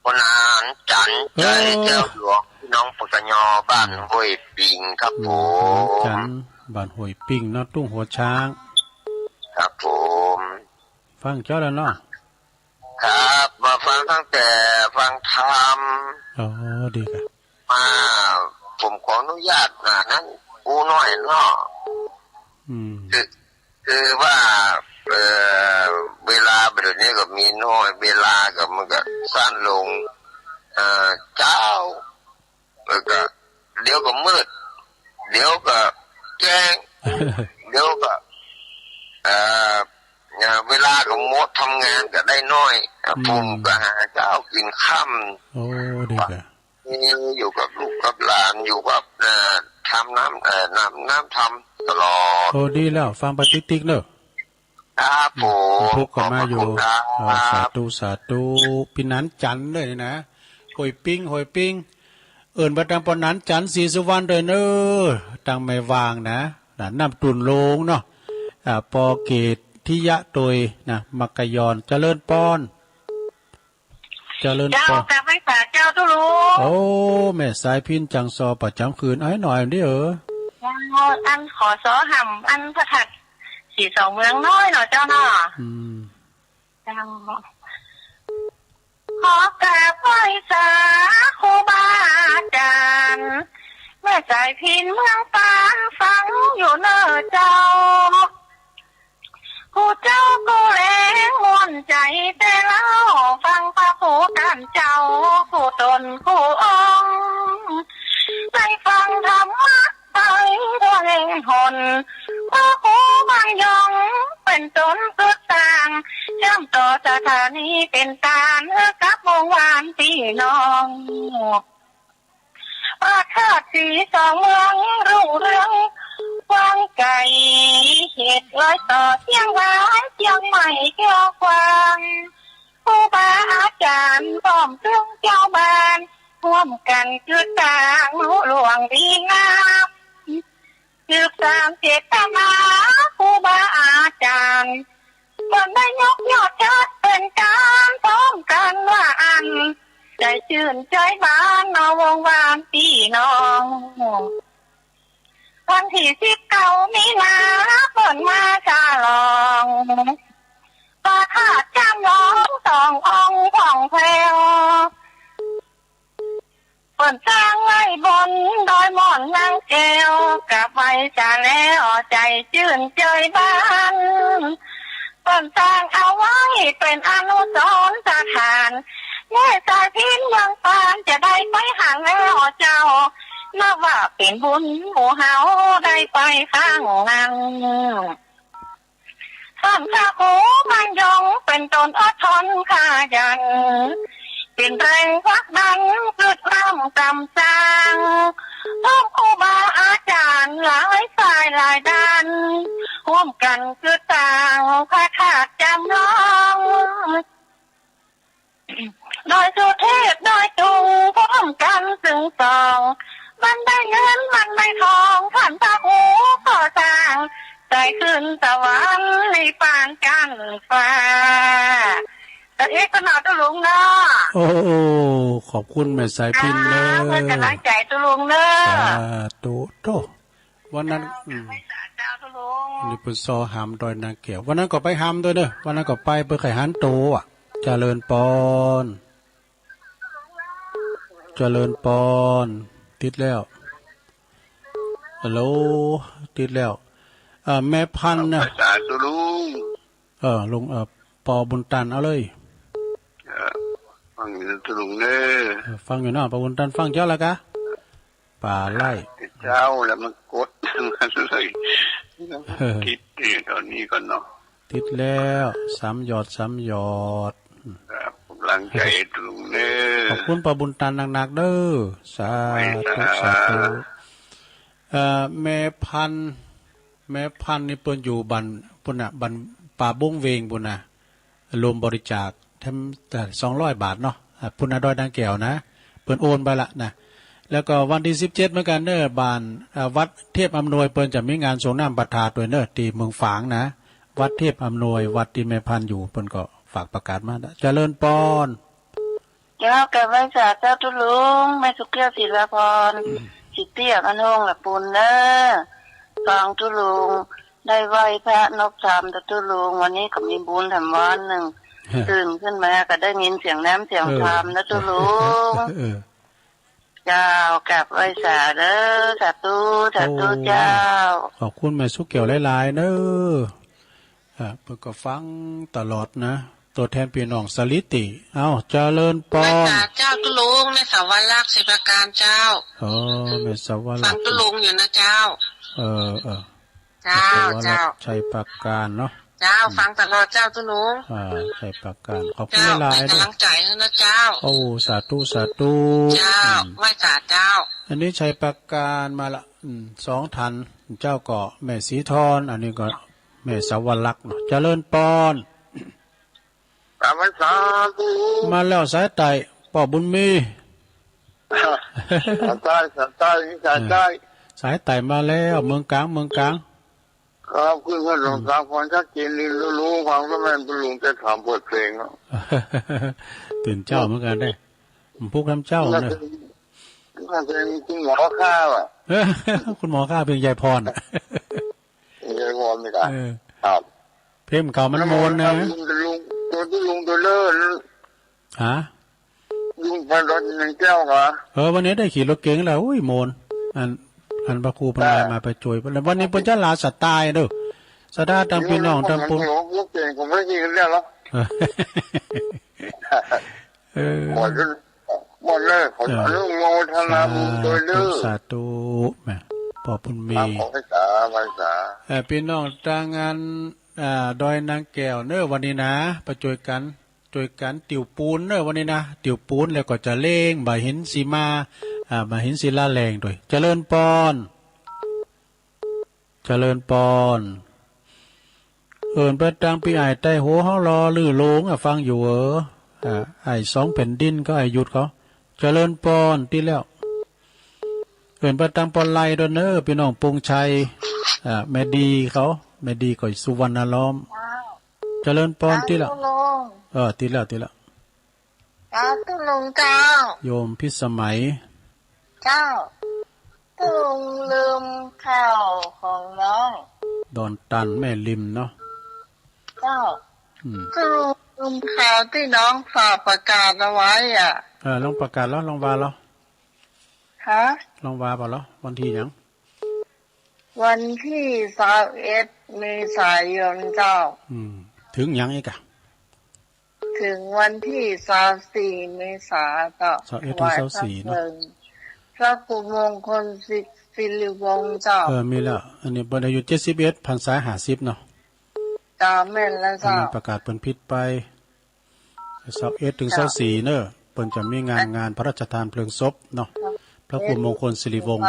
ป้าหนานจันทร์ใจ เออ แก้วหลวง พี่น้องปกย บ้านห้วยปิงครับ อืม ผม ป้าหนานจันทร์ บ้านห้วยปิงเนาะ ทุ่งหัวช้าง ครับผม ฟังเจ้าแล้วเนาะ ครับ มาฟังตั้งแต่ฟังธรรม อ๋อ ดีครับ มา ผมขออนุญาต อ่า นั้น ปูน้อยเนาะ อืม คือ คือว่า เอ่อ เวลาแบบนี้ก็มีน้อย เวลาก็มันก็สั้นลง เอ่อ เช้า แล้วก็เดี๋ยวก็มืด เดี๋ยวก็แจ้ง เดี๋ยวก็ เอ่อ เอ่อ เวลาก็หมด ทำงานก็ได้น้อย อ่ะ อืม ผมก็หาเช้ากินค่ำ โอ้ ดีครับ นี่อยู่กับลูกกับหลาน อยู่กับ เอ่อ ทำน้ำ เอ่อ น้ำ น้ำทำตลอด โอ้ ดีแล้ว ฟังไปติ๊กๆ เนอะ ครับผม อืม ทุกข์ก็มาอยู่ ขอบพระคุณครับ เออ สาธุ สาธุ พี่หนานจันทร์เลยนะ ห้วยปิง ห้วยปิง เอิ้นไปตางปอหนานจันทร์ ศรีสุวรรณ ด้วยเนอ ตางแม่วางนะ นะ น้ำตุ่นโลงเนาะ อ่า ปอเกตทิยะตวยนะ มักกะยอน เจริญปอน เจริญปอน เจ้า กราบไหว้สาเจ้าตุ๊ลุง โอ้ แม่สายพิณ จั่งซอประจำคืน อ้ายหน่อยเด้อ เจ้า อันขอซอหำ อันพระธาตุศรีสองเมืองน้อยเนาะเจ้าเนาะ อืม เจ้า ขอกราบไหว้สาครูบาอาจารย์ แม่สายพิณเมืองปานฟังอยู่เนอเจ้า ผู้เจ้ากู้แลงม่วนใจ๋แต่เล่า ฟังพระครูต้านเจ้า คู่ตนคู่องค์ ได้ฟังธรรมะ ไปด้วยหน พระครูบางยองเป็นต้นสุดตาง เชื่อมต่อสถานีเป็นตานกับวงวานพี่น้อง พระธาตุศรีสองเมืองรุ่งเรืองกว้างไกล เขตรอยต่อเชียงรายเชียงใหม่เชียงขวาง ครูบาอาจารย์พร้อมถึงเจ้าบ้าน ร่วมกันคือสร้างลุล่วงดีงาม สืบสานเจตนาครูบาอาจารย์ เปิ้นได้ยกยอดชัดเป็นการพร้อมกันว่าอั้น ใจชื่นใจบานเนาะวงวานพี่น้อง วันที่สิบเก้ามีนาเปิ้นมาฉลอง พระธาตุจำลองสององค์ผ่องแผ้ว เปิ้นสร้างไว้บนดอยม่อนนางแก้ว กราบไหว้สาแล้วใจชื่นใจบาน เปิ้นสร้างเอาไว้เป็นอนุสรณ์สถาน แม่สายพิณเมืองปานจะได้ไปหันแล้วเจ้า นับว่าเป็นบุญหมู่เฮาได้ไปครั้งนั้น ท่านพระครูบางยองเป็นต้นอดทนขยัน เป็นแรงผลักดันกึดล้ำกำสร้าง พร้อมครูบาอาจารย์หลายฝ่ายหลายด้าน ร่วมกันกึดสร้างพระธาตุจำลอง ดอยสุเทพดอยตุงพร้อมกันซึ่งสอง มันได้เงินมันได้ทอง ท่านพระครูก่อสร้าง ได้ขึ้นสวรรค์ในปานกันฟ้า ตะเอกก็หนอตุ๊ลุงเนาะ โอ้ ขอบคุณแม่สายพิณเนอะ เจ้า เพื่อกำลังใจตุ๊ลุงเนอะ สาธุโต วันนั้น เจ้า อืม ไหว้สาเจ้าตุ๊ลุง นี่เปิ้นซอหามดอยนางแก้ว วันนั้นก็ไปหามด้วยเนอะ วันนั้นก็ไปเปิ้นใค่หันโตอ่ะ เจริญปอน เจริญปอน ติดแล้ว ฮัลโหล ติดแล้ว เอ่อ แม่พันธุ์นะ ไหว้สาตุ๊ลุง เออ ลุง เออ ปอบุญตัน เอาเลย เออ ฟังอยู่นะตุ๊ลุงเนอะ เออ ฟังอยู่เนาะ ปอบุญตัน ฟังเจ้าแล้วกะ ป่าไร่ เจ้าแล้วมันกด มันเลย เออ ติดอยู่ตอนนี้ก่อนเนาะ ติดแล้ว สามหยอด สามหยอด ครับ กำลังใจตุ๊ลุงเนอะ ขอบคุณปอบุญตันหนักๆ เด้อ สาธุ ไหว้สา สาธุ เอ่อ แม่พันธุ์ แม่พันธุ์นี่เปิ้นอยู่บ้านปุ้นน่ะ บ้านป่าบงเวงปุ้นน่ะ รวมบริจาคแถม เอ่อ สองร้อยบาทเนาะ อ่า ปุ้นน่ะดอยนางแก้วนะ เปิ้นโอนไปละนะ แล้วก็วันที่สิบเจ็ดเหมือนกันเนอะ บ้าน อ่า วัดเทพอำนวยเปิ้นจะมีงานสรงน้ำพระธาตุด้วยเนอะ ที่เมืองฝางนะ วัดเทพอำนวย วัดที่แม่พันธุ์อยู่ เปิ้นก็ฝากประกาศมานะ เจริญปอน เจ้า กราบไหว้สาเจ้าตุ๊ลุง แม่สุเกี้ยว ศิลาพร สิทธิอมนงละปุณเนอะ ฟังตุ๊ลุง ได้ไหว้พระนบธรรมต่อตุ๊ลุง วันนี้ก็มีบุญแถมวันหนึ่ง ตื่นขึ้นมาก็ได้ยินเสียงน้ำเสียงธรรมนะตุ๊ลุง เออ เจ้า กราบไหว้สาเด้อ สาธุ สาธุ โอ้ เจ้า ขอบคุณแม่สุเกี่ยวหลายๆ เนอะ อ่ะ เปิ้นก็ฟังตลอดนะ ตัวแทนพี่น้องสาลิติ เอ้า เจริญปอน แม่สาเจ้าตุ๊ลุง แม่สาวลักษณ์ ชัยปราการเจ้า อ๋อ แม่สาวลักษณ์ ฟังตุ๊ลุงอยู่นะเจ้า เออ เออ เจ้า แม่สาวลักษณ์ เจ้า ชัยปราการเนาะ เจ้า อืม ฟังตลอดเจ้าตุ๊ลุง อ่า ชัยปราการ ขอบคุณ เจ้า หลายๆ เป็นกำลังใจให้นะเจ้า โอ้ สาธุ สาธุ เจ้า อืม ไหว้สาเจ้า อันนี้ชัยปราการมาละ อืม สองท่าน เจ้าก็แม่สีทอน อันนี้ก็แม่สาวลักษณ์เนาะ เจริญปอน สาธุ มาแล้วสายใต้ ป้อบุญมี สายใต้ สายใต้ นี่สายใต้ สายใต้มาแล้ว เมืองกลาง เมืองกลาง ครับ ขึ้นถนนกลาง ฟังชัดเจนดี ลุง ฟังแล้วแม่น ลุงจะถามเปิดเพลงเนาะ ตื่นเช้าเหมือนกันเด้ ผมปลุกทำเช้า น่า เนอะ จะ น่าจะเป็นคุณหมอข้าอะ คุณหมอข้าเป็นยายพรอะ ยายพรนี่กะ เออ ครับ เพลงเก่ามันม่วนนะ ลุง ลุง ตัวที่ลุงตัวเลิศ ฮะ ลุงไปรถหนึ่งแก้วเหรอ เออ วันนี้ได้ขี่รถเก๋งแล้ว อุ้ย ม่วน อัน อันพระครูเพิ่น อ่า มา มาไปช่วย วันนี้เพิ่นจะลาสไตล์เด้อ สไตล์ตางพี่น้องตางปวง ผม ผมเก่ง ผมไม่ขี่คนเดียวหรอก เออ เออ หมดแล้ว หมดเลย ขอ เออ อนุโมทนาบุญด้วยเด้อ สาธุ สาธุ แหม พ่อบุญมี ครับ ขอให้สา ไหว้สา เออ พี่น้องตางอัน อ่า ดอยนางแก้วเนอะ วันนี้นะ ไปช่วยกัน ช่วยกันติวปูนเนอะ วันนี้นะ ติวปูนแล้วก็จะเล่งบ่าหินสีมา อ่า บ่าหินศิลาแรงด้วย เจริญปอน เจริญปอน เอิ้นไปตางพี่อ้ายใต้หัวเฮาลอลือโลงอะ ฟังอยู่เออ อ่า อ้ายสองแผ่นดินก็อ้ายหยุดเขา เจริญปอน ติแล้ว เอิ้นไปตางปอไลด้วยเนอะ พี่น้องปงชัย อ่า แม่ดีเขา แม่ดีก็สุวรรณล้อม เจ้า เจริญปอน เจ้า ติแล้ว ตุลง เออ ติแล้ว ติแล้ว เจ้า ตุลงเจ้า โยมพิสมัย เจ้า ตุลงลืมข่าวของน้อง ดอนตันแม่ริมเนาะ เจ้า อืม ตุลงลืมข่าวที่น้องฝากประกาศเอาไว้อ่ะ เออ ลองประกาศแล้ว ลองว่าแล้ว ฮะ ลองว่าเปล่าแล้ว วันที่หยัง วันที่ซาวเอ็ดเมษายนเจ้า อืม ถึงหยังอีกอะ ถึงวันที่ซาวสี่เมษาเจ้า ซาวเอ็ดถึงซาวสี่เนาะ ถวายพระเพลิงพระครูมงคลสิริวงศ์เจ้า เออ มีแล้ว อันนี้เปิ้นอายุเจ็ดสิบเอ็ด พรรษาห้าสิบเนาะ เจ้า แม่นแล้วเจ้า อันนั้นประกาศเปิ้นผิดไป ซาวเอ็ดถึงซาวสี่เนอะ เปิ้นจะมีงาน งานพระราชทานเพลิงศพเนาะ พระครูมงคลสิริวงศ์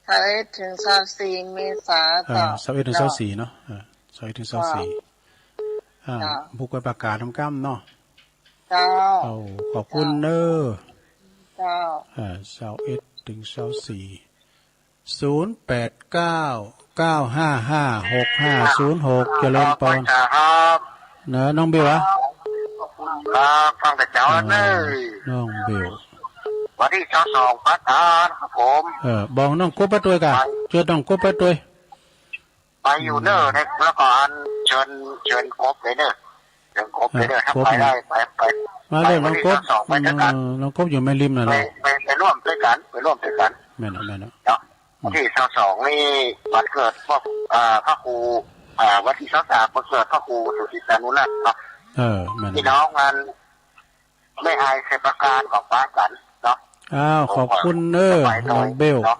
ซาวเอ็ดถึงซาวสี่เมษา เออ เจ้า ซาวเอ็ดถึงซาวสี่เนาะ เออ ซาวเอ็ดถึงซาวสี่ เจ้า อ่า เจ้า ผู้กวยประกาศนำกำเนาะ เจ้า เอา ขอบคุณเนอะ เจ้า เออ ซาวเอ็ดถึงซาวสี่ ศูนย์แปดเก้า เก้าห้าห้า หกห้าศูนย์หก เจริญปอน ครับ เนอะ น้องบิวอะ ครับ ฟังแต่เช้าเลย เออ น้องบิว วันที่ซาวสอง ประธานครับผม เออ บอกน้องกบไปด้วยกะ ไป ช่วยน้องกบไปด้วย ไปอยู่เนอะ อืม ใน แล้วก็อันเชิญ เชิญกบเลยเนอะ เชิญกบเลยเนอะ อ่ะ ถ้าไปได้ กบ ไป ไป มาเลย ไปวันที่ น้องกบ ซาวสอง ไปด้วยกัน เออ น้องกบอยู่แม่ริมน่ะ ไป เนาะ ไป ไปร่วมด้วยกัน ไปร่วมด้วยกัน แม่นเนาะ แม่นเนาะ เนาะ อืม วันที่ซาวสองนี่วันเกิดพวก เอ่อ พระครู เอ่อ วันที่ซาวสามวันเกิดพระครูสุทธิสานุรักษ์เนาะ เออ แม่น พี่น้องกัน แม่อายชัยประการของฟ้าสันเนาะ อ้าว ขอบคุณเนอะ สบายหน่อย น้องเบล เนาะ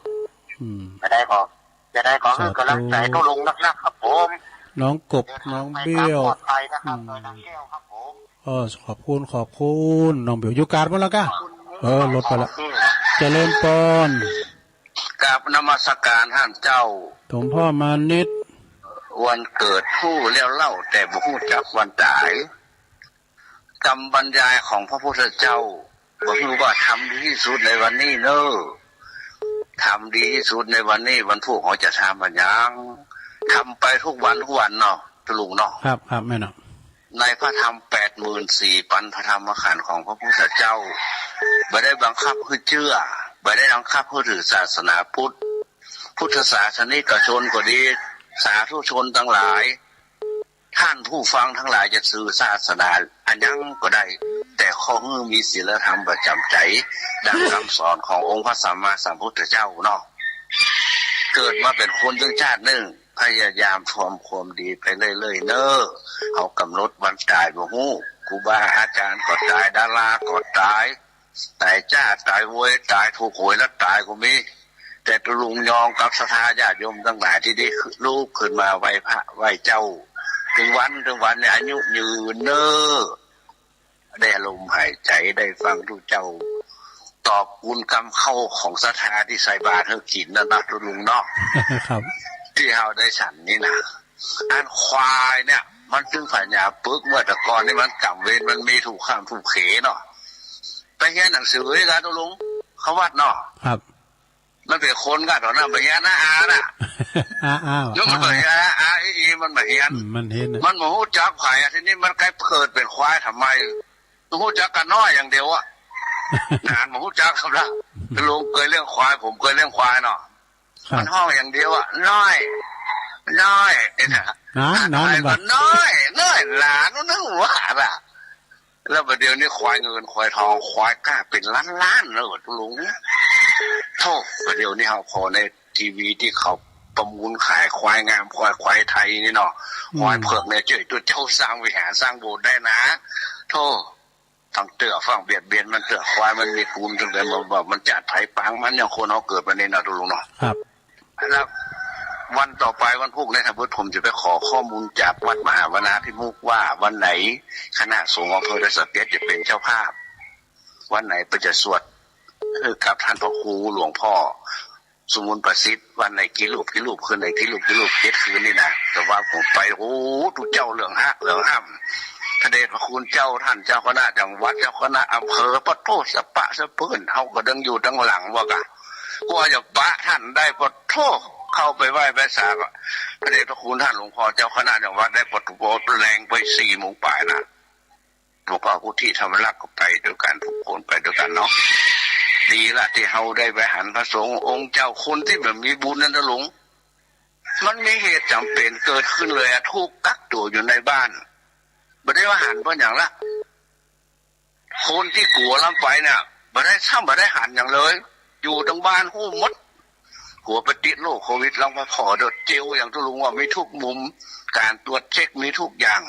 อืม จะได้ขอ จะได้ขอให้กำลังใจ สาธุ ทุลุงนักๆ ครับผม น้องกบ เดินทางไป น้องเบล ตามปลอดภัยนะครับ อืม ดอยนางแก้วครับผม เออ ขอบคุณ ขอบคุณ น้องเบล อยู่กาดหมดแล้วกะ เออ ลดไปละ เจริญปอน กราบนมัสการท่านเจ้า หลวงพ่อมานิด วันเกิดฮู้แล้วเล่า แต่บ่ฮู้จักวันตาย คำบรรยายของพระพุทธเจ้า บอกว่าทำดีที่สุดในวันนี้เนอะ ทำดีที่สุดในวันนี้ วันพูกเขาจะทำมันยัง ทำไปทุกวันทุกวันเนาะ ตุลุงเนาะ ครับ ครับ แม่นเนาะ ในพระธรรมแปดหมื่นสี่พันพระธรรมขันธ์ของพระพุทธเจ้า บ่ได้บังคับให้เชื่อ บ่ได้บังคับให้ถือศาสนาพุทธ พุทธศาสนิกชนก็ดี สาธุชนทั้งหลาย ท่านผู้ฟังทั้งหลายจะถือศาสนาอันหยังก็ได้ แต่ขอให้มีศีลธรรมประจำใจ ดังคำสอนขององค์พระสัมมาสัมพุทธเจ้าเนาะ เกิดมาเป็นคนจักชาติหนึ่ง พยายามทำความดีไปเรื่อยๆ เนอะ เอากำหนดวันตายบ่ฮู้ ครูบาอาจารย์ก็ตาย ดาราก็ตาย ตายจ้า ตายโวย ตายถูกหวยแล้วตายก็มี แต่ตุลุงยองกับศรัทธาญาติโยมทั้งหลายที่ได้ลุกขึ้นมาไหว้พระไหว้เจ้า ถึงวัน ถึงวันเนี่ยอายุยืนเนอะ ได้ลมหายใจ ได้ฟังทุกเจ้า ตอบบุญกรรมเข้าของศรัทธาที่ใส่บาตรให้กินนั่นนะตุลุงเนาะ ครับ ที่เราได้ฉันนี่นะ อันควายเนี่ย มันจึงสัญญาปึกเมื่อแต่ก่อนนี่มันกรรมเวรมันมีถูกข้ามถูกเขเนาะ ไปเฮียนหนังสือกัน ตกลง เขาวัดเนาะ ครับ มันเป็นคนกันตอนนั้น ไปเฮียนนะอาน่ะ อา อ้าว แล้วมันไปเฮียนนะอา อี อี มันไปเฮียน อืม มันเฮียนน่ะ มันบ่ฮู้จักไผอะ ทีนี้มันกลายเกิดเป็นควายทำไม ฮู้จักกันน้อยอย่างเดียวอะ นานบ่ฮู้จักครับนะ ตกลงเคยเลี้ยงควาย ผมเคยเลี้ยงควายเนาะ ครับ มันฮ้องอย่างเดียวอะ น้อย น้อย ไอ้น่ะ น้อย น้อย อะไร มัน ก็ ว่า น้อย น้อย หลานมันนึกว่าน่ะ แล้วบัดเดี๋ยวนี้ควายเงินควายทอง ควายกล้าเป็นล้านๆ แล้วตกลง โธ่ บัดเดี๋ยวนี้เฮาพอในทีวีที่เขาประมูลขายควายงาม ควาย ควายไทยนี่เนาะ อืม ควายเผือกเนี่ย เจ้าตัวเจ้าสร้างวิหารสร้างโบสถ์ได้นะ โธ่ ตั้งเตื้อฟังเบียดเบียนมันเตื้อ ควายมันมีกูลตั้งแต่มันว่ามันจัดไถปางมัน อย่างคนเฮาเกิดมานี่นะตกลงเนาะ ครับ แล้ววันต่อไปวันพุธเนี่ย ถ้าเกิดผมจะไปขอข้อมูลจากวัดมหาวนาพิมุขว่าวันไหนคณะสงฆ์อำเภอดอยสะเก็ดจะเป็นเจ้าภาพ วันไหนเพิ่นจะสวด เออ กับท่านพระครูหลวงพ่อสุมูลประสิทธิ์ วันไหนกี่รูปกี่รูป คืนไหนกี่รูปกี่รูป เจ็ดคืนนี่นะ แต่ว่าผมไป โอ้ ทุกเจ้าเหลืองฮะ เหลืองห้ำ พระเดชพระคุณเจ้าท่านเจ้าคณะจังหวัด เจ้าคณะอำเภอ ปะโทษสะปะสะเปื้อน เฮาก็ดังอยู่ดังหลังว่าก่ะ กว่าจะปะท่านได้ ปะโทษ เข้าไปไหว้ไปสา พระเดชพระคุณท่านหลวงพ่อเจ้าคณะจังหวัดได้ ปะโทษ แรงไปสี่โมงปลายนะ หลวงพ่อพุทธิธรรมรักษ์ก็ไปด้วยกัน ทุกคนไปด้วยกันเนาะ ดีละที่เฮาได้ไปหันพระสงฆ์องค์เจ้า คนที่แบบมีบุญนั้นนะหลวง มันมีเหตุจำเป็นเกิดขึ้นเลยอะ ถูกกักตัวอยู่ในบ้าน บ่ได้ว่าหันเปิ้นอย่างละ คนที่กั๋วลำไปเนี่ย บ่ได้ซ้ำบ่ได้หันอย่างเลย อยู่ตังบ้านฮู้หมด กั๋วไปติดโรคโควิด ลำไปผ่อเด้อ เจลอย่างตกลงว่ามีทุกมุม การตรวจเช็คมีทุกอย่าง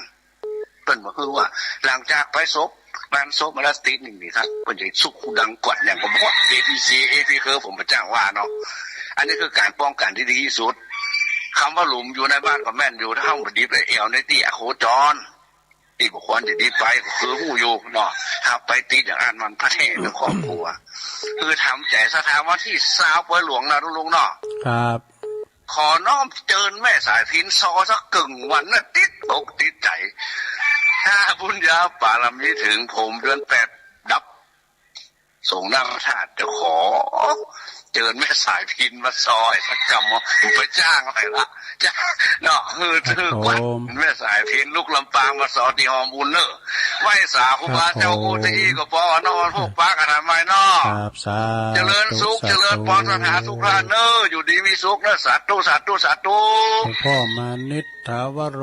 เปิ้นบ่ฮู้ว่า หลังจากไปศพ บ้านศพมาแล้วติดนี่มีครับ เปิ้นจะสุกดังกวดอย่างผมบอกว่า เอพีซี เอพีเคอร์ ผมบ่จ้างว่าเนาะ อันนี้คือการป้องกันที่ดีที่สุด คำว่าหลุมอยู่ในบ้านก็แม่นอยู่ ถ้าเฮาบ่ดีไปแอ่วในเตี้ยโคจร ตี้บ่ควรจะดีไป ก็คือฮู้อยู่เนาะ ถ้าไปติดอย่างอั้นมันพะแนงในครอบครัว คือทำใจซะ ถ้าวันตี้ซาวปอยหลวงนะลุงเนาะ ครับ ขอน้อมเจิญแม่สายพิณซอสักกึ่งวันนะ ติดอกติดใจ๋ ถ้าบุญญาบารมีถึง ผมเดือนแปดดับ สงฆ์นาคราชจะขอเจิญแม่สายพิณมาซอสักกำ ไปจ้างไปละ จ้างเนาะ คือ ครับ คือวัด ผม แม่สายพิณลูกลำปางมาซอตี้ฮอมบุญเน่อ ไหว้สาครูบาเจ้า ครับผม กู้ตี้อี้ก็ปอเนาะ พวกปากันทำไมเนาะ ครับ สาธุ เจริญสุข สาธุ เจริญปอนสถาทุกท่านเน่อ อยู่ดีมีสุขเน่อ สาธุ สาธุ สาธุ หลวงพ่อมานิตถาวโร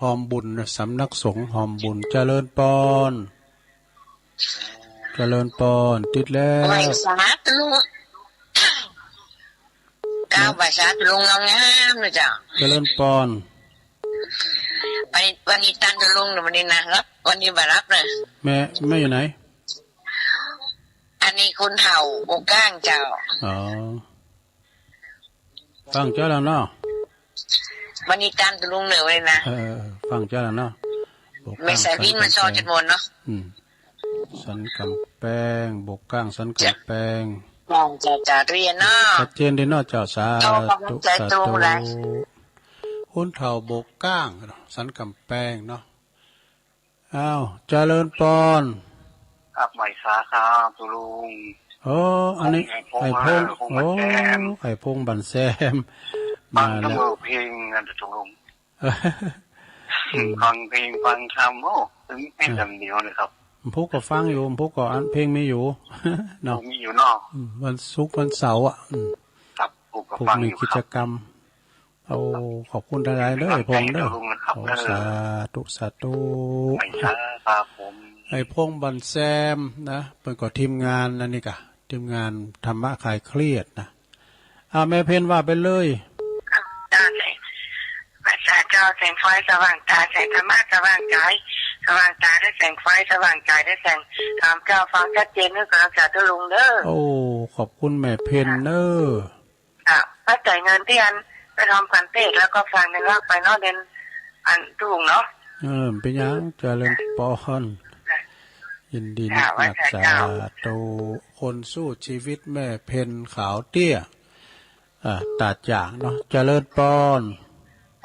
ฮอมบุญนะ สำนักสงฆ์ฮอมบุญ เจริญปอน เจริญปอน ติดแล้ว ไหว้สาตะลุง ก้าวไหว้สาตะลุงงามๆ นะเจ้า เจริญปอน วันนี้ วันนี้ตันตะลุงนะ วันนี้นะ รับ วันนี้บ่รับนะ แม่ แม่อยู่ไหน อันนี้คนเฒ่าบ่ก้างเจ้า อ๋อ ฟังเจ้าแล้วเนาะ วันนี้ตามตกลงเหนือไว้นะ เออ ฟังเจ้าแล้วเนาะ แม่สายพิณมาซอจนหมดเนาะ อืม สันกำแปง บกก้าง สันกำแปง จ้ะ จ้ะ จ้ะ เรียนเนาะ ชัดเจนดีเนาะเจ้า สาธุ สาธุ คนเฒ่าบกก้าง สันกำแปงเนาะ อ้าว เจริญปอน ครับ ไหว้สาครับ ตกลง โอ้ อันนี้ ไอ้พงษ์ ไอ้พงษ์ ไอ้พงษ์ โอ้ ไอ้พงษ์บันแซม ฟัง มาแล้ว ทั้งหมดเพลงนั่นตกลง อืม ฟังเพลงฟังธรรม โอ้ เป็น เป็นแบบเดียวเลยครับ ผมก็ฟังอยู่ ผมก็อันเพลงมีอยู่ เนาะ มีอยู่เนาะ อืม วันศุกร์วันเสาร์อะ อืม ครับ ผมก็ พวก ฟัง มี อยู่ กิจกรรม ครับ โอ้ ขอบคุณหลายๆ เด้อ ไอ้พงษ์เด้อ ขอบคุณครับ โอ้ สาธุ สาธุ ไอ้สาครับผม ไอ้พงษ์บันแซมนะ เปิ้นก็ทีมงานอันนี้กะ ทีมงานธรรมะคลายเครียดนะ อ่า แม่เพ็ญว่าไปเลย เจ้าแสง พระเจ้าแสงไฟสว่างตา แสงธรรมะสว่างกาย สว่างตาด้วยแสงไฟ สว่างกายด้วยแสงธรรม เจ้าฟังชัดเจนด้วย กำลังสาธุลุงเด้อ โอ้ ขอบคุณแม่เพ็ญเด้อ อ่ะ ป้าจ่ายเงินที่อันไปทำการเทศน์ แล้วก็ฟังในรอบไปเนาะ เรียนอันถูกเนาะ เออ เป็นหยัง เจริญปอน ค่ะ ยินดีนัก ค่ะ นัก ไหว้พระเจ้า สาธุ คนสู้ชีวิตแม่เพ็ญขาวเตี้ย อ่า ตาจ่างเนาะ เจริญปอน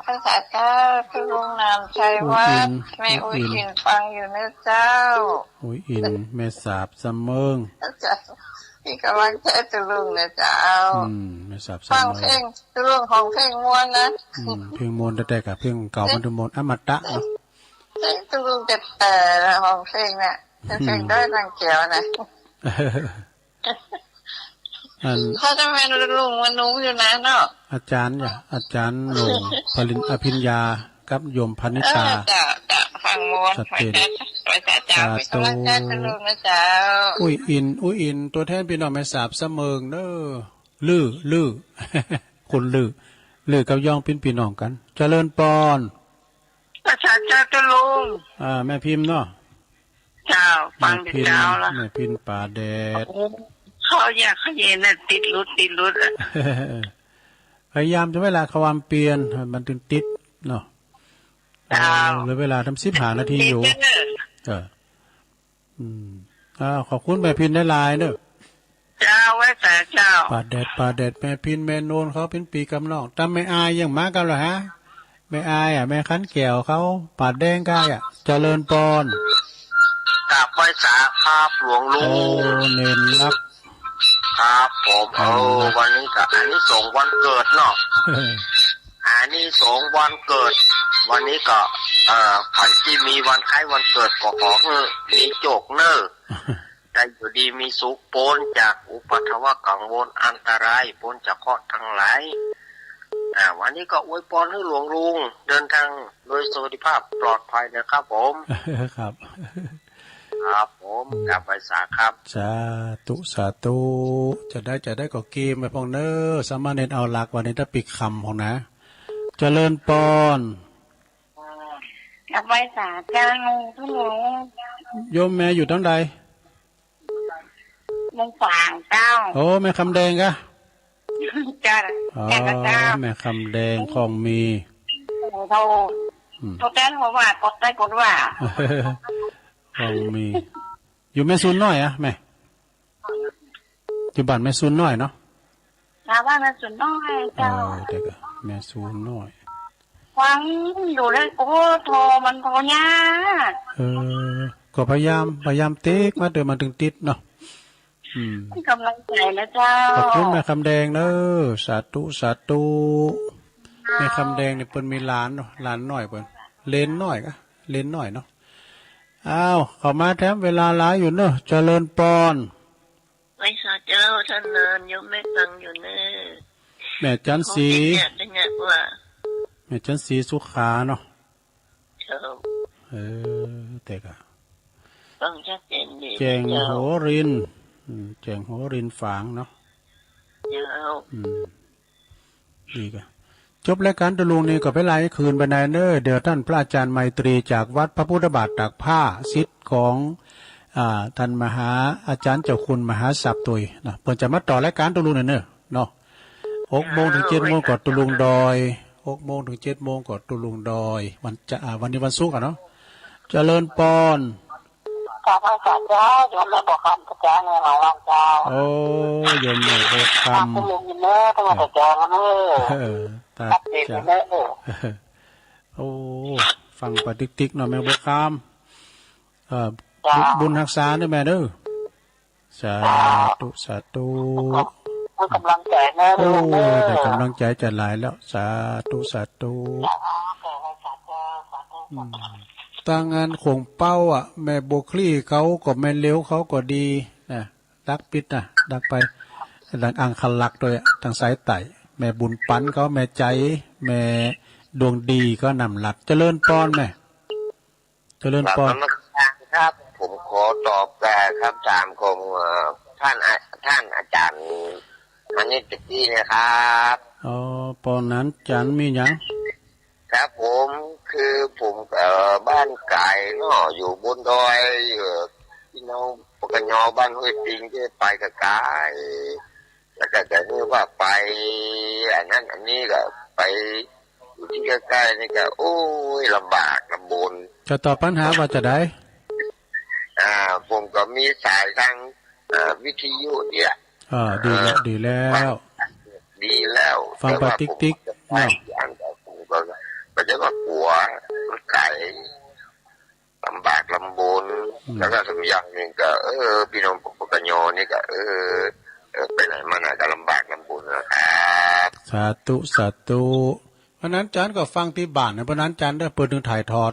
ภาษาเจ้า ตุลุงหนามชัยวัฒน์ แม่อุ๊ยอิน ฟังอยู่นะเจ้า อุ๊ยอิน แม่สาบสะเมิง เจ้า เป็นกำลังใจตุลุงนะเจ้า อืม แม่สาบสะเมิง ฟังเพลง ตุลุงฮ้องเพลงม่วนนะ อืม เพลงม่วนแต๊ๆ กะ เพลงเก่ามันจะม่วน อมตะเนาะ เพลงตุลุงแต่ละฮ้องเพลงน่ะ เป็นเพลง อืม ด้อยนางแก้วนะ อัน เขาจะแม่นลุงมะนุงอยู่นะเนาะ อาจารย์จ้ะ อาจารย์โหน่ง ปริญ- อภิญญา กับโยมพนิตา เออ จ้ะ จ้ะ ฟังม่วน ชัดเจน ไปจ้ะ ไปจ้ะ จ้ะ สาธุ ไปกำลังใจตุลุงนะเจ้า อุ๊ยอิน อุ๊ยอิน ตัวแทนพี่น้องแม่สาบสะเมิงเด้อ ลื้อ ลื้อ คนลื้อ ลื้อกับย้องปิ้นพี่น้องกัน เจริญปอน ภาษาเจ้าตุลุง อ่า แม่พิมพ์เนาะ เจ้า ฟังแต่เช้าละ แม่พิมพ์ แม่พิมพ์ป่าแดด โอ้ เขาอยากเขาเย็นน่ะ ติดหลุด ติดหลุดอะ พยายามจะเวลาความเปลี่ยน มันถึงติดเนาะ เจ้า เออ เหลือเวลาทำสิบห้านาทีอยู่ ติดเด้อ เออ อืม อ่า ขอบคุณแม่พิมพ์หลายๆ เด้อ เจ้า ไว้สาเจ้า ป่าแดด ป่าแดด แม่พิมพ์ แม่โนนเขาเป็นปีกำนอง ตามแม่อายยังมากันเหรอฮะ แม่อายอะ แม่ขันแก้วเขา ป่าแดงกายอะ เจริญปอน กราบไหว้สาครับหลวงลุง โอ้ เณรลักษณ์ ครับผม เณรลักษณ์ เออ วันนี้ก็อานิสงส์วันเกิดเนาะ อานิสงส์วันเกิด วันนี้ก็ เอ่อ ใครที่มีวันคล้ายวันเกิดก็ขอให้มีโชคเนอะ ได้อยู่ดีมีสุข พ้นจากอุปัทวกังวลอันตราย พ้นจากเคราะห์ทั้งหลาย อ่า วันนี้ก็อวยพรให้หลวงลุงเดินทางโดยสวัสดิภาพปลอดภัยนะครับผม ครับ ครับผม กราบไหว้สาครับ สาธุ สาธุ จะได้ จะได้ก็เกมไปพองเนอ สามารถเน้นเอาหลักวันนี้ถ้าปิดคำของนะ เจริญปอน กราบไหว้สาเจ้า โยมแม่อยู่ตางใด เมืองฝางเจ้า โอ้ แม่คำแดงกะ จ้า อ๋อ จ้า เจ้า แม่คำแดง คลองมี โอ้โห อืม เขาแจ้งเขาว่า กดได้กดว่า คลองมี อยู่แม่ซูนน้อยอะแม่ อยู่บ้านแม่ซูนน้อยเนาะ ชาวบ้านแม่ซูนน้อยเจ้า เออ เดี๋ยวก่อน แม่ซูนน้อย ฟังอยู่เลย โอ้ โทรมันโทรยาก เออ ก็พยายาม พยายามติ๊กมา เดี๋ยวมันถึงติดเนาะ อืม ให้กำลังใจนะเจ้า ขอบคุณแม่คำแดงเนอะ สาธุ สาธุ แม่คำแดงเนี่ยเปิ้นมีหลานเนาะ หลานน้อยเปิ้น เหลนน้อยกะ เหลนน้อยเนาะ อ้าว เข้ามาแถมเวลาหลายอยู่เนอะ เจริญปอน ไหว้สาเจ้า ท่านเนิน โยมแม่ฟังอยู่เนอะ แม่จันทร์ศรี ของเด็กเนี่ยเป็นไงวะ แม่จันทร์ศรีสุขาเนาะ เจ้า เออ แต่กะ ฟังชัดเจนดี แจ้ง เจ้า หัวริน อืม แจ้งหัวรินฝางเนาะ เจ้า อืม ดีกะ จบรายการตุลุงนี่ก็ไปไล่คืนไปในเนอ เดี๋ยวท่านพระอาจารย์ไมตรีจากวัดพระพุทธบาทตากผ้า ศิษย์ของ อ่า ท่านมหาอาจารย์เจ้าคุณมหาศัพย์ตุยนะ เปิ้นจะมาต่อรายการตุลุงเนี่ยเนอะ เนาะ หกโมงถึงเจ็ดโมงก็ตุลุงดอย หกโมงถึงเจ็ดโมงก็ตุลุงดอย วันจะ อ่า วันนี้วันศุกร์อะเนาะ เจริญปอน ข้าพเจ้า โยมแม่บัวคำ พระเจ้าในหลวงเจ้า โอ้ โยมแม่บัวคำ ตามคุณลุงเนอะ ตั้งแต่เช้าแล้วเนอะ เออ ตา อัปเดต จ้ะ เนอะ โอ้ ฟังปาติ๊กติ๊กเนาะ แม่บัวคำ เอ่อ จ้ะ บุญ บุญฮักษาเด้อแม่เด้อ สาธุ สาธุ ให้กำลังใจแม่ โอ้ ด้วยเนอะ ได้กำลังใจจะหลายแล้ว สาธุ สาธุ สาธุ สาธุ อืม ตางานของเป้าอะ แม่บัวคลี่เขาก็แม่เลี้ยวเขาก็ดีนะ ดักปิดนะ ดักไป ดังอังคลักษ์ด้วยอะ ทางสายใต้ แม่บุญปันเขา แม่ใจ แม่ดวงดีเขานำหลัก เจริญปอนแม่ เจริญปอน กราบนมัสการครับ ผมขอตอบแต่คำถามของ เอ่อ ท่านอา- ท่านอาจารย์มานิตตะกี้นะครับ อ๋อ ปอนนั้นอาจารย์มีหยัง ครับผม คือผม เอ่อ บ้านไกลเนาะ อยู่บนดอย เอ่อ พี่น้องปกย บ้านห้วยปิงที่ไปก็ไกล แล้วก็จะเรียกว่าไป อันนั้นอันนี้ก็ไป อยู่ที่ใกล้ๆนี่ก็ โอ้ย ลำบากลำบน จะตอบปัญหาว่าจะได อ่า ผมก็มีสายทาง เอ่อ วิทยุเนี่ย อ่า ดีแล้ว อ่า ดีแล้ว ดีแล้ว ฟังไป แต่ว่า ติ๊กติ๊ก ผมจะไป เนาะ อันเดียวผมก็ แล้วก็สมอย่างหนึ่งก็เออพี่น้องผมก็ย้อนนี่ก็เออเออไปไหนมาไหนก็ลำบากลำบนนะครับ สาธุ สาธุ วันนั้นจันทร์ก็ฟังที่บ้านนะ วันนั้นจันทร์เด้อ เปิดหนึ่งถ่ายทอด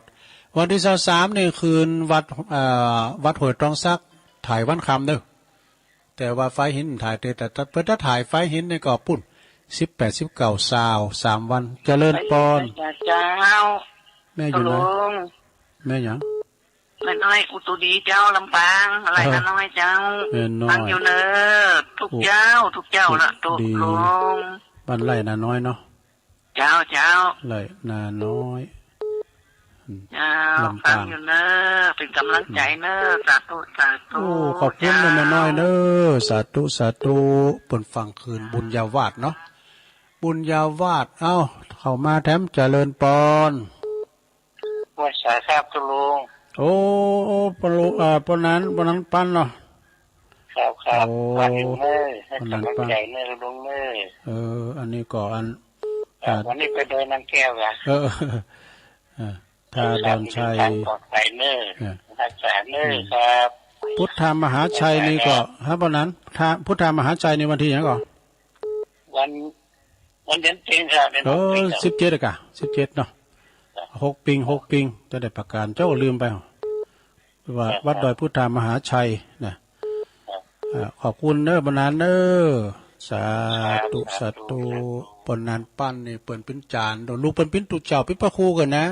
วันที่ซาวสามนี่คืนวัด เอ่อ วัดห้วยตรองสัก ถ่ายวันค่ำเด้อ แต่ว่าไฟล์หินถ่าย แต่ แต่ แต่เพิ่นจะถ่ายไฟล์หินนี่ก็ปุ้น สิบแปด สิบเก้า ซาว สามวัน เจริญปอน เจ้า แม่อยู่ไหน ตกลง แม่หยัง แม่น้อยอุตุดีเจ้า ลำปาง ไร่นาน้อยเจ้า แม่น้อย ฟังอยู่เนอะ ทุกเจ้า ทุกเจ้าละ อุตุดี ตกลง บ้านไร่นาน้อยเนาะ เจ้า เจ้า ไร่นาน้อย อืม เจ้า ลำปาง ฟังอยู่เนอะ เป็นกำลังใจเนอะ สาธุ สาธุ โอ้ ขอบคุณ เจ้า แม่น้อยเนอะ สาธุ สาธุ เปิ้นฟังคืนบุญญาวาสเนาะ บุญญาวาส เอ้า เข้ามาแถม เจริญปอน ไหว้สาครับ ตกลง โอ้ ปะลุ อ่า ปะนั้น ปะนั้นปั้นเนาะ ครับ ครับ โอ้ ว่าถึงเนอะ ให้กำลังใจเนอะ ตกลงเนอะ เออ อันนี้ก็อัน ครับ อ่า วันนี้ไปดอยนางแก้วเหรอ เออ เออ ท่าดอนชัย ให้กลับมาเดินทางปลอดภัยเนอะ เออ รักษาเนอะ อืม ครับ พุทธมหาชัยนี่ก็ ครับ ฮะ ปะนั้น ท่า พุทธมหาชัยนี่วันที่หยังก่อ วัน วันเดือนเพ็ญครับ เดือน เออ เพ็ญครับ สิบเจ็ดอะกะ สิบเจ็ดเนาะ ครับ หกปิง หกปิง จะได้ประกาศ เจ้าก็ลืมไป ว่า ครับ วัดดอยพุทธามหาชัยนะ ครับ อ่า ขอบคุณเนอะ ปะนั้นเนอะ สาธุ สาธุ สาธุ ปะนั้นปั้นนี่เปิ้นเป็นจารย์ ลูกเปิ้นเป็นตุ๊เจ้า เป็นพระครูกันนะ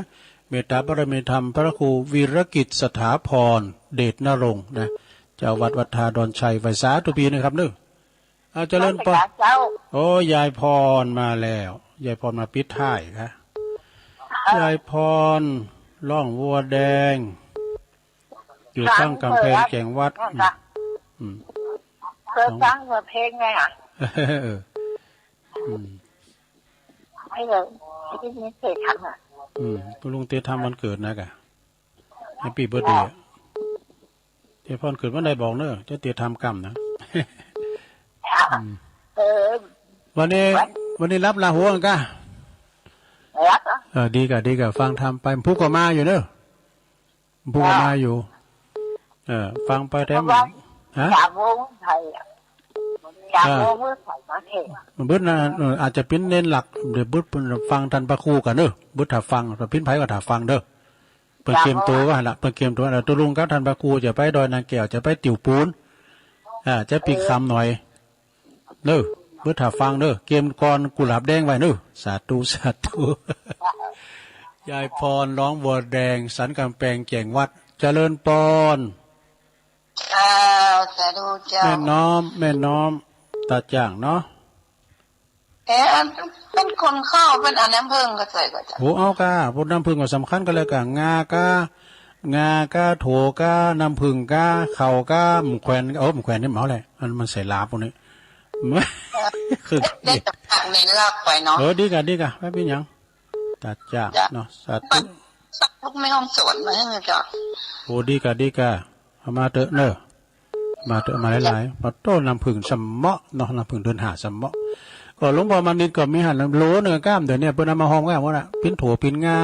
เมตตาบารมีธรรม พระครูวีรกิจสถาพร เดชนรงค์นะ เจ้าวัดวัดท่าดอนชัย ไหว้สาธุปีนะครับเนอะ อา เจริญปอน นมัสการเจ้า โอ้ ยายพรมาแล้ว ยายพรมาปิดท้ายค่ะ ยายพร ร้องวัวแดง อยู่ข้างกำแพงแก่งวัด ฟังเปิด อืม อืม เปิดฟังเปิดเพลงไงอะ เออ อืม ให้เลย ที่นี่เคยทำอะ อืม คุณลุงเตยทำวันเกิดนะกะ แฮปปี้เบิร์ธเดย์ เตยพรเกิดวันใดบอกเนอะ เจ้าเตยทำกรรมนะ อืม เออ วันนี้ วัน วันนี้รับลาหัวกันกะ รับเหรอ เออ ดีกะ ดีกะ ฟังธรรมไป ผู้ก็มาอยู่เนอะ ผู้ก็มาอยู่ เออ ฟังไปแถม ฮะ สามโมงไทยอะ สามโมงเมื่อไทยมาเทศน์ เบิดนะ เออ อาจจะเป็นเน้นหลัก เดี๋ยวเบิดฟังท่านพระครูกันเนอะ เบิดถ้าฟัง ถ้าเป็นไผก็ถ้าฟังเด้อ เปิ้นเกมตัวว่าหั่นละ เปิ้นเกมตัวว่าหั่นละ ตกลงกับท่านพระครูจะไปดอยนางแก้ว จะไปติวปูน อ่า จะปีกคำหน่อย เนอะ เบิดถ้าฟังเนอะ เกมก่อนกุหลาบแดงไว้เนอะ สาธุ สาธุ ยายพร ร้องวัวแดง สันกำแพงแก่งวัด เจริญปอน เจ้า สาธุเจ้า แม่น้อม แม่น้อม ตาจ่างเนาะ เอ๊ะ อันเป็นคนเข้าเป็นอันน้ำผึ้งก็ใส่ก็จะ โอ้ เอากา พวกน้ำผึ้งก็สำคัญก็แล้วกัน งากา งากา โถกา น้ำผึ้งกา ข้าวกา หมกแขวน โอ้ หมกแขวนนี่เหมาแหละ อันมันใส่ลาพวกนี้ คือ ได้แต่ผักในลาบไปเนาะ เออ ดีกะ ดีกะ ไม่เป็นหยัง ตัดจาก จ้ะ เนาะ สาธุ ลูกแม่ฮ่องสอนมาให้เจ้า โอ้ ดีกะ ดีกะ เอามาเถอะเนอะ มาเถอะ มาหลายๆ มาโต้น้ำผึ้งสะเหมาะเนาะ น้ำผึ้งเดือนห้าสะเหมาะ ก็หลวงพ่อมานิดก็มีหั่นโหลหนึ่งก้าม เดี๋ยวนี้เปิ้นเอามาห่อไว้หมดละ ปิ้นโถปิ้นงา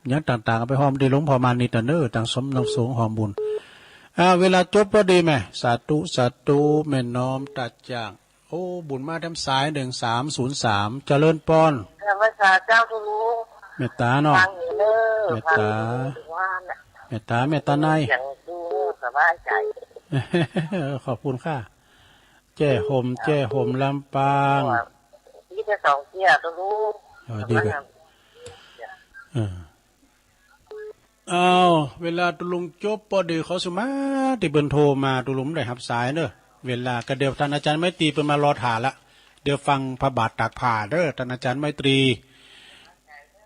หยังต่างๆ เอาไปห่อที่หลวงพ่อมานิดน่ะเนอะ ต่างสมน้ำสงฆ์ห่อบุญ อ่า เวลาจบพอดีแม่ สาธุ สาธุ แม่น้อมตาจ่าง โอ้ บุญมาแถมสาย หนึ่งสามศูนย์สาม เจริญปอน นมัสการเจ้าคุณลุง เมตตาเนาะ ฟังอยู่เนอะ เมตตา ฟังอยู่ว่าน่ะ เมตตา เมตตาใน เสียงดูสบายใจ ขอบคุณค่ะ แจ้ห่ม แจ้ห่มลำปาง นี่จะสองเที่ยวตัวลูก เออ ดีกะ เออ อ้าว เวลาตกลงจบพอดี ขอสุมา ที่เปิ้นโทรมา ตกลงบ่ได้ฮับสายเนอะ เวลาก็เดี๋ยวท่านอาจารย์ไมตรีเปิ้นมารอถ่าละ เดี๋ยวฟังพระบาทตากผ้าเด้อ ท่านอาจารย์ไมตรี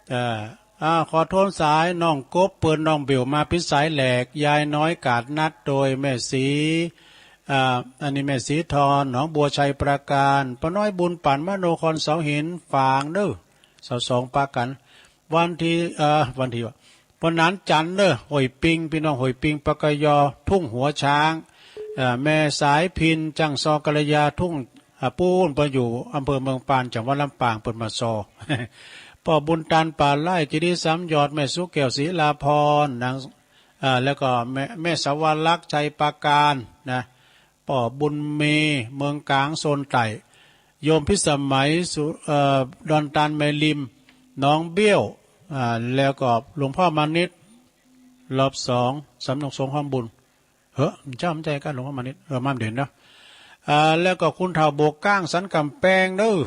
เอ่อ อ่า ขอโทนสาย น้องกบเปิ้นน้องเบลมาปิดสายแหลก ยายน้อยกาดนัดโดยแม่ศรี อ่า อันนี้แม่ศรีทอน หนองบัวชัยปราการ ป้าน้อยบุญปั่นมโนครเสาหิน ฝางเด้อ เสาสองปากัน วันที่ เอ่อ วันที่ว่า วันนั้นจันทร์เด้อ ห้วยปิง พี่น้องห้วยปิง ปกย ทุ่งหัวช้าง เอ่อ แม่สายพิน จังซอกัลยา ทุ่ง อ่า ปูน เปิ้นอยู่อำเภอเมืองปาน จังหวัดลำปาง เปิ้นมาซอ พ่อบุญตัน ป่าไร่ เจดีย์สามยอด แม่สุแก้ว ศิลาพร นาง อ่า แล้วก็แม่ แม่สวรักษ์ ชัยปราการนะ ป้อบุญมี เมืองกลาง โซนใต้ โยมพิสมัย สุ เอ่อ ดอนตาล แม่ริม หนองเบี้ยว อ่า แล้วก็หลวงพ่อมานิต รอบสอง สำนักสงฆ์ห้อมบุญ เฮ้อ เจ้ามันใจกัน หลวงพ่อมานิต เออ มาเด่นเนาะ อ่า แล้วก็คุณเฒ่าโบกก้าง สันกำแพงเด้อ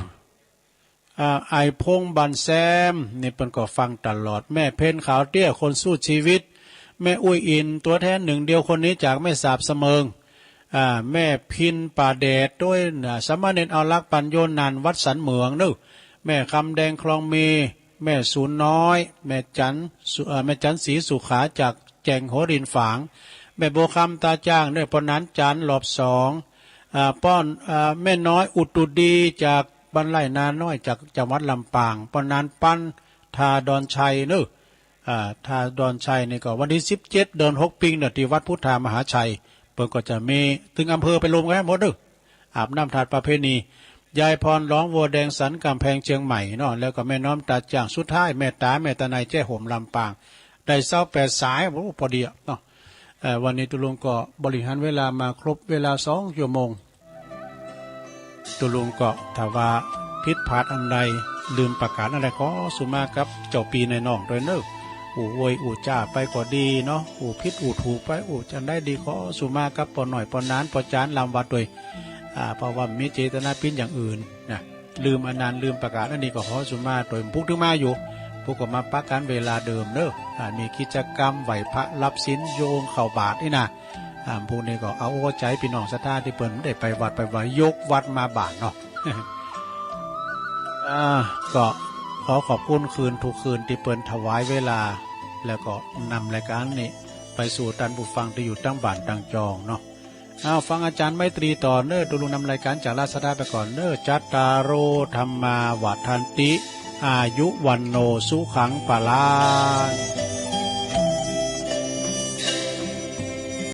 อ่า ไอ้พงษ์ บ้านแซม นี่เปิ้นก็ฟังตลอด แม่เพ็ญ ขาวเตี้ย คนสู้ชีวิต แม่อุ้ยอิน ตัวแทนหนึ่งเดียวคนนี้จากแม่สาบเสมิง อ่า แม่พิน ป่าแดด ด้วยนะ สามเณรเอารัก ปัญโยนันท์ วัดสันเหมืองเนอะ แม่คำแดง คลองมี แม่ศูนย์น้อย แม่จันทร์สุ เอ่อ แม่จันทร์ศรีสุขา จากแจ่งหัวรินฝาง แม่บัวคำ ตาจ้างเนอะ ป้อหนานจันทร์ รอบสอง อ่า ป้อ อ่า แม่น้อย อุตุดี จากบ้านไร่นาน้อย จากจังหวัดลำปาง ป้อหนานปัน ท่าดอนชัยเนอะ อ่า ท่าดอนชัยนี่ก็วันที่สิบเจ็ด เดือนหก ปิงเนอะ ที่วัดพุทธามหาชัย เปิ้นก็จะมี ตึงอำเภอไปรวมกันหมดเนอะ อาบน้ำธาตุประเพณี ยายพร หลองวัวแดง สันกำแพง เชียงใหม่เนาะ แล้วก็แม่น้อม ตาจ้าง สุดท้าย แม่ต๋า แม่ตะไน แจ้ห่ม ลำปาง ได้ซาวแปดสาย โอ้ พอดีอะเนาะ เอ่อ วันนี้ตุ๊ลุงก็บริหารเวลามาครบเวลาสองชั่วโมง ตุ๊ลุงก็ถ้าว่าผิดพลาดอันใด ลืมประการอันใด ขอสุมากับเจ้าปี้นายน้องด้วยเนอะ อู้อวยอู้จ้าไปก็ดีเนาะ อู้ผิดอู้ถูกไป อู้จั่งใดดี ขอสุมากับป้อน้อย ป้อหนาน ป้อจาน ลำวัดด้วย อ่า เพราะว่ามีเจตนาปิ้นอย่างอื่นนะ ลืมอันนั้น ลืมประการอันนี้ ก็ขอสุมาโดยพุกถึงมาอยู่ พุกก็มาปะกันเวลาเดิมเนอะ อ่า มีกิจกรรมไหว้พระรับศีล โยงเข้าบาตรนี่นะ อ่า พุกนี้ก็เอาอกเอาใจพี่น้องศรัทธาที่เปิ้นได้ไปวัดไปวา ยกวัดมาบาตรเนาะ อ่า ก็ขอขอบคุณคืนทุกคืนที่เปิ้นถวายเวลา แล้วก็นำรายการนี้ไปสู่ท่านผู้ฟังที่อยู่ทั้งบ้านทั้งจองเนาะ เอาฟังอาจารย์ไมตรีต่อเนอะ ตุ๊ลุงนำรายการจากราชดาไปก่อนเนอะ จัตตาโร ธัมมา วัฑฒันติ อายุ วัณโณ สุขัง พลัง